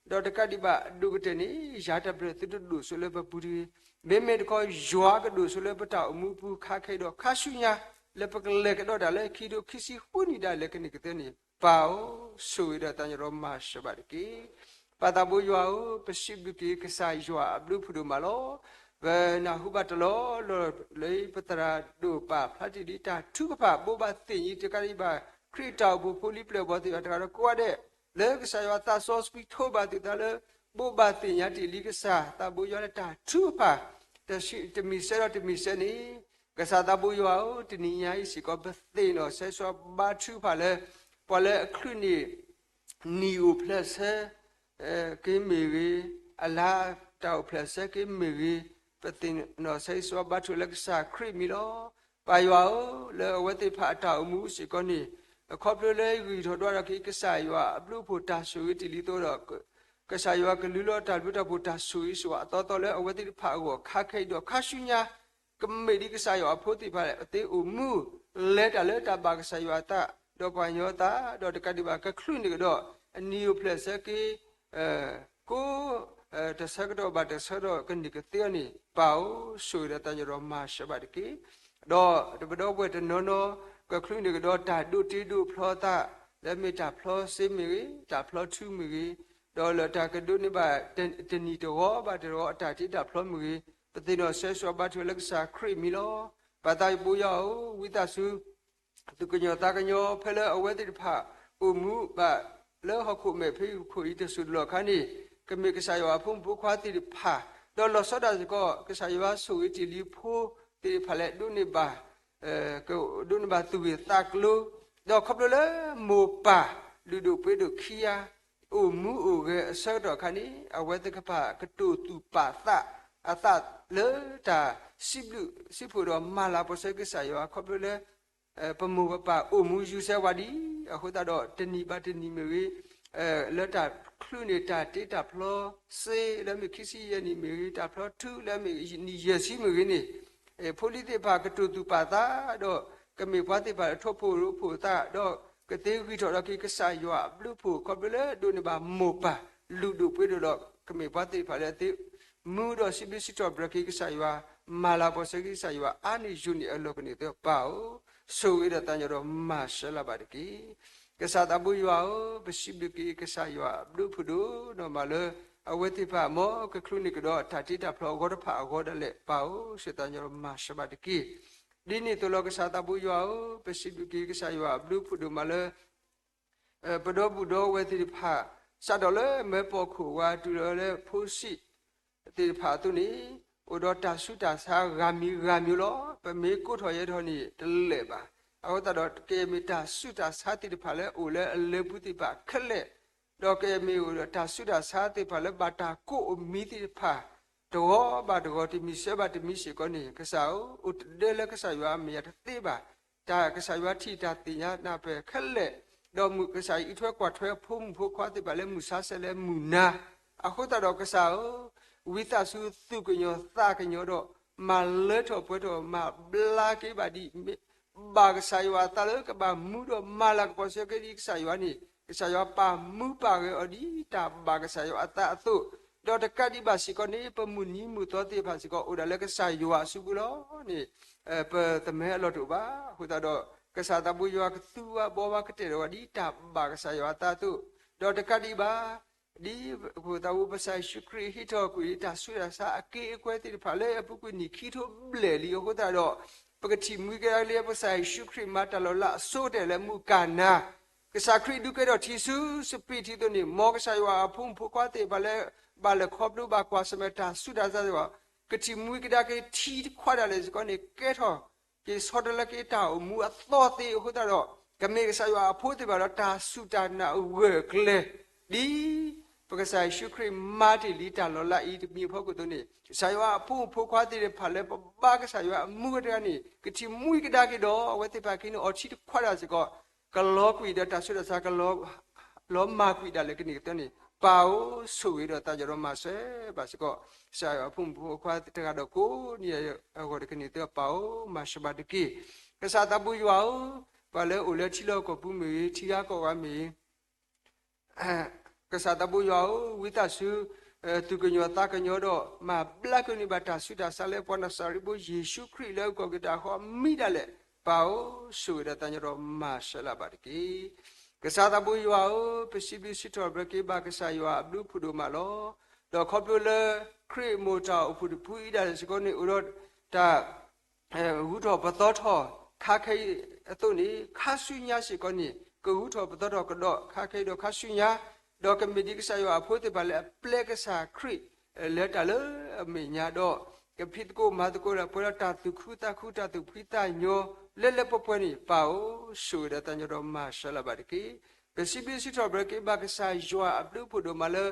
ဒီးတကးဒံးဘၣ်အဒိၣ်ကတၢၢ်န့ၣ် ယၤတၢ်ဘျၢၣ်သုတဒိၣ်စိလၢပပူၤတဂ့ၤ. မ့မ့ၢ်တခီယွၤကဒိၣ်စိလၢပတၢ်အိၣ်မူအပူၤခါခဲအံၤဒီးခါဆူညါ လၢပကလဲၤကဒီးတၢ်လၢခံကထိခံဆံဃုနံၣ်ဒၣ်လဲာ်ကန့ၢ်ကသ့န့ၣ် ပၢ်ဧၢ, ဆိၣ်ဂ့ၤဒီးသးကညီၤဒီးမၤစၢၤဘၣ်တက့ၢ်. ပၢ်သးဘိယွၤဧၢ, ပစံးဘျုးက့ၤကစၢ်ယွၤအဘျုးဖှိၣ်ဒိၣ်မးလီၤ. ပနၢ်ဟူဘၣ်တလီၢ်လီၢ်လၢပသရၣ်ဒိၣ်ပာ်ဖျါတ့ၢ်လံတၢ်ထုကဖၣ် ဘိးဘၣ်သ့ၣ်ညါတကးဒံးဘၣ် ခရံာ်တၢ်အိၣ်ဖှိၣ်ဖိလံၤပျဲၢ်ဘီၣ်သ့ၣ်တဖၣ်တဂၤဒီးကိးဂၤဒဲး လၢကစၢ်ယွၤသးစီဆှံထိးဘၣ်သုသးလၢ ဘိးဘၣ်သ့ၣ်ညါတ့ၢ်လံကစၢ်သးဘိယွၤလၢတၢ်ထုကဖၣ် တမံၤစဲဒီးတမံၤစဲန့ၣ် ကစၢ်သးဘိယွၤဧၢ, တနံၤညါအံၤစ့ၢ်ကီး ပသ့ၣ်နီၣ်ဆၢစိဘါထုကဖၣ်လၢ ပှၤလၢအချုးန့ၢ် နံၣ်အိၣ်ဖျဲၣ်ဆၢ က့ၤမ့ၢ်ဂ့ၤ, အလါတၢ်အိၣ်ဖျဲၣ်ဆၢက့ၤမ့ၢ်ဂ့ၤ, ပသ့ၣ်နီၣ်ဆၢစိဘါထုကဖၣ်လၢကစၢ်ခရံာ်မံၤလီၤ. ပၢ်ယွၤဧၢ, လၢအဝဲသ့ၣ်တဖၣ်အတၢ်အိၣ်မူစ့ၢ်ကီးန့ၣ် အခီဖျိလၢဂံၢ်ထီၣ်ဒွးထီၣ်က့ၤ ကစၢ်ယွၤအဘျုးအဖှိၣ်တၢ်ဆိၣ်ဂ့ၤတ့ၢ်လံအသိးဒီး ကစၢ်ယွၤကလူလီၤတၢ်ဘျုးတၢ်ဖှိၣ်တၢ်ဆိၣ်ဂ့ၤဆိၣ်ဝါအသီသီလၢအဝဲသ့ၣ်တဖၣ်အဂီၢ် ခါခဲအံၤဒီးခါဆူညါ ကမ့ၢ်ဒ်ကစၢ်ယွၤအဖိသ့ၣ်တဖၣ်သ့အိၣ်မူ လဲၤတၢ်လၢတၢ်ဘၣ်ကစၢ်ယွၤအသး ဒီးပှၤကညီအသး ဒီးတကးဒံးဘၣ်ကချုးန့ၢ်ကဒီး အနံၤအိၣ်ဖျဲၣ်ဆၢက့ၤ ကိး တဆၢကတီၢ်ဘၣ်တဆၢကတီၢ်ကန့ၢ်ကသ့အီၤန့ၣ် ပၢ်ဧၢ, ဆိၣ်ဂ့ၤဒီးသးကညီၤဒီးမၤစၢၤဘၣ်တက့ၢ်. ဒီးတပဒီပုၢ်ဝဲၢ်တနီၤနီၤ ကချုးန့ၢ်ကဒီးတၢ်ဒိးတ့ဒိးဖျီသး လၢမ့ၢ်တၢ်ဖျီစ့မ့ၢ်ဂ့ၤ, တၢ်ဖျီထူမ့ၢ်ဂ့ၤ, ဒီးလၢတၢ်ကဒိးန့ၢ်ဘၣ်တနံၤတဂီၤဘၣ်တဂီၤအတၢ်တ့တၢ်ဖျီမ့ၢ်ဂ့ၤ, ပသ့ၣ်နီၣ်ဆၢစိဘါထုကဖၣ်လၢကစၢ်ခရံာ်မံၤလီၤ. ပၢ်သးဘိယွၤဧၢ, ဝံသးစူၤ သူၣ်ကညီၤသးကညီၤ ဖဲလၢအဝဲသ့ၣ်တဖၣ် အိၣ်မူဘၣ်လၢဟီၣ်ခိၣ်မဲာ်ဖံးခိၣ်အံၤတစိၢ်တလီၢ်အခါန့ၣ် ကမ့ၢ်ကစၢ်ယွၤအဖိမုၣ်ဖိခွါသ့ၣ်တဖၣ် ဒီးလီၤဆီဒၣ်တၢ်စ့ၢ်ကီး ကစၢ်ယွၤဆိၣ်ဂ့ၤတ့ၢ်လံဖိသ့ၣ်တဖၣ်လၢဒိးန့ၢ်ဘၣ် ကဒိးန့ၢ်ဘၣ်သူၣ်ဂ့ၤသးကျိၤ ဒီးခီဖျိလၢမိၢ်ပၢ်လုၢ်ဒိၣ်ပှ့ၤဒိၣ်ခံဂၤ အိၣ်မူအိၣ်ဂဲၤအဆၢကတီၢ်အခါန့ၣ် အဝဲသ့ၣ်တဖၣ်ကတိာ်သူၣ်ပာ်သးအသးလၢတၢ်စံးဘျုး စံးဖှိၣ်ဒီးမၤလၤကပီၤဆၢကစၢ်ယွၤ ခီဖျိလၢ ပမိၢ်ပပၢ်အိၣ်မူယူၤစဲဝါဒံး အဃိသတးဒီးတနံၤဘၣ်တနံၤမ့ၢ်ဂ့ၤ, လၢတၢ်ချုးန့ၢ်တၢ်တ့တၢ်ဖျီစ့လၢမ့ၢ်ခံဆံယဲၢ်နံၣ်မ့ၢ်ဂ့ၤ, တၢ်ဖျီထူလၢမ့ၢ်နံၣ်ယဲၢ်ဆံမ့ၢ်ဂ့ၤန့ၣ်, ဖိလံၤသ့ၣ်တဖၣ်ကတိာ်သူၣ်ပာ်သး, ဒီးကမ့ၢ်ပှၤသ့ၣ်တဖၣ်လၢထိၣ်ဖိရိဖှိၣ်သး, ဒီးကသ့ဂံၢ်ထီၣ်ဒီးက့ၤကစၢ်ယွၤအဘျုးအဖှိၣ် ခီဖျိလၢဒိးန့ၢ်ဘၣ်မိၢ်ပၢ်လုၢ်ဒိၣ်ပှ့ၤဒိၣ်ဒီး ကမ့ၢ်ပှၤသ့ၣ်တဖၣ်လၢအသ့ မူဒီးစံးဘျုးစံးထီၣ်ပတြၢၤက့ၤကစၢ်ယွၤ, မၤလၤကပီၤဆၢက့ၤကစၢ်ယွၤအါန့ၢ်ယိာ်န့ၢ်အလီၢ်ကန့ၢ်သ့ၣ်တဖၣ်အအိၣ်, ဆိၣ်ဂ့ၤဒီးသးကညီၤဒီးမၤစၢၤလၢၤဘၣ်တက့ၢ်. ကစၢ်သးဘိယွၤဧၢ, ပစံးဘျုးက့ၤကစၢ်ယွၤအဘျုးအဖှိၣ်ဒိၣ်နီၢ်မးလၢ အဝဲသ့ၣ်တဖၣ်မ်ကချုးန့ၢ်ကဒီးတၢ်တ့တၢ်ဖျီအဂီၢ်တဖၣ်အဂီၢ်ဒၣ်လဲာ် ပၢ်ဧၢ, ဆိၣ်ဂ့ၤသးကညီၤဒီးမၤစၢၤဘၣ်တက့ၢ်. ဒ်န့ၣ်အသိးလီၤကစၢ်သးဘိယွၤဧၢ, ပစံးဘျုးက့ၤကစၢ်ယွၤအဘျုးအဖှိၣ်ဒိၣ်မးလၢ ပဒီပုၢ်ဒီဝဲၢ်သ့ၣ်တဖၣ် စးထီၣ်လၢမဲးပိာ်ခိၣ်ဝါတုၤလီၤလၢဖိဆံး သ့ၣ်တဖၣ်အသိးန့ၣ်, အိၣ်ဒီးတၢ်ဆူးတၢ်ဆါဂၤမံၤဂၤမံၤလီၤ. ပမ့ၢ်ကိးထီၣ်ယဲထီၣ်န့ၣ်တလၢာ်ဘၣ်. အဃိသတးဒီး ကယဲၢ်မ့ၢ်တၢ်ဆူးတၢ်ဆါသ့ၣ်တဖၣ်လၢအိၣ်လၢအလၢပူၤသ့ၣ်တဖၣ်ခဲလၢာ်, ဒီးကယဲၢ်မ့ၢ်အိၣ်ဒီးတၢ်ဆူးတၢ်ဆါသ့ၣ်တဖၣ်လၢဘၣ်တၢ်ကိးအမံၤသ့ၣ်တဖၣ် တဂီၤဘၣ်တဂီၤတမံၤဆဲးဘၣ်တမံၤစ့ၢ်ကီးန့ၣ်, ကစၢ်ဧၢ, အိၣ်တဒၢလၢကစၢ်ယွၤအမဲာ်ညါတသ့ဘၣ်. တၢ်ကစၢ်ယွၤထံၣ်တၢ်သ့ၣ်ညါနၢ်ပၢၢ်ခဲလၢာ်, ဒီးမုၢ်ကစၢ်အံးထွဲကွၢ်ထွဲအဖိမုၣ်ဖိခွါသ့ၣ်တဖၣ်လၢမုၢ်ဆါဆဲးလၢမုၢ်နၤ, အဃိသတးဒီးကစၢ်ဧၢ, ဝံသးစူၤသူၣ်ကညီၤသးကညီၤဒီး မၤလၢထီၣ်ပှဲၤထီၣ်မၤဘျါက့ၤဘၣ်ဒ် ဘၣ်ကစၢ်ယွၤအသးလၢကဘၣ်မူဒီးမၤလၤကပီၤဆၢက့ၤဒ်ကစၢ်ယွၤန့ၣ်, ကစၢ်ယွၤပာ်မူပာ်ဂဲၤအီၤဒ်တၢ်ဘၣ်ကစၢ်ယွၤအသးအသိး, ဒီးတကးဒံးဘၣ်စ့ၢ်ကီးန့ၣ် ပမုၢ်နံၤမုၢ်သီသ့ၣ်တဖၣ်စ့ၢ်ကီး အိၣ်ဒၣ်လၢကစၢ်ယွၤအစုပူၤလီၤန့ၣ်, ပသမဲအလီၢ်တအိၣ်ဘၣ်. အဃိသတးဒီး ကစၢ်သးဘိယွၤကသူဝဲဘီဝဲကတဲာ်ဒီးဝဲဒ်တၢ်ဘၣ်ကစၢ်ယွၤအသးအသိး, ဒီးတကးဒံးဘၣ် ဒ်သးဝဲပကစၢ်ယ့ၣ်ၡူးခရံာ်ဟ့ၣ်ထီၣ်ကွံာ် တၢ်ဆူးတၢ်ဆါအက့အကွဲသ့ၣ်တဖၣ်လၢအပူၤကွံာ်နံၣ်ခံထိဘျဲၣ်လံအဃိသတးဒီး, ပကထံၣ်မှံကဒါက့ၤလၢပကစၢ်ယ့ၣ်ၡူးခရံာ်မၤတၢ်လီၤလးအဆိကတၢၢ်လၢမုၢ်ကၤနၤ, ကစၢ်ခရံာ်ဒုးကဲထီၣ်ထံဆူစပံးထံသိးန့ၣ်, မ်ကစၢ်ယွၤအဖိမုၣ်ဖိခွါသ့ၣ်တဖၣ်လၢ ဘၣ်လဲၤခီဖျိဘၣ်ကွၢ်ဆၢၣ်မဲာ်တၢ်ဆူးတၢ်ဆါသ့ၣ်တဖၣ်, ကထံၣ်မှံကဒါက့ၤထံတခွးဒၣ်လဲာ်စ့ၢ်ကီးန့ၣ် ကဲထီၣ် က့ၤဆီတလဲက့ၤတၢ်အိၣ်မူအသီသ့အဃိသတးဒီး, ကမ့ၢ်ကစၢ်ယွၤအဖိသ့ၣ်တဖၣ်ဒီးတၢ်စူၢ်တၢ်နာ်ဂၢၢ်ကျၢၤ, ဒ်ပကစၢ်ယ့ၣ်ၡူးခရံာ်မၤတ့ၢ်လံတၢ်လီၤလးအံၤ တမံၤအဖီခိၣ်အသိးန့ၣ်, ကစၢ်ယွၤအဖိမုၣ်ဖိခွါသ့ၣ်တဖၣ်လၢပဘါကစၢ်ယွၤအမူအတဂၤန့ၣ် ကထံၣ်မှံကဒါက့ၤဒီး အဝဲသ့ၣ်တဖၣ်က့ၤန့ၣ်အီၤထံတခွးဒၣ်စ့ၢ်ကီး ကလီၤကွံာ်ဒီးတၢ်ဆူးတၢ်ဆါ ကလီၤ လီၤမၢ်ကွံာ်ဒၣ်လဲာ်ကန့ၢ်ကသီန့ၣ် ပၢ်ဧၢ, ဆိၣ်ဂ့ၤဒီးသးကညီၤဒီးမၤစၢၤဘၣ်စ့ၢ်ကီး ကစၢ်ယွၤအဖိမုၣ်ဖိခွါတဂၤဒီးကိးနံၤအဂီၢ်တကန့ၢ်သ့ ပၢ်ဧၢ, မၤစၢၤဘၣ်တက့ၢ်. ကစၢ်သးဘိယွၤဧၢ, ပှၤလၢအိၣ်လၢထံလီၢ်ကီၢ်ပူၤမ့ၢ်ဂ့ၤ, ထံဂၤကီၢ်ဂၤမ့ၢ်ဂ့ၤ ကစၢ်သးဘိယွၤဧၢ, ဝံသးစူၤ သူၣ်ကညီၤသးကညီၤဒီး မၤဘျါကန့ၢ်ဘၣ်တၢ်ဆူးတၢ်ဆါလၢပှၤနၤစၤရ့းဖိယ့ၣ်ၡူးခရံာ်လၢအကီၢ်က့ၤတၢ်ဃီအမံၤဒၣ်လဲာ်, ပၢ်ဧၢ, ဆိၣ်ဂ့ၤဒီးသးကညီၤဒီးမၤစၢၤလၢၤဘၣ်တက့ၢ်. ကစၢ်သးဘိယွၤဧၢ, ပစံးဘျုးစံးထီၣ်ပတြၢၤက့ၤဘၣ်ကစၢ်ယွၤအဘျုးအဖှိၣ်ဒိၣ်မးလီၤ. ဒီးခီဖျိလၢ ခရံာ်မိၢ်တၢ်အိၣ်ဖှိၣ်တဖုအံၤဒၣ်လဲာ်စ့ၢ်ကီးန့ၣ် အိၣ်ဒီးတၢ် ဂုၤထီၣ်ပသီထီၣ်ခါခဲအံၤအသိးန့ၣ် ခါဆူညါစ့ၢ်ကီးန့ၣ် ကဂုၤထီၣ်ပသီထီၣ်ကဒီးခါခဲအံၤဒီးခါဆူညါ, ဒီးကမ့ၢ်ဒ်ကစၢ်ယွၤအဖိသ့ၣ်တဖၣ်လၢအပျဲကစၢ်ခရံာ် လၢတၢ်လၢအမဲာ်ညါဒီး ကဖံးသကိးမၤသကိးဒီးပှဲၤဒီးတၢ်သူၣ်ခုသးခု တၢ်သူၣ်ဖှံသးညီ လၢလၢပှဲၤပှဲၤန့ၣ် ပၢ်ဧၢ, ဆိၣ်ဂ့ၤဒီးသးကညီၤဒီးမၤစၢၤလၢၤဘၣ်တက့ၢ်. ပစံးဘျုးစံးထီၣ်ပတြၢၤက့ၤဘၣ်ကစၢ်ယွၤအဘျုးအဖှိၣ်ဒိၣ်မးလၢ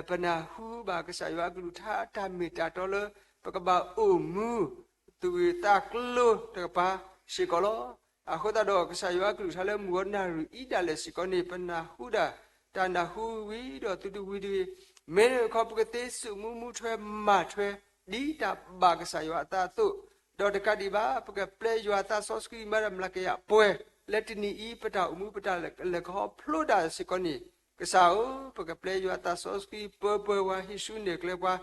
ပနၢ်ဟူဘၣ်ကစၢ်ယွၤအကလုၢ်ကထါအတၢ်မ့ၢ်တၢ်တီလၢ ပကဘၣ်အိၣ်မူ သူၣ်ဂ့ၤသးကျိၤတကပၤစ့ၢ်ကီးလီၤ. အဃိသတးဒီး ကစၢ်ယွၤအကလုၢ်ကထါလၢမုၢ်ဂီၤနၣ်ရံၣ်အံၤဒၣ်လဲာ်စ့ၢ်ကီးန့ၣ် ပနၢ်ဟူဒၣ် တၢ်နၢ်ဟူဝံၤဒီးသုတဝံၤတဂ့ၤ, မ့မ့ၢ်တခီ ပကသ့စူးမူမူထွဲမၤထွဲ ဒ်တၢ်ဘၣ်ကစၢ်ယွၤအသးအသိး, ဒီးတကးဒံးဘၣ် ပကပျဲယွၤအသးစီဆှံမၤတၢ်မျးကယၤပှဲၤ လၢတနံၤအံၤ ပတၢ်အိၣ်မူ ပတၢ်လဲၤကဟီဖျိဒၣ်စ့ၢ်ကီးန့ၣ် ကစၢ်ဧၢ, ပကပျဲယွၤအသးစီဆှံ ပၢပှဲၤဝဲ ဟံးစုနဲၣ်ကျဲပှၤ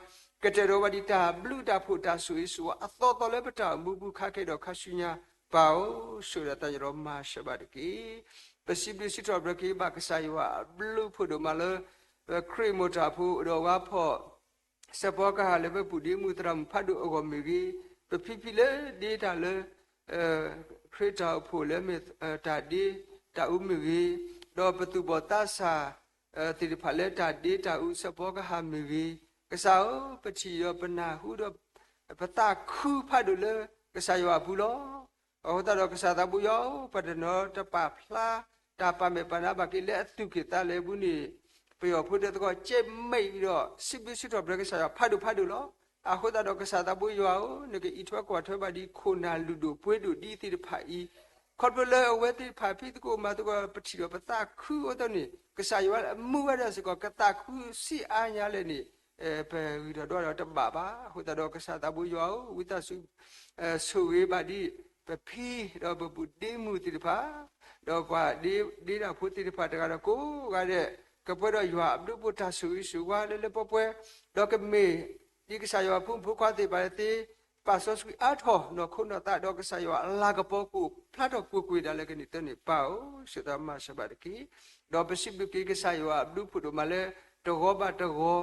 ကတဲာ်ဒီးဝဲဒ်တၢ်ဘျုးတၢ်ဖှိၣ်တၢ်ဆိၣ်ဂ့ၤဆိၣ်ဝါအသီသီလၢပတၢ်အိၣ်မူပူၤခါခဲအံၤဒီးခါဆူညါ, ပၢ်ဧၢ, ဆိၣ်ဂ့ၤဒီးသးကညီၤဒီးမၤစၢၤဘၣ်တက့ၢ်. ပစံးဘျုးစံးထီၣ်ပတြၢၤက့ၤဘၣ်ကစၢ်ယွၤအဘျုးအဖှိၣ်ဒိၣ်မးလၢ ခရံာ်မိၢ်တၢ်ဖိဒီးဝါဖီၣ် စဲးဖီကဟၣ်လၢပပူၤဒ့မုၣ်သရၣ်မုၣ်ဖးဒိၣ်အဂီၢ်မ့ၢ်ဂ့ၤ, ပဖံဖံလၢဒ့တၢ်လၢ ခရံာ်တၢ်အိၣ်ဖှိၣ်လၢမ့ၢ်တၢ်ဒ့တၢ်အူမ့ၢ်ဂ့ၤ, ဒီးပသူၣ်ဘီၣ်သးစၢ်သ့ၣ်တဖၣ်လၢတၢ်ဒ့တၢ်အူစဲးဖီကဟၣ်မ့ၢ်ဂ့ၤ, ကစၢ်ဧၢ, ပထံၣ်ဒီးပနၢ်ဟူဒီး ပသးခုဖးဒိၣ်လၢကစၢ်ယွၤအပူၤလီၤ. အဃိသတးဒီးကစၢ်သးဘိယွၤဧၢ, ပတနီၤတပာ်ဖျါ တၢ်ပာ်မဲာ်ပာ်နါဘၣ်က့ၤလၢအသူၣ်က့ၣ်သးလဲပူၤန့ၣ်, ပယီၤဖိတသကိးကဲမ့ၢ်အံၤဒီး စံးဘျုးစံးထီၣ်ပတြၢၤကစၢ်ယွၤဖးဒိၣ်ဖးဒိၣ်လီၤ. အဃိသတးဒီးကစၢ်သးဘိယွၤဧၢ, နကအံးထွဲကွၢ်ထွဲဘၣ်ဒ်ခိၣ်နၢ်လုၢ်ဒိၣ်ပှ့ၤဒိၣ်ဒ်သ့ၣ်တဖၣ်အံၤ, ခီဖျိလၢအဝဲသ့ၣ်တဖၣ်ဖံးသကိးမၤသကိး ပထံၣ်ဒီးပသးခုအသိးန့ၣ် ကစၢ်ယွၤမူဝဲဒၣ်စ့ၢ်ကီး ကသးခုဆံးအါညါလဲၣ်န့ၣ် ပဂံၢ်ထီၣ်ဒွးဒီးတဘၣ်ဘၣ်. အဃိသတးဒီးကစၢ်သးဘိယွၤဧၢ, ဝံသးစူၤ ဆိၣ်ဂ့ၤဘၣ်ဒ် ပဖံဒီးပဘူးဒ့မုၢ်သ့ၣ်တဖၣ် ဒီးပှၤဒ့တၢ်ဖိသ့ၣ်တဖၣ်တဂၤဒီးကိးဂၤဒဲး ကပှဲၤဒီးယွၤအဘျုးအဖှိၣ်တၢ်ဆိၣ်ဂ့ၤဆိၣ်ဝါလၢလၢပှဲၤပှဲၤ, ဒီးကမ့ၢ်ဒ်ကစၢ်ယွၤအဖိမုၣ်ဖိခွါသ့ၣ်တဖၣ်လၢသ့ ပာ်စီဆှံအါထီၣ်နီၢ်ခိနီၢ်သး ဒီးကစၢ်ယွၤအလၤကပီၤကအိၣ်ဖျါထီၣ်ကွ့ၢ်ကွ့ၢ်ဒၣ်လဲာ်ကန့ၢ်သၢန့ၣ် ပၢ်ဧၢ, ဆိၣ်သးမၤစၢၤဘၣ်တက့ၢ်. ဒီးပစံးဘျုးက့ၤကစၢ်ယွၤအဘျုးအဖှိၣ်ဒိၣ်မးလၢ တဂီၤဘၣ်တဂီၤ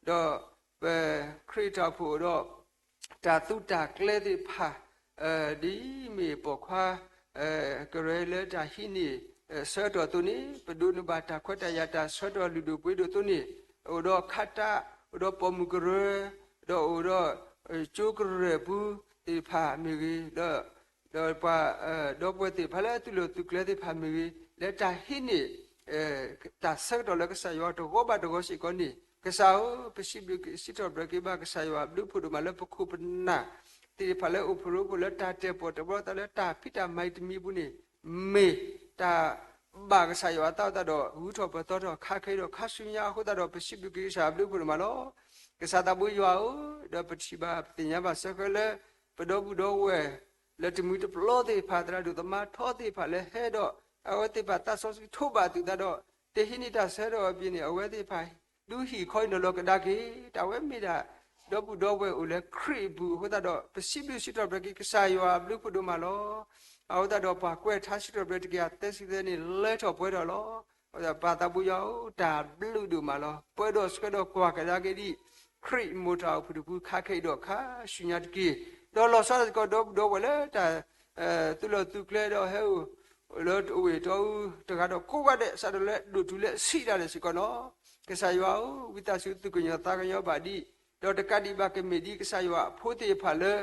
ဒီး ပခရံာ်တၢ်အိၣ်ဖှိၣ်ဒီး တၢ်သူတၢ်ကျဲသ့ၣ်တဖၣ် ဒ်မ့ၢ်ပိာ်ခွါ ကရၢလၢတၢ်ဟံးန့ၢ် ဆၢကတီၢ်အသိးန့ၣ် ပဒိးန့ၢ်ဘၣ်တၢ်ခွဲးတၢ်ယာ်တၢ်ဆၢကတီၢ်လုၢ်ဒိၣ်ပှ့ၤဒိၣ်အသိးန့ၣ် အိၣ်ဒီးခါတၢ် အိၣ်ဒီးပိာ်မုၣ်ကရၢ ဒီးအိၣ်ဒီး ကၠိကရၢၢ်ပူၤသ့ၣ်တဖၣ်မ့ၢ်ဂ့ၤ ဒီး ဒီးပှၤ ဒီပုၢ်ဝဲၢ်သ့ၣ်တဖၣ်လၢအသုးလီၢ်သုးကျဲသ့ၣ်တဖၣ်မ့ၢ်ဂ့ၤ လၢတၢ်ဟံးန့ၢ် တၢ်ဆၢကတီၢ်လၢကစၢ်ယွၤတဂီၤဘၣ်တဂီၤစ့ၢ်ကီးန့ၣ် ကစၢ်ဧၢ, ပစံးဘျုးက့ၤစံးထီၣ်ပတြၢၤက့ၤဘၣ်ကစၢ်ယွၤအဘျုးအဖှိၣ်ဒိၣ်မးလၢပခိၣ်ပနၢ်သ့ၣ်တဖၣ်လၢအိၣ်ဖှိၣ်ရိဖှိၣ်လၢတၢ်တၢၣ်ပီၣ်တၢၣ်ပီသးလၢတၢ်ဖံးတၢ်မၤအံၤတမံၤအပူၤန့ၣ် မ့ၢ်တၢ်ဘၣ်ကစၢ်ယွၤအသးအဃိသတးဒီး ဂုၤထီၣ်ပှဲၤသီထီၣ်ခါခဲအံၤဒီးခါဆူညါအဃိသတးဒီး ပစံးဘျုးက့ၤကစၢ်ယွၤအဘျုးအဖှိၣ်ဒိၣ်မးလီၤ. ကစၢ်သးဘိယွၤဧၢ, ဒီးပထံၣ်ဘၣ်ပသ့ၣ်ညါဘၣ်စ့ၢ်ကီးလၢ ပဒီပုၢ်ဒီဝဲၢ် လၢတမှံၤတပျီသ့ၣ်တဖၣ် သရၣ်ဒိၣ်သမါထီသ့ၣ်တဖၣ်လၢဟဲဒီး အဝဲသ့ၣ်တဖၣ်သးစီဆှံထိးဘၣ်သုသးဒီး တဟံးန့ၢ်တၢ်ဆၢကတီၢ်အပူၤန့ၣ် အဝဲသ့ၣ်တဖၣ် ဒုးဟံၣ်ခီအံၤနီၤလီၤကဒါက့ၤ တၢ်ဝဲမ့ၢ်ဒၣ် ဒီပုၢ်ဒီဝဲၢ်အိၣ်လၢခရံာ်အပူၤအဃိသတးဒီး ပစံးဘျုးစံးထီၣ်ပတြၢၤက့ၤကစၢ်ယွၤအဘျုးအဖှိၣ်ဒိၣ်မးလီၤ. အဃိသတးဒီးပှၤကွဲးထါစံးထီၣ်ပတြၢၤတကယၤသၢဆံသၢန့ၣ် လၢထီၣ်ပှဲၤထီၣ်လီၤ. ပၢ်သးဘိယွၤဧၢ, တၢ်ဘျုးဒိၣ်မးလီၤ. ပၢဒီးဆှၢဒီးကွၢ်ကဒါက့ၤဒ် ခရံာ်မိၢ်တၢ်အိၣ်ဖှိၣ်တဖုခါခဲအံၤဒီးခါဆူညါတက့ၢ်. ဒီးလီၤဆီဒၣ်တၢ်စ့ၢ်ကီး ဒီပုၢ်ဒီဝဲၢ်လၢတၢ် သုးလီၢ်သုးကျဲဒီးဟဲအိၣ် လၢတအိၣ်ဝ့ၢ်တီအူတဂၤဒီးကိးဂၤဒဲး စးထီၣ်လၢဒိၣ်တုၤလၢဆံးဒၣ်လဲာ်စ့ၢ်ကီးနီၤ. ကစၢ်ယွၤဧၢ, ဝံသးစူၤသူၣ်ကညီၤသးကညီၤဘၣ်ဒံး, ဒီးတကးဒံးဘၣ်ကမ့ၢ်ဒ်ကစၢ်ယွၤအဖိသ့ၣ်တဖၣ်လၢ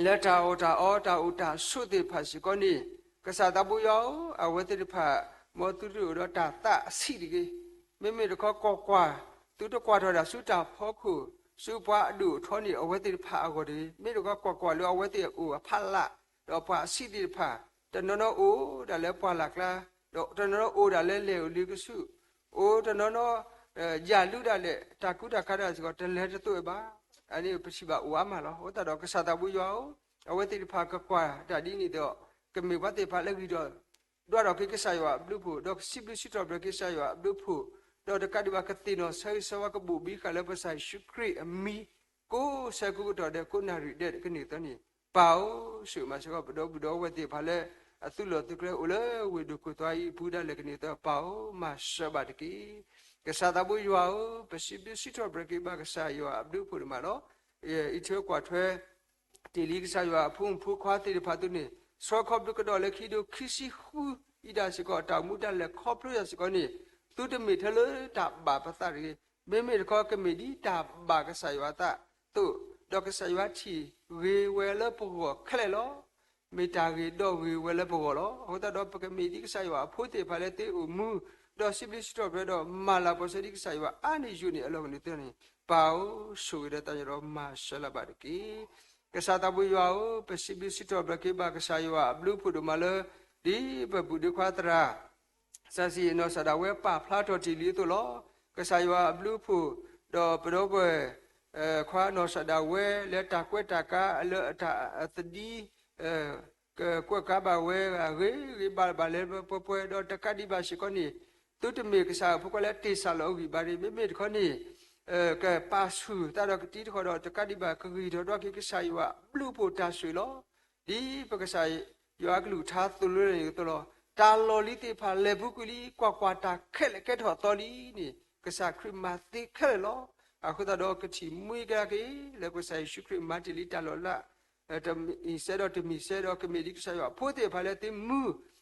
လၢတၢ်အီၣ်တၢ်အီတၢ်အိၣ်တၢ်ဆိးသ့ၣ်တဖၣ်စ့ၢ်ကီးန့ၣ်, ကစၢ်သးဘိယွၤဧၢ, အဝဲသ့ၣ်တဖၣ် မ်သုတအိၣ်ဒီးတၢ်သးဆံးတဂ့ၤ. မ့မ့ၢ်တခီကွၢ်ကွၢ်, သုတကွၢ်ထီၣ်ဒၣ်ဆူတၢ်ဖီခိၣ်, ဆူပှၤအဒိၣ်အထီန့ၣ် အဝဲသ့ၣ်တဖၣ်အဂီၢ်တဂ့ၤ. မ့ၢ်တခီကွၢ်ကွၢ်လၢအဝဲသ့ၣ်အအိၣ်အဖီလာ်, ဒီးပှၤအဆံးသ့ၣ်တဖၣ်, တနီၤနီၤအိၣ်ဒၣ်လၢပှၢ်လၢ်ကျါ, ဒီးတနီၤနီၤအိၣ်ဒၣ်လၢလဲၤအိၣ်လ့ကဆူၣ်, အိၣ်တနီၤနီၤ ယၢ်လုၢ်ဒၣ်လဲာ် တၢ်ကူတၢ်ကၤဒၣ်စ့ၢ်ကီး တလဲၤတသိးဘၣ်. အန့ၣ်ပထံၣ်ဘၣ်အိၣ်အါမးလီၤ. အဃိသတးဒီးကစၢ်သးဘိယွၤဧၢ, အဝဲသ့ၣ်တဖၣ်ကကွၢ်တၢ်ဒ်န့ၣ်ဒီး ကမ့ၢ်ပှၤသ့ၣ်တဖၣ်လၢဂံၢ်ဒီး ဒွးထီၣ်က့ၤကစၢ်ယွၤအဘျုးအဖှိၣ်, ဒီးကစံးဘျုးစံးထီၣ်ပတြၢၤက့ၤကစၢ်ယွၤအဘျုးအဖှိၣ်, ဒီးတကးဒံးဘၣ်ကသ့ၣ်နီၣ်ဆၢဂ့ၤဆၢဝါကဘိၣ်ဘံဃာ်လၢပကစၢ်ယ့ၣ်ၡူးခရံာ်အမံၤ, ကိးဆၢကိးကတီၢ်ဒဲး ကိးနၣ်ရံၣ်ဒဲးကန့ၢ်သၢန့ၣ်, ပၢ်ဧၢ, ဆိၣ်ဂ့ၤမၤစၢၤပဒီပုၢ်ဒီဝဲၢ်သ့ၣ်တဖၣ်လၢ အသုးလီၢ်သုးကျဲအိၣ်လၢဝ့ၢ်ဒိၣ်ခိၣ်သွါအံၤအပူၤဒၣ်လဲာ်ကန့ၢ်သၢ ပၢ်ဧၢ, မၤစၢၤဘၣ်တက့ၢ်. ကစၢ်သးဘိယွၤဧၢ, ပစံးဘျုးစံးထီၣ်ပတြၢၤက့ၤဘၣ်ကစၢ်ယွၤအဘျုးအဖှိၣ်ဒိၣ်မးလီၤ. အံးထွဲကွၢ်ထွဲ တ့ၢ်လံကစၢ်ယွၤအဖိမုၣ်ဖိခွါသ့ၣ်တဖၣ်အသိးန့ၣ်, ဆှၢခီဖျိကဒီးလၢခံဒိၣ်ခံဆံဃုအံၤဒၣ်စ့ၢ်ကီး တၢ်အိၣ်မူတၢ်လဲၤခီဖျိယၤစ့ၢ်ကီးန့ၣ်, သုတမ့ၢ်ထဲလၢတၢ်ဘၣ်ပသးတဂ့ၤ, မ့မ့ၢ်တခီကမ့ၢ်ဒ်တၢ်ဘၣ်ကစၢ်ယွၤအသးအသိး, ဒီးကစၢ်ယွၤထံၣ်ဂ့ၤဝဲလၢပဂီၢ်ခဲလၢာ်လီၤ. မ့ၢ်တၢ်ဂ့ၤဒီးဂ့ၤဝဲလၢပဂီၢ်လီၤ. အဃိသတးဒီးပကမ့ၢ်ဒ်ကစၢ်ယွၤအဖိသ့ၣ်တဖၣ်လၢသ့အိၣ်မူ, ဒီးစံးဘျုးစံးထီၣ်ပတြၢၤဒီးမၤလၤကပီၤဆၢဒ်ကစၢ်ယွၤအါန့ၢ်ယိာ်န့ၢ်အလီၢ်ကန့ၢ်သၢန့ၣ်, ပၢ်ဧၢ, ဆိၣ်ဂ့ၤဒီးသးကညီၤဒီးမၤစၢၤလၢၤဘၣ်တက့ၢ်. ကစၢ်သးဘိယွၤဧၢ, ပစံးဘျုးစံးထီၣ်ပတြၢၤက့ၤဘၣ်ကစၢ်ယွၤအဘျုးအဖှိၣ်ဒိၣ်မးလၢ ဒ်ပဘူးဒ့ခွါသရၣ် စံးစ့ၣ်နီၢ်စၢ်ဒၣ်ဝဲပာ်ဖျါထီၣ်တ့ၢ်လံအသိးလီၤ. ကစၢ်ယွၤအဘျုးအဖှိၣ်, ဒီးပဒီပုၢ်ဝဲၢ်ခွါနီၢ်စၢ်ဒၣ်ဝဲလၢတၢ်ကွဲးတၢ်ကၤလၢအတၢ်အသဒံ ကကွဲးကၤဘၣ်ဝဲဂ့ၤဂ့ၤဘၣ်ဘၣ်လၢပှဲၤပှဲၤ ဒီးတကးဒံးဘၣ်စ့ၢ်ကီးန့ၣ်, သုတမ့ၢ်ကစၢ်အဖိခွါလၢတ့ၢ်စၢ်လီၤအဂံၢ်ဘါတဂ့ၤ, မ့မ့ၢ်တခီန့ၣ် ကပာ်ဆူၣ်သးဒီးကတံၤတဃီဒီး တကးဒံးဘၣ်ကဂံၢ်ထီၣ်ဒွးက့ၤကစၢ်ယွၤအဘျုးအဖှိၣ်တၢ်ဆိၣ်ဂ့ၤလီၤ. ဒ်ပကစၢ်ယွၤအကလုၢ်ကထါသိၣ်လိန့ၣ်အသိးလီၤ. တၢ်လီၢ်လံၤသ့ၣ်တဖၣ်လဲၤပူၤကွံာ်လံ, ကွၢ်ကွၢ်, တၢ်ခဲလၢာ်ကဲထီၣ်သီလံန့ၣ် ကစၢ်ခရံာ်မၤသ့ခဲလၢာ်လီၤ. အဃိသတးဒီးကထံၣ်မှံကဒါက့ၤ လၢကစၢ်ယ့ၣ်ၡူးခရံာ်မၤတ့ၢ်လံတၢ်လီၤလး တမံၤစဲဒီးတမံၤစဲဒီး ကမ့ၢ်ဒ်ကစၢ်ယွၤအဖိသ့ၣ်တဖၣ်လၢသ့မူ,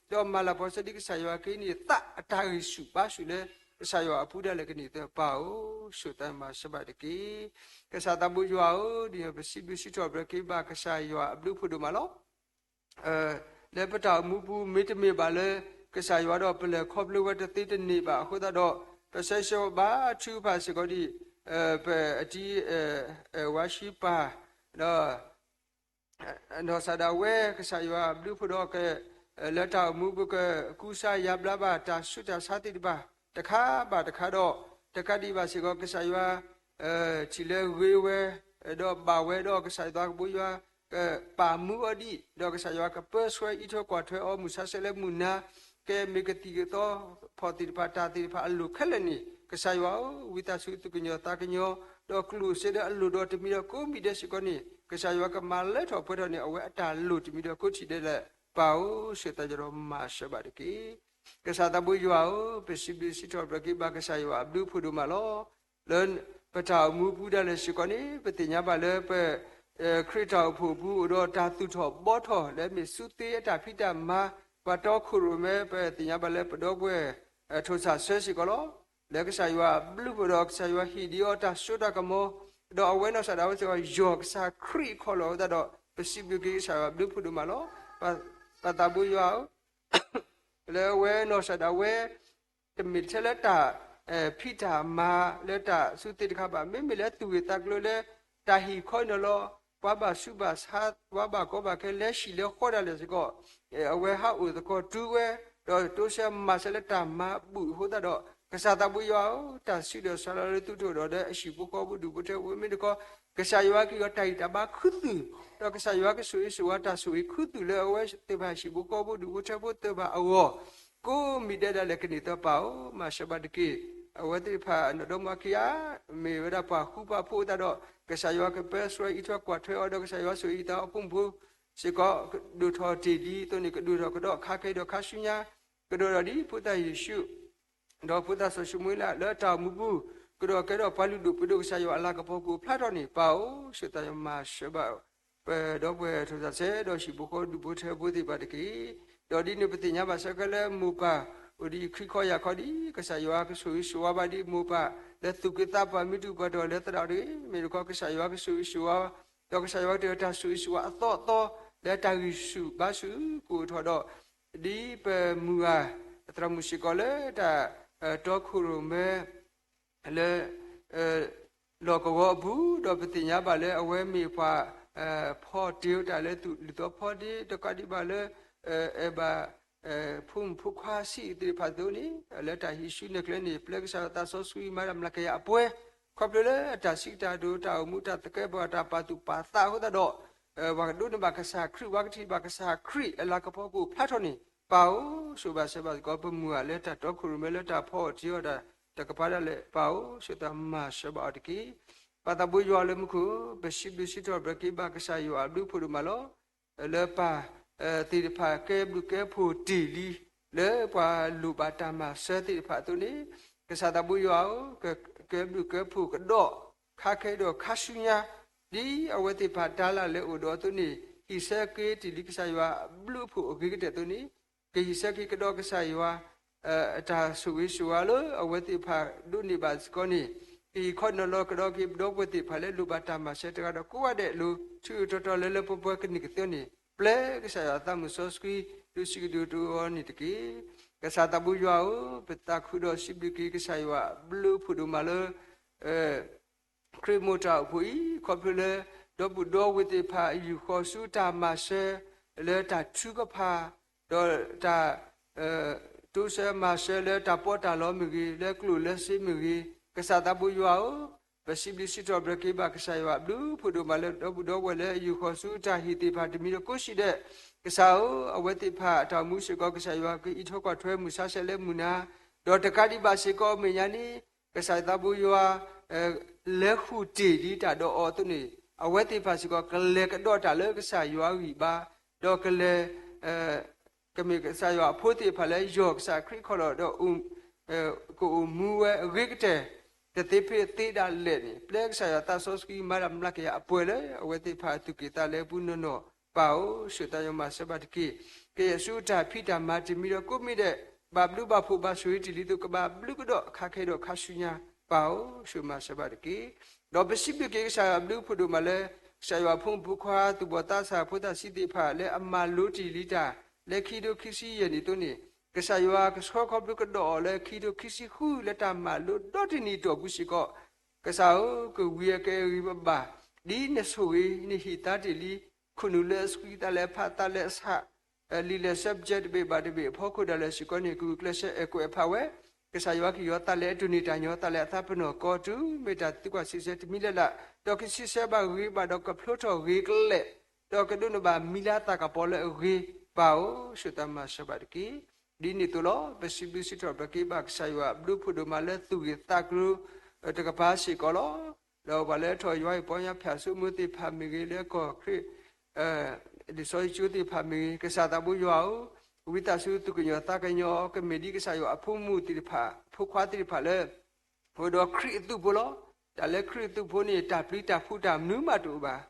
ဒီးမၤလၤကပီၤဆၢဒ်ကစၢ်ယွၤက့ၤန့ၣ် သးအတၢ်ဂံၢ်ဆူၣ်ဘါဆူၣ်လၢ ကစၢ်ယွၤအပူၤဒၣ်လဲာ်ကန့ၢ်သၢ ပၢ်ဧၢ, ဆိၣ်သးမၤစၢၤဘၣ်တက့ၢ်. ကစၢ်သးဘိယွၤဧၢ, ဒ်ပစံးဘျုးစံးထီၣ်ပတြၢၤက့ၤဘၣ်ကစၢ်ယွၤအဘျုးအဖှိၣ်ဒိၣ်မးလီၤ. လၢပတၢ်အိၣ်မူပူၤ မ့တမ့ၢ်ဘၣ်လၢ ကစၢ်ယွၤဒီးပလဲၤခီဖျိဝဲတသ့တန့ၢ်ဘၣ် အဃိသတးဒီး ပဆၢဂ့ၤဆၢဝါဘါထုကဖၣ်စ့ၢ်ကီးဒ် ပအတံၤ ဝါဆံပၢ် ဒီး နီၢ်စၢ်ဒၣ်ဝဲ ကစၢ်ယွၤဘျုးဖှိၣ်ဒီးက လၢတၢ်အိၣ်မူပူၤကကူစါယါဘျါဘၣ်တၢ်ဆူးတၢ်ဆါသ့ၣ်တဖၣ် တခါဘၣ်တခါဒီး တကးဒံးဘၣ်စ့ၢ်ကီး ကစၢ်ယွၤ ထံၣ်လၢဂ့ၤဝဲ ဒီးဘၣ်ဝဲဒီး ကစၢ်ယွၤသးကဘိယွၤ ကပာ်မူအီၤဒံး ဒီးကစၢ်ယွၤကပၢဆှၢအံးထွဲကွၢ်ထွဲအီၤ မုၢ်ဆါဆဲးလၢမုၢ်နၤ ကဲမ့ၢ်ကသံၣ်ကသီ ဖီၣ်သ့ၣ်တဖၣ်တၢ်သ့ၣ်တဖၣ်အလိၣ်ခဲလၢာ်န့ၣ် ကစၢ်ယွၤဧၢ, ဝံသးစူၤသူၣ်ကညီၤသးကညီၤ ဒီးကျိၣ်စ့လၢအလိၣ်ဒီးတမံၤဒီးကိးမံၤဒဲးစ့ၢ်ကီးန့ၣ် ကစၢ်ယွၤကမၤလၢထီၣ်ပှဲၤထီၣ်န့ၣ် အဝဲအတၢ်လိၣ်တမံၤဒီးကိးထံၣ်ဒဲးလၢ ပၢ်ဧၢ, ဆှၢသးယဒီးမၤစၢၤဘၣ်တက့ၢ်. ကစၢ်သးဘိယွၤဧၢ, ပစံးဘျုးစံးထီၣ်ပတြၢၤက့ၤဘၣ်ကစၢ်ယွၤအဘျုးဖှိၣ်ဒိၣ်မးလီၤ. လၢပတၢ်အိၣ်မူပူၤဒၣ်လဲာ်စ့ၢ်ကီးန့ၣ် ပသ့ၣ်ညါဘၣ်လၢပ ခရံာ်တၢ်အိၣ်ဖှိၣ်ပူၤအိၣ်ဒီးတၢ်သူၣ်ထီၣ်ဘှီထီၣ် လၢမ့ၢ်သူသ့အတၢ်ဖံးတၢ်မၤ ပှၤတီခိၣ်ရိၣ်မဲ ပသ့ၣ်ညါဘၣ်လၢပဒီပုၢ်ဝဲၢ် ထိၣ်စၢ်ဆၢစ့ၢ်ကီးလီၤ. လၢကစၢ်ယွၤအဘျုးဖှိၣ်ဒီးကစၢ်ယွၤဟ့ၣ်ဒံးအီၤတၢ်စိတၢ်ကမီၤ ဒီးအဝဲနီၢ်စၢ်ဒၣ်ဝဲစ့ၢ်ကီး ယီၢ်ကစၢ်ခရံာ်ခီၣ်လီၢ်အဃိသတးဒီး ပစံးဘျုးက့ၤကစၢ်ယွၤအဘျုးဖှိၣ်ဒိၣ်မးလီၤ. ပ ပၢ်သးဘိယွၤဧၢ လၢအဝဲနီၢ်စၢ်ဒၣ်ဝဲ တမ့ၢ်ထဲလၢတၢ် ဖံးတၢ်မၤလၢတၢ်ဆူသ့ၣ်တခါဘၣ်, မ့မ့ၢ်လၢသူၣ်ဂ့ၤသးကျိၤလၢ တၢ်ဟ့ၣ်ခီနီၤလီၤ ပှၤဘၣ်ဆူးဘၣ်ဆါ ပှၤဘၣ်ကီဘၣ်ခဲ လဲၤဟံၣ်လဲၤဃီဒၣ်လဲာ်စ့ၢ်ကီး အဝဲဟးအိၣ်သကိးတုၤဝဲ ဒီးတိစၢၤမၤစၢၤလၢတၢ်မၤဘူၣ်အဃိသတးဒီး ကစၢ်သးဘိယွၤဧၢ, တၢ်ဆူးဒီးဆါလီၤလၢသုတအိၣ်ဒီး လၢအဟံၣ်ဖိဃီဖိဒူၣ်ဖိထၢဖိမ့ၢ်တခီ ကစၢ်ယွၤကဟ့ၣ်အီၤတၢ်ဂံၢ်တၢ်ဘါခူသူၣ်, ဒီးကစၢ်ယွၤကဆိၣ်ဂ့ၤဆိၣ်ဝါတၢ်ဆိၣ်ဂ့ၤခူသူၣ်လၢအဝဲသ့ၣ်တဖၣ်ဟံၣ်ဖိဃီဖိဒူၣ်ဖိထၢဖိသ့ၣ်တဖၣ်အဂီၢ် ကိးမံၤဒဲးဒၣ်လဲာ်ကန့ၢ်သပှၢ်ဧၢ, မၤစၢၤဘၣ်တက့ၢ်. အဝဲသ့ၣ်တဖၣ်နီၢ်ဒီမါခံဂၤ မ့ၢ်ဝဲဒၣ်ပှၤဃူပှၤဖိးအသးဒီး ကစၢ်ယွၤကပၢဆှၢအံးထွဲကွၢ်ထွဲအီၤဒီး ကစၢ်ယွၤဆိၣ်ဂ့ၤအသးအဖိမုၣ်ဖိစ့ၢ်ကီး ကဒိၣ်ထီၣ်တ့ၢ်လံအသိးန့ၣ် ကဒိၣ်ထီၣ်ကဒီးခါခဲဒီးခါဆူညါ ကဒိၣ်ထီၣ်ဒ်ဖိသၣ်ယ့ၣ်ၡူး ဒီးဖိသၣ်စီၤၡမူၤအ့လး လၢတၢ်အိၣ်မူပူၤ ကဒိၣ်ကဲထီၣ်ပှၤလုၢ်ဒိၣ်ပှ့ၤဒိၣ် ကစၢ်ယွၤအလၤကပီၤကအိၣ်ဖျါထီၣ်န့ၣ် ပၢ်ဧၢ, ဆိၣ်သးယမၤစၢၤဘၣ် ပဒီပုၢ်ဝဲၢ်ထိၣ်စၢ်ဆၢ ဒီးဟံၣ်ဖိဃီဒူၣ်ဖိထၢဖိသ့ၣ်တဖၣ်တက့ၢ်. ဒီးဒ်န့ၣ်ပသ့ၣ်ညါဘၣ်ဆၢကဲလၢမိၢ်ပၢ် အိၣ်ဒီးခံခီယၢ်ခီဒ် ကစၢ်ယွၤကဆိၣ်ဂ့ၤဆိၣ်ဝါဘၣ်ဒ်မိၢ်ပၢ် လၢသူၣ်က့သးပှၢ်မံတူၢ်ပှၤတီၤလၢသရၣ်တဂ့ၤ မ့ၢ်တခီ ကစၢ်ယွၤကဆိၣ်ဂ့ၤဆိၣ်ဝါ ဒီးကစၢ်ယွၤကတၢၢ်တၢ်ဆိၣ်ဂ့ၤဆိၣ်ဝါအသီအသီ လၢတၢ်ဂံၢ်ဆူၣ်ဘါဆူၣ်ကအိၣ်ထီၣ်ဒီး ဒ်ပမုၢ်ဂၤ သရၣ်မုၣ်စ့ၢ်ကီးလၢတၢ် တီခိၣ်ရိၣ်မဲ လၢ လီၢ်ကဝီၤအပူၤ ဒီးပသ့ၣ်ညါဘၣ်လၢအဝဲမ့ၢ်ပှၤ ဖီတ့ၢ်တၢ်လၢသူၣ်လံၤသီဖီတ့ၢ် တကးဒံးဘၣ်လၢ အဲၣ်ဘၣ် ဖိမုၣ်ဖိခွါဆံးသ့ၣ်တဖၣ်အသိးန့ၣ် လၢတၢ်ဟံးစုနဲၣ်ကျဲန့ၣ် ပျဲကစၢ်ယွၤသးစီဆှံမၤတၢ်မျးကယၤအပှဲၤ ခီဖျိလၢအတၢ်စံးတၢ်ကတိၤတၢ်အိၣ်မူတၢ်သကဲးပဝးတၢ်ပာ်သူၣ်ပာ်သးအဃိသတးဒီး ပှၤကဒိးန့ၢ်ဘၣ်ကစၢ်ခရံာ် ပှၤကထံၣ်ဘၣ်ကစၢ်ခရံာ်အလၤကပီၤကအိၣ်ဖျါထီၣ်န့ၣ် ပၢ်ဧၢ, ဆိၣ်ဘၣ်စၢၤဘၣ်သကိးပမုၢ်ဂၤလၢတၢ်တီခိၣ်ရိၣ်မဲလၢတၢ်ဖီအီၣ်တ့ၤအီၣ်တၢ်တကပၤဒၣ်လဲာ် ပၢ်ဧၢ, ဆိၣ်သးမၤစၢၤဘၣ်အီၤတက့ၢ်. ပၢ်သးဘိယွၤလၢမူခိၣ် ပစံးဘျုးစံးထီၣ်ပတြၢၤက့ၤဘၣ်ကစၢ်ယွၤအဘျုးဖှိၣ်ဒိၣ်မးလီၤ. လၢပၢ်သ့ၣ်တဖၣ်ကဲဘျုးကဲဖှိၣ်တ့ၢ်လံ လၢပှၤလိၣ်ဘၣ်တၢ်မၤစၢၤသ့ၣ်တဖၣ်အသိးန့ၣ် ကစၢ်သးဘိယွၤဧၢ, ကဲဘျုးကဲဖှိၣ်ကဒီး ခါခဲဒီးခါဆူညါ ဒ်အဝဲသ့ၣ်တဖၣ်တၢ်လၢ်လၢအိၣ်ဒီးအသိးန့ၣ် ဟံၣ်ဆၢက့ၤတ့ၢ်လံကစၢ်ယွၤအဘျုးအဖှိၣ်အဂ့ၤကတၢၢ်အသိးန့ၣ် ကဟံၣ်ဆၢက့ၤကဒီးကစၢ်ယွၤ အတၢ်ဆိၣ်ဂ့ၤဆိၣ်ဝါလၢအဝဲသ့ၣ်တဖၣ်ဒိးန့ၢ်ဘၣ်စ့ၢ်ကီးန့ၣ် ကဟံၣ်ခီနီၤလီၤကဒီးက့ၤပဒီပုၢ်ဝဲၢ်သ့ၣ်တဖၣ်လၢလိၣ်ဘၣ်တၢ်မၤစၢၤတဂၤဒီးကိးဂၤဒဲးအလိၤ ဆူၣ်ထီၣ်တီၤလၢလၢပှဲၤပှဲၤကန့ၢ်ကသ့န့ၣ် ပျဲကစၢ်ယွၤသးမုၢ်စီဆှံ ဒုးဆံးကဒုးတအိၣ်အီၤန့ၣ်တက့ၢ်. ကစၢ်သးဘိယွၤဧၢ, ပသးခုဒီးစံးဘျုးက့ၤကစၢ်ယွၤအဘျုးဖှိၣ်ဒိၣ်မးလၢ ခရံာ်မိၢ်တၢ်အိၣ်ဖှိၣ်အံၤ ခီဖျိလၢ ဒီပုၢ်ဒီဝဲၢ်သ့ၣ်တဖၣ်ယူာ်ဃီၤဆူတၢ်မၤစၢၤ လၢတၢ်ထုကဖၣ် ဒီးတၢ် တိစၢၤမၤစၢၤလၢတၢ်ပီးတၢ်လီမ့ၢ်ဂ့ၤ လၢကျိၣ်လၢစ့မ့ၢ်ဂ့ၤ ကစၢ်သးဘိယွၤဧၢ, ပစံးဘျုးစံးထီၣ်ပတြၢၤက့ၤဘၣ်ကစၢ်ယွၤအဘျုးဖှိၣ်ဒိၣ်မးလၢ ဒီပုၢ်ဒီဝဲၢ်လၢယူာ်ဃီၤဆူတၢ်ဟ့ၣ်သ့ၣ်တဖၣ်တမံၤဒီးကိးဆံဒဲး ကစၢ်ဧၢ, အဝဲသ့ၣ်တဖၣ်အတၢ်အိၣ်မူစ့ၢ်ကီး ကစၢ်ယွၤကအံးထွဲကွၢ်ထွဲမုၢ်ဆါဆဲးလၢမုၢ်နၤ ဒီးတကးဒံးဘၣ်စ့ၢ်ကီးအမဲာ်ညါန့ၣ် ကစၢ်သးဘိယွၤ လဲၤဃုာ်တ့ၢ်ဒ်တၢ်ဒီးအီၤအသိးန့ၣ် အဝဲသ့ၣ်တဖၣ်စ့ၢ်ကီး ကလဲၤကဒီးတၢ်လၢကစၢ်ယွၤဂံၢ်ဘါ ဒီးကလဲၤ ကမ့ၢ်ကစၢ်ယွၤအဖိသ့ၣ်တဖၣ်လၢယီၢ်ကစၢ်ခရံာ်ခီၣ်လီၢ်ဒီး ကအိၣ်မူဝဲအဂ့ၤကတၢၢ် တသ့ဖဲသ့ဒၣ်လဲာ်န့ၣ် ပျဲကစၢ်ယွၤသးစီဆှံမၤတၢ်မျးကယၤအပှဲၤလၢ အဝဲသ့ၣ်တဖၣ်အသူၣ်က့ၣ်သးလဲပူၤနီၢ်နီၢ် ပၢ်ဧၢ, ဆိၣ်သးယွၤမၤစၢၤဘၣ်တက့ၢ်. ကယဲၢ်ဆူတၢ်ဖံးတၢ်မၤတမံၤဒီးကိးမံၤဒဲး ဘၣ်ဘျုးဘၣ်ဖှိၣ်ဘၣ်ဆိၣ်ဂ့ၤတ့ၢ်လံအသိး ကဘၣ်ဘျုးကဒီးခါခဲဒီးခါဆူညါ ပၢ်ဧၢ, ဆိၣ်မၤစၢၤဘၣ်တက့ၢ်. ဒီးပစံးဘျုးက့ၤကစၢ်ယွၤအဘျုးဖှိၣ်ဒိၣ်မးလၢ ကစၢ်ယွၤအဖိမုၣ်ဖိခွါသူၣ်ဘီၣ်သးစၢ်ဖိသၣ်ဆံးသ့ၣ်တဖၣ်လၢအမၤလိတ့ၢ်လံတၢ် လၢခံကထိခံဆံယဲၢ်နံၣ်အသိးန့ၣ် ကစၢ်ယွၤကဆှၢခီဖျိကဒီးအီၤလၢခံကထိခံဆံဃုလၢတၢ်မၤလိဒီတနံၣ်အတီၢ်ပူၤစ့ၢ်ကီး ကစၢ်ဧၢ, ကဝံၤအကဲအဂ့ၤပဘၣ် ဒ်နဆိၣ်ဂ့ၤနဟ့ၣ်သါတ့ၢ်လံ ခိၣ်နူာ်လၢအဆှံ သးလဲၤဖး သးလဲၤဆး လံာ်လဲၤဆှၢ ပကဲတဘ့ၣ်ဘၣ်တဘ့ၣ်အဖီခိၣ်ဒၣ်လဲာ်စ့ၢ်ကီးန့ၣ် ကဂုာ်ကျဲးစၢးအဲၣ်ကွဲးဖးဝဲ ကစၢ်ယွၤကယီၤသးလဲၤအတိၢ်န့ၢ်တၢ်ညီ သးလဲၤအသးပနီၣ်ကီတုၤ မ့ၢ်တၢ်သံကွၢ်စံးဆၢတမံၤလၢ်လၢ် ဒီးကစံးဆၢဘၣ်ဂ့ၤဘၣ်ဒီးကဖျိထီၣ်ဂ့ၤကျဲၤ ဒီးကဒိးန့ၢ်ဘၣ်မံၤလၢသးကပီၤလၢအဂ့ၤ ပၢ်ဧၢ, ဆိၣ်သးမၤစၢၤဘၣ်တက့ၢ်. ဒ်န့ၣ်အသိးလီၤ ပစံးဘျုးစံးထီၣ်ပတြၢၤက့ၤဘၣ်ကစၢ်ယွၤ ဘျုးဖှိၣ်ဒိၣ်မးလၢသူၣ်ဂ့ၤသးကျိၤတကပၤစ့ၢ်ကီးလီၤ. ဒီးပှၤလၢထီၣ်ယွၤအံၤပီညါ ဖၠၣ်စိမိသ့ၣ်တဖၣ်မ့ၢ်ဂ့ၤ လၢကီၢ်ခရံာ် လံာ်စီဆှံကၠိသ့ၣ်တဖၣ်မ့ၢ်ဂ့ၤ ကစၢ်သးဘိယွၤဧၢ, ဝံသးစူၤသူၣ်ကညီၤသးကညီၤ ကမ့ၢ်ဒ်ကစၢ်ယွၤအဖိမုၣ်သ့ၣ်တဖၣ် ဖိခွါသ့ၣ်တဖၣ်လၢ အိၣ်ဒီးခရံာ်အသုးဖိလီၤ. တၢ်လၢခရံာ်အသုးဖိန့ၣ် တၢ်ပျံၤတၢ်ဖုးတၢ်မနုၤမးတအိၣ်ဘၣ်.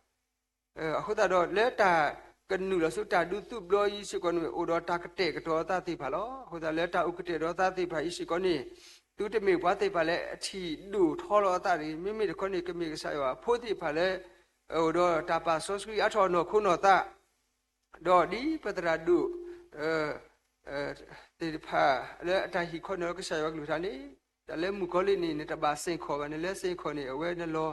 အဃိသတးဒီး လၢတၢ်ကနုာ်လီၤဆူတၢ်ဒုးသုးဘျီအံၤစ့ၢ်ကီးန့ၣ် အိၣ်ဒီးတၢ်ကတဲာ်ကတီၤအသးသ့ၣ်တဖၣ်လီၤ. အဃိသတးလၢတၢ်အိၣ်ကတဲာ်ကတီၤအသးသ့ၣ်တဖၣ်အံၤစ့ၢ်ကီးန့ၣ် သုတမ့ၢ်ပှၤသ့ၣ်တဖၣ်လၢအထံၣ်ဒိၣ်ထီလီၤအသးတဂ့ၤ, မ့မ့ၢ်တခီန့ၣ် ကမ့ၢ်ကစၢ်ယွၤအဖိသ့ၣ်တဖၣ်လၢ အိၣ်ဒီးတၢ်ပာ်စီဆှံအါထီၣ်နီၢ်ခိနီၢ်သး ဒီးဒ်ပသရၣ်ဒိၣ် သ့ၣ်တဖၣ်လၢအတၢ်ဟ့ၣ်ခီနီၤလၢကစၢ်ယွၤကလုၢ်ကထါန့ၣ်, တၢ်လၢမုၣ်ကီၤလံၢ်န့ၣ် နတဘၣ်စ့ၢ်ကီးဘၣ်, နလဲၤစ့ၢ်ကီးန့ၣ် အဝဲနလီၤ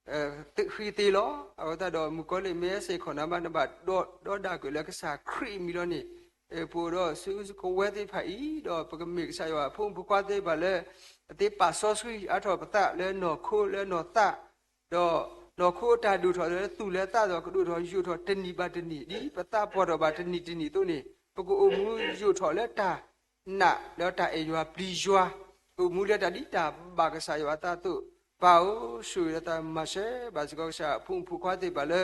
ဃံသ့လီၤ. အဃိသတးဒီး မုၣ်ကီၤလံၢ်မ့ၢ်စ့ၢ်ကီးနၤဘၣ် နဘၣ်ဒီဒီဒၣ်ကွံာ်လၢကစၢ်ခရံာ်အမံၤလီၤန့ၣ်, ပအိၣ်ဒီးဆူကဝဲၤသ့ၣ်တဖၣ်အံၤ, ဒီးပကမ့ၢ်ကစၢ်ယွၤအဖိမုၣ်ဖိခွါသ့ၣ်တဖၣ်လၢ အသ့ပာ်စီဆှံအါထီၣ်ပသးလၢနီၢ်ခိလၢနီၢ်သး ဒီးနီၢ်ခိအတၢ်ဒိၣ်ထီၣ်လၢသူၣ်လၢသးဒီး ကဒိၣ်ထီၣ်ယိာ်ထီၣ်တနံၣ်ဘၣ်တနံၣ် ဒ်ပသးပှၢ်ထီၣ်ဘၣ်တနံၣ်တနံၣ်အသိးန့ၣ်, ပကအိၣ်မူယိာ်ထီၣ်လၢတၢ်နာ်လၢတၢ်အဲၣ်ယွၤပျံၤယွၤ, အိၣ်မူလၢတၢ်ဒ်တၢ်ဘၣ်ကစၢ်ယွၤအသးအသိး, ပၢ်ဧၢ, ဆိၣ်ဂ့ၤလၢသးမၤစၢၤဘၣ်စ့ၢ်ကီးကစၢ်အဖိမုၣ်ဖိခွါသ့ၣ်တဖၣ်လၢ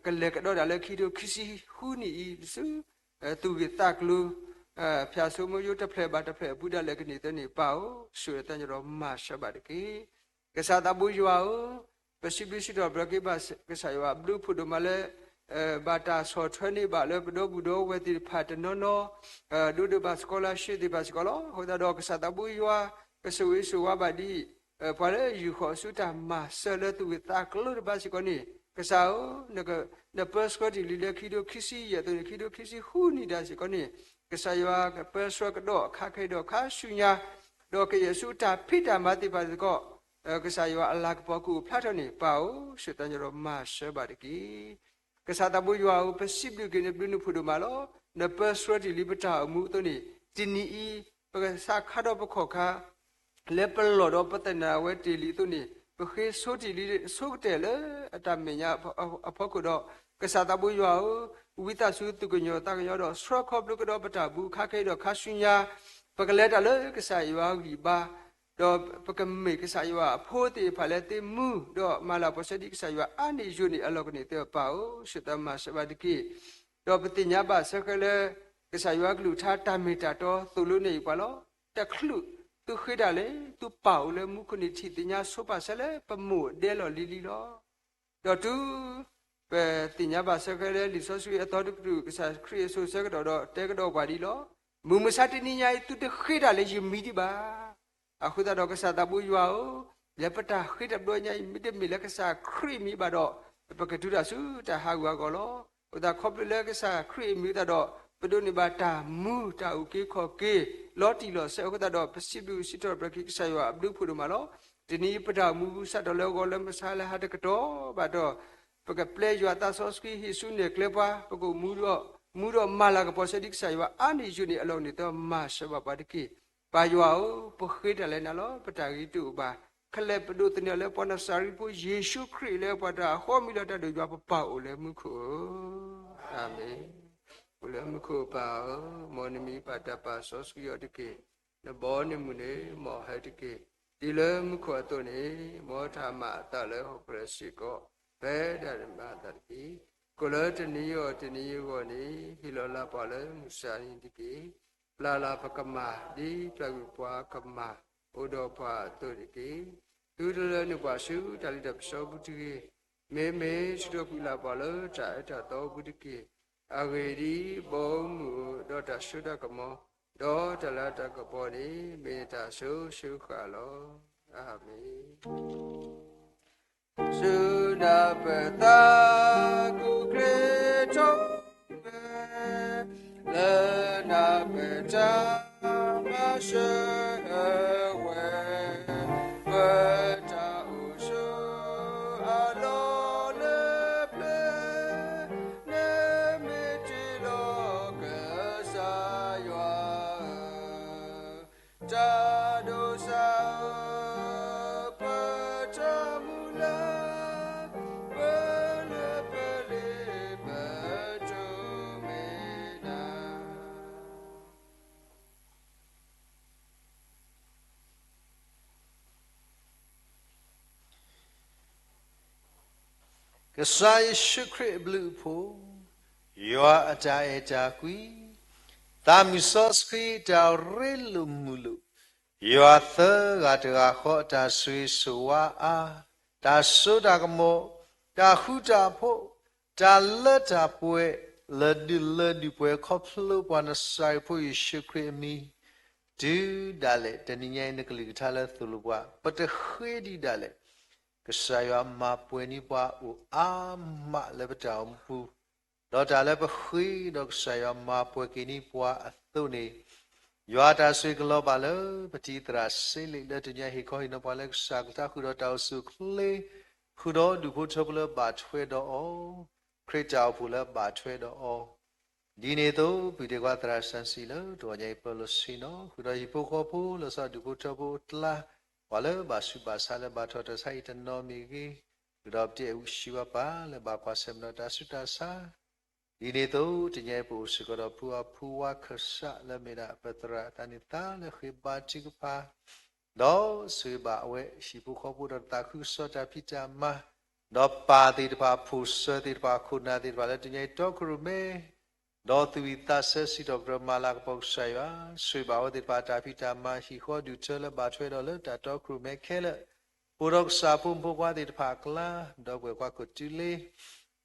ကလဲၤကဒီးဒၣ်လၢခံထိခံဆံဃုနံၣ်အံၤ ဆူ သူၣ်ဂ့ၤသးကျိၤ ဖၠၣ်စိမိယိတဖျၢၣ်ဘၣ်တဖျၢၣ်အပူၤဒၣ်လဲာ်ကန့ၢ်သ့န့ၣ် ပၢ်ဧၢ, ဆိၣ်ဂ့ၤလၢသးညီဒီးမၤစၢၤဘၣ်တက့ၢ်. ကစၢ်သးဘိယွၤဧၢ, ပစံးဘျုးစံးထီၣ်ပတြၢၤက့ၤဘၣ်ကစၢ်ယွၤ ဘျုးဖှိၣ်ဒိၣ်မးလၢ ဘၣ်တၢ်ဆီၣ်ထွဲန့ၢ်ဘၣ်လၢပဒီပုၢ်ဒီဝဲၢ်သ့ၣ်တဖၣ်တနီၤနီၤ, ဒိးန့ၢ်ဘၣ် scholarship သ့ၣ်တဖၣ်စ့ၢ်ကီးလီၤ. အဃိသတးဒီးကစၢ်သးဘိယွၤ ကဆိၣ်ဂ့ၤဆိၣ်ဝါဘၣ်ဒ် ပှၤလၢယုၢ်ဃီၤဆူတၢ်မၤစၢၤလၢသူၣ်ဂ့ၤသးကျိၤတဖၣ်စ့ၢ်ကီးန့ၣ်, ကစၢ်ဧၢ, နပၢဆှၢတ့ၢ်လံလၢခံထိခံဆံယဲၢ်အသိးန့ၣ် ခံထိခံဆံဃုနံၣ်ဒၣ်စ့ၢ်ကီးန့ၣ်, ကစၢ်ယွၤကပၢဆှၢကဒီးခါခဲအံၤဒီးခါဆူညါ, ဒီးကယဲၢ်ဆူတၢ်ဖံးတၢ်မၤသ့ၣ်တဖၣ်စ့ၢ်ကီး, ကစၢ်ယွၤအလၤကပီၤကအိၣ်ဖျါထီၣ်န့ၣ် ပၢ်ဧၢ, ဆိၣ်သးညီဒီးမၤစၢၤဘၣ်တက့ၢ်. ကစၢ်သးဘိယွၤဧၢ, ပစံးဘျုးက့ၤနဘျုးနဖှိၣ်ဒိၣ်မးလီၤ. နပၢဆှၢတ့ၢ်လံပတၢ်အိၣ်မူအသိးန့ၣ်, တနံၤအံၤ ပကစးခါထီၣ်ပခီၣ်ခါ လၢပလီၢ်ဒီးပသနၢၣ်ဝဲတ့ၢ်လံအသိးန့ၣ်, ပဃ့ဆိတ့ၢ်လံဆိကတၢၢ်လၢအတၢ်မဲာ်ညါအဖီခိၣ်ဒီး, ကစၢ်သးဘိယွၤဧၢ, ဝံသးစူၤသူၣ်ကညီၤသးကညီၤဒီး ဆှၢခီဖျိကဒီးပတၢ်ဘူးခါခဲအံၤဒီးခါဆူညါ, ပကလဲၤတၢ်လၢကစၢ်ယွၤဂံၢ်ဘါ ဒီးပကမ့ၢ်ကစၢ်ယွၤအဖိသ့ၣ်တဖၣ်လၢသ့မူ, ဒီးမၤလၤကပီၤဆၢဒ်ကစၢ်ယွၤအါန့ၢ်ယိာ်န့ၢ်အလီၢ်ကန့ၢ်သ့ ပၢ်ဧၢ, ဆိၣ်သးမၤစၢၤဘၣ်တက့ၢ်. ဒီးပသ့ၣ်ညါဘၣ်စ့ၢ်ကီးလၢ ကစၢ်ယွၤကလုၢ်ကထါတၢ်မ့ၢ်တၢ်တီသိၣ်လိနဲၣ်ယုာ်ပှၤလီၤ. တချုးသုဃ့တၢ်လဲၣ်, သုပၢ်အိၣ်လၢမူခိၣ်န့ၣ် ထံၣ်သ့ၣ်ညါဆိပာ်စၢၤလၢပမိၢ်ဒဲလီၢ်လံၤလံၤလီၤ. ဒီးတုၤ ပသ့ၣ်ညါဘၣ်စ့ၢ်ကီးလၢလံာ်စီဆှံအသီတကတြူၢ် ကစၢ်ခရံာ်အစိၤဆၢကတီၢ်ဒီးတဲကဒီးပှၤဒ်လီၤ. မုၢ်မဆါတနံၤညါအံၤ သုတဃ့တၢ်လၢယမံၤဒံးဘၣ်. အဃိသတးဒီးကစၢ်သးဘိယွၤဧၢ, လၢပတၢ်ဃ့တဘျီညါအံၤ မ့တမ့ၢ်လၢကစၢ်ခရံာ်မံၤဘၣ်ဒီး, ပကတုၤတၢ်ဆူတၢ်ဟးဂူာ်ဟးဂီၤလီၤ. အဃိသတးခီဖျိလၢကစၢ်ခရံာ်အမံၤအဃိသတးဒီး, ပဒိးန့ၢ်ဘၣ်တၢ်မူတၢ်အုၣ်က့ၤခီၣ်က့ၤ လီၤတံၢ်လီၤဆဲးအဃိသတးဒီး ပစံးဘျုးစံးထီၣ်ပတြၢၤက့ၤကစၢ်ယွၤအဘျုးဖှိၣ်ဒိၣ်မးလီၤ. တနံၤအံၤပတၢ်အိၣ်မူစးထီၣ်လၢဂီၤလၢမုၢ်ဆါလၢဟါတကတီၢ်ဘၣ်ဒီး, ပကပျဲယွၤသးစီဆှံဟ့ၣ်ဆူနဲၣ်ကျဲပှၤ, ပကအိၣ်မူဒီး, မူဒီးမၤလၤကပီၤဆၢဒ်ကစၢ်ယွၤအါန့ၢ်ယိာ်န့ၢ်အလီၢ်န့ၣ်သ့မၤစၢၤဘၣ်ပှၤတက့ၢ်. ပၢ်ယွၤဧၢ, ပဃ့တၢ်လၢနၤလီၤ. ပတၢ်ဂ့ၤတအိၣ်ဘၣ်. ခဲလၢာ်ပဒိးသန့ၤအီၤလၢပှၤနၤစၤရ့းဖိယ့ၣ်ၡူးခရံာ်လၢပှၤတၢ်အဃီမံၤလီၤတၢ်ဒိၣ်ယွၤ ပပၢ်အိၣ်လၢမူခိၣ်ဧၢ, အၤမ့ၣ်. အိၣ်လၢမူခိၣ်ပၢ်ဧၢ, မ်နမံၤပၢ်တၢ်ပာ်စီဆှံအီၤတက့ၢ်. နဘီနမုၢ်န့ၣ် မ်အဟဲတက့ၢ်. ဒ်လၢမူခိၣ်အသိးန့ၣ်, မ်တၢ်မၤအသးလၢဟီၣ်ခိၣ်ချၢစ့ၢ်ကီး, ဖဲဒၣ်မၤအသးတက့ၢ်. ကိၣ်လၢတနံၤအံၤတနံၤအဂီၢ်န့ၣ်, ဟ့ၣ်လီၤလၢပှၤလၢမုၢ်ဆါနံၤတက့ၢ်. ပျၢ်လၢပကမၤ, ဒ်ပျၢ်ကွံာ်ပှၤကမၤအိၣ်ဒီးပှၤအသိးတက့ၢ်. သုတလၢနုာ်ပှၤဆူတၢ်လ့တၢ်ပစီအပူၤတဂ့ၤ. မ့မ့ၢ်ဆှၢထီၣ်ကွံာ်လၢပှၤလၢတၢ်အၢတၢ်သီအပူၤတက့ၢ်. အဂ့ၢ်ဒ်အံၤ, ဘီမုၢ်ဧၢ, ဒီးတၢ်စိတၢ်ကမီၤ, ဒီးတၢ်လၤတၢ်ကပီၤန့ၣ် မ့ၢ်နတၢ်အစိၤစိၤဃၣ်ဃၣ်လီၤ. အၤမ့ၣ်. ဆူနၢ်ပၢၢ်သး ကူၣ်ချ့ထီၣ်ဝဲ, လၢနၢ်ပၢၢ်တၢ်မၤစၢၤဝဲ, ပတၢ်အိၣ်ဆိးအလီၢ်လၢပျၢၤ ကစၢ်ယ့ၣ်ၡူးခရံာ်အဘျုးအဖှိၣ်, ယွၤအတၢ်အဲၣ်တၢ်ကွံ, သးမုၢ်စီဆှံတၢ်ရ့လိာ်မုာ်လိာ်, ယွၤသၢဂၤတဂၤဃီအတၢ်ဆိၣ်ဂ့ၤဆိၣ်ဝါအါ, တၢ်စိတၢ်ကမီၤ, တၢ်ဃူတၢ်ဖိး, တၢ်လၢတၢ်ပှဲၤ, လၢဒုၣ်လၢဒုၣ်ပှဲၤ ခီဖျိပှၤနစၤရ့းဖိယ့ၣ်ၡူးခရံာ်အမံၤ, တုၤဒၣ်လဲာ်တနံၤညါအံၤ နကလုၢ်ကထါလၢသိၣ်လိပှၤ ပတဃ့ဒံးဒၣ်လဲာ် ကစၢ်ယွၤမၤပှဲၤန့ၢ်ပှၤအိၣ်အါမးလၢပတၢ်အိၣ်မူပူၤ, ဒီးတၢ်လၢပဃ့ဒီးကစၢ်ယွၤမၤပှဲၤက့ၤန့ၢ်ပှၤအသိးန့ၣ်, ယွၤတၢ်ဆိၣ်ဂ့ၤကလီၤဘၣ်လၢပတံၤသရၣ်စ့လ့း လၢတနံၤညါဟ့ၣ်ခီဟ့ၣ်နီၤပှၤလၢကစၢ်ကလုၢ်ကထါဃုာ်ဒီးတၢ်အိၣ်ဆူၣ်အိၣ်ချ့, ဃုာ်ဒီးဒူၣ်ဖိထၢဖိလၢဘၣ်ထွဲဒီးအီၤ, ခရံာ်တၢ်အိၣ်ဖှိၣ်လၢဘၣ်ထွဲဒီးအီၤ, ဒ်န့ၣ်အသိး ပုၢ်သ့ၣ်ခွါသရၣ်စီဆှံလၢတဂီၤညါအံၤ ပၢၤလီၢ်ဆ့ၣ်နီၤ ဃုာ်ဒီးဟံၣ်ဖိဃီဖိ လီၤဆီဒူၣ်ဖိထၢဖိအကျါ, ပှၤလၢဘၣ်ဆူးဘၣ်ဆါလၢဘၣ်ထီၣ်တၢ်ဆါအံၤတနီၤမ့ၢ်ဂ့ၤ, ဃုာ်ဒီးပတအဲၣ်အူစံးဘၣ်ပၢ်လၢဘၣ်ကွၢ်ဆၢၣ်မဲာ်ဒီးတၢ်ဆူးတၢ်ဆါ ဒ်န့ၣ်အသိး တနံၤအံၤပအိၣ်စ့ၢ်ကီးဒီးဖုအဖုဝါခၢၣ်စးလၢမ့ၢ်ဒၣ်ပသရၣ်အသးန့ၣ်သါလၢဃ့ဘါထုကဖၣ်, ဒီးဆိၣ်ဂ့ၤဘၣ်အဝဲဟံၣ်ဖိဃီဖိဒီးတၢ်သးခုကစီၣ်တၢ်ဖံးတၢ်မၤ, ဒီးပၢ်သ့ၣ်တဖၣ် ဖိၣ်စၢၤသ့ၣ်တဖၣ် ခိၣ်နၢ်သ့ၣ်တဖၣ်လၢတနံၤအံၤတီခိၣ်ရိၣ်မဲ ဒီးသူၣ်ဝံၣ်သးဆၢစံးထီၣ်ပတြၢၤမၤလၤကပီၤကစၢ်ယွၤ, ဆိၣ်ဂ့ၤဘၣ်အဝဲသ့ၣ်တဖၣ်တၢ်ဖံးတၢ်မၤ ဟံၣ်ဃီဒူၣ်ထၢလၢဘၣ်ထွဲဒီးလၢတၢ်တီခိၣ်ရိၣ်မဲခဲလၢာ်, အိၣ်ဒီးကစၢ်ဖိမုၣ်ဖိခွါသ့ၣ်တဖၣ်အကျါ, ဒီပုၢ်ဝဲၢ်ခွါခိၣ်တုလ့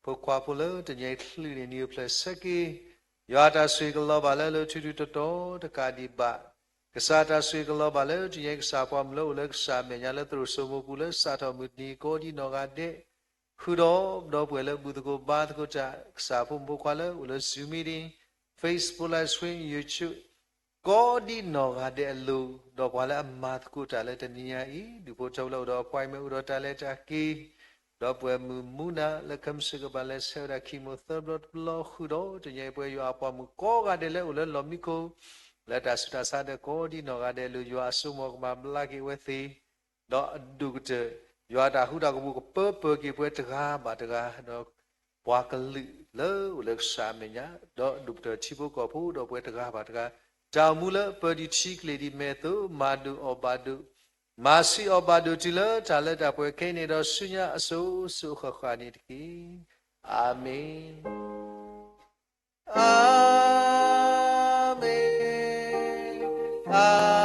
ဖိခွါဖိလၢတနံၤအံၤချုးန့ၢ်နံၤအိၣ်ဖျဲၣ်ဆၢက့ၤ, ယွၤတၢ်ဆိၣ်ဂ့ၤကလီၤဘၣ်လၢလၢထူထူတီတီတကးဒံးဘၣ်, ကစၢ်တၢ်ဆိၣ်ဂ့ၤကလီၤဘၣ်လၢတနံၤအံၤကစၢ်ပှၤမုၣ်လၢအိၣ်လၢကစၢ်အမဲာ်ညါလၢသရိာ်စိမိၤပူၤလၢစးထီၣ်မုၢ်တနံၤကိးဒံနီၢ်ဂၤဒဲး, ဃုာ်ဒီးဒီပုၢ်ဝဲၢ်လၢဘူၣ်သကိးဘါသကိးတၢ် ကစၢ်ဖိမုၣ်ဖိခွါလၢအိၣ်လၢ Zoom meeting, Facebook live stream, YouTube, ကိးဒံနီၢ်ဂၤဒဲးအလိၤ, ဒီးပှၤလၢအမၤသကိးတၢ်လၢတနံၤညါအံၤ ဒူၣ်ဖိထၢဖိလၢအိၣ်ဒီး appointment အိၣ်ဒီးတၢ်လဲၤတၢ်က့ၤ, ဒီပုၢ်ဝဲၢ်မုၣ်မူနၤလၢခဲမုၢ်ဆ့ၣ်ကပၤလဲၤဆဲးဝဲဒၣ် chemo သၢဘျီတဘျီဃုာ်ဒီး တနံၤအံၤပဝဲယွၤအပှၤမုၣ်ကိးဂၤဒဲးလၢအိၣ်လၢလီၢ်မံခိၣ် လၢတၢ်ဆူးတၢ်ဆါဒီးကိးဒံနီၢ်ဂၤဒဲးအလိၤ ယွၤအစိကမီၤကမၤဘျါက့ၤအဝဲသ့ၣ် ဒီးအဒိၣ်ကတၢၢ် ယွၤတၢ်ဃူတၢ်ကပူၤကပၢပၢၤက့ၤပဝဲတဂၤဘၣ်တဂၤ ဒီးပှၤကလုာ်လၢအိၣ်လၢကစၢ်အမဲာ်ညါ ဒီးဒိၣ်ကတၢၢ်ထံဖိကီၢ်ဖိ ဒီးပဝဲတဂၤဘၣ်တဂၤ တၢ်အိၣ်မူလၢအပၢၤဒံးထံကျ့ၤဒံးမဲာ်အသိး မၤဒိၣ်အီၣ်ဘၣ်ဒိၣ် မၤဆံးအီၣ်ဘၣ်ဒိၣ်တုၤလၢတၢ်လၢတၢ်ပှဲၤခဲအံၤန့ၣ် ဒီးဆူညါအစိၤစိၤအဃၣ်ဃၣ်န့ၣ်တက့ၢ်. အၤမ့ၣ်, အၤမ့ၣ်, အၤ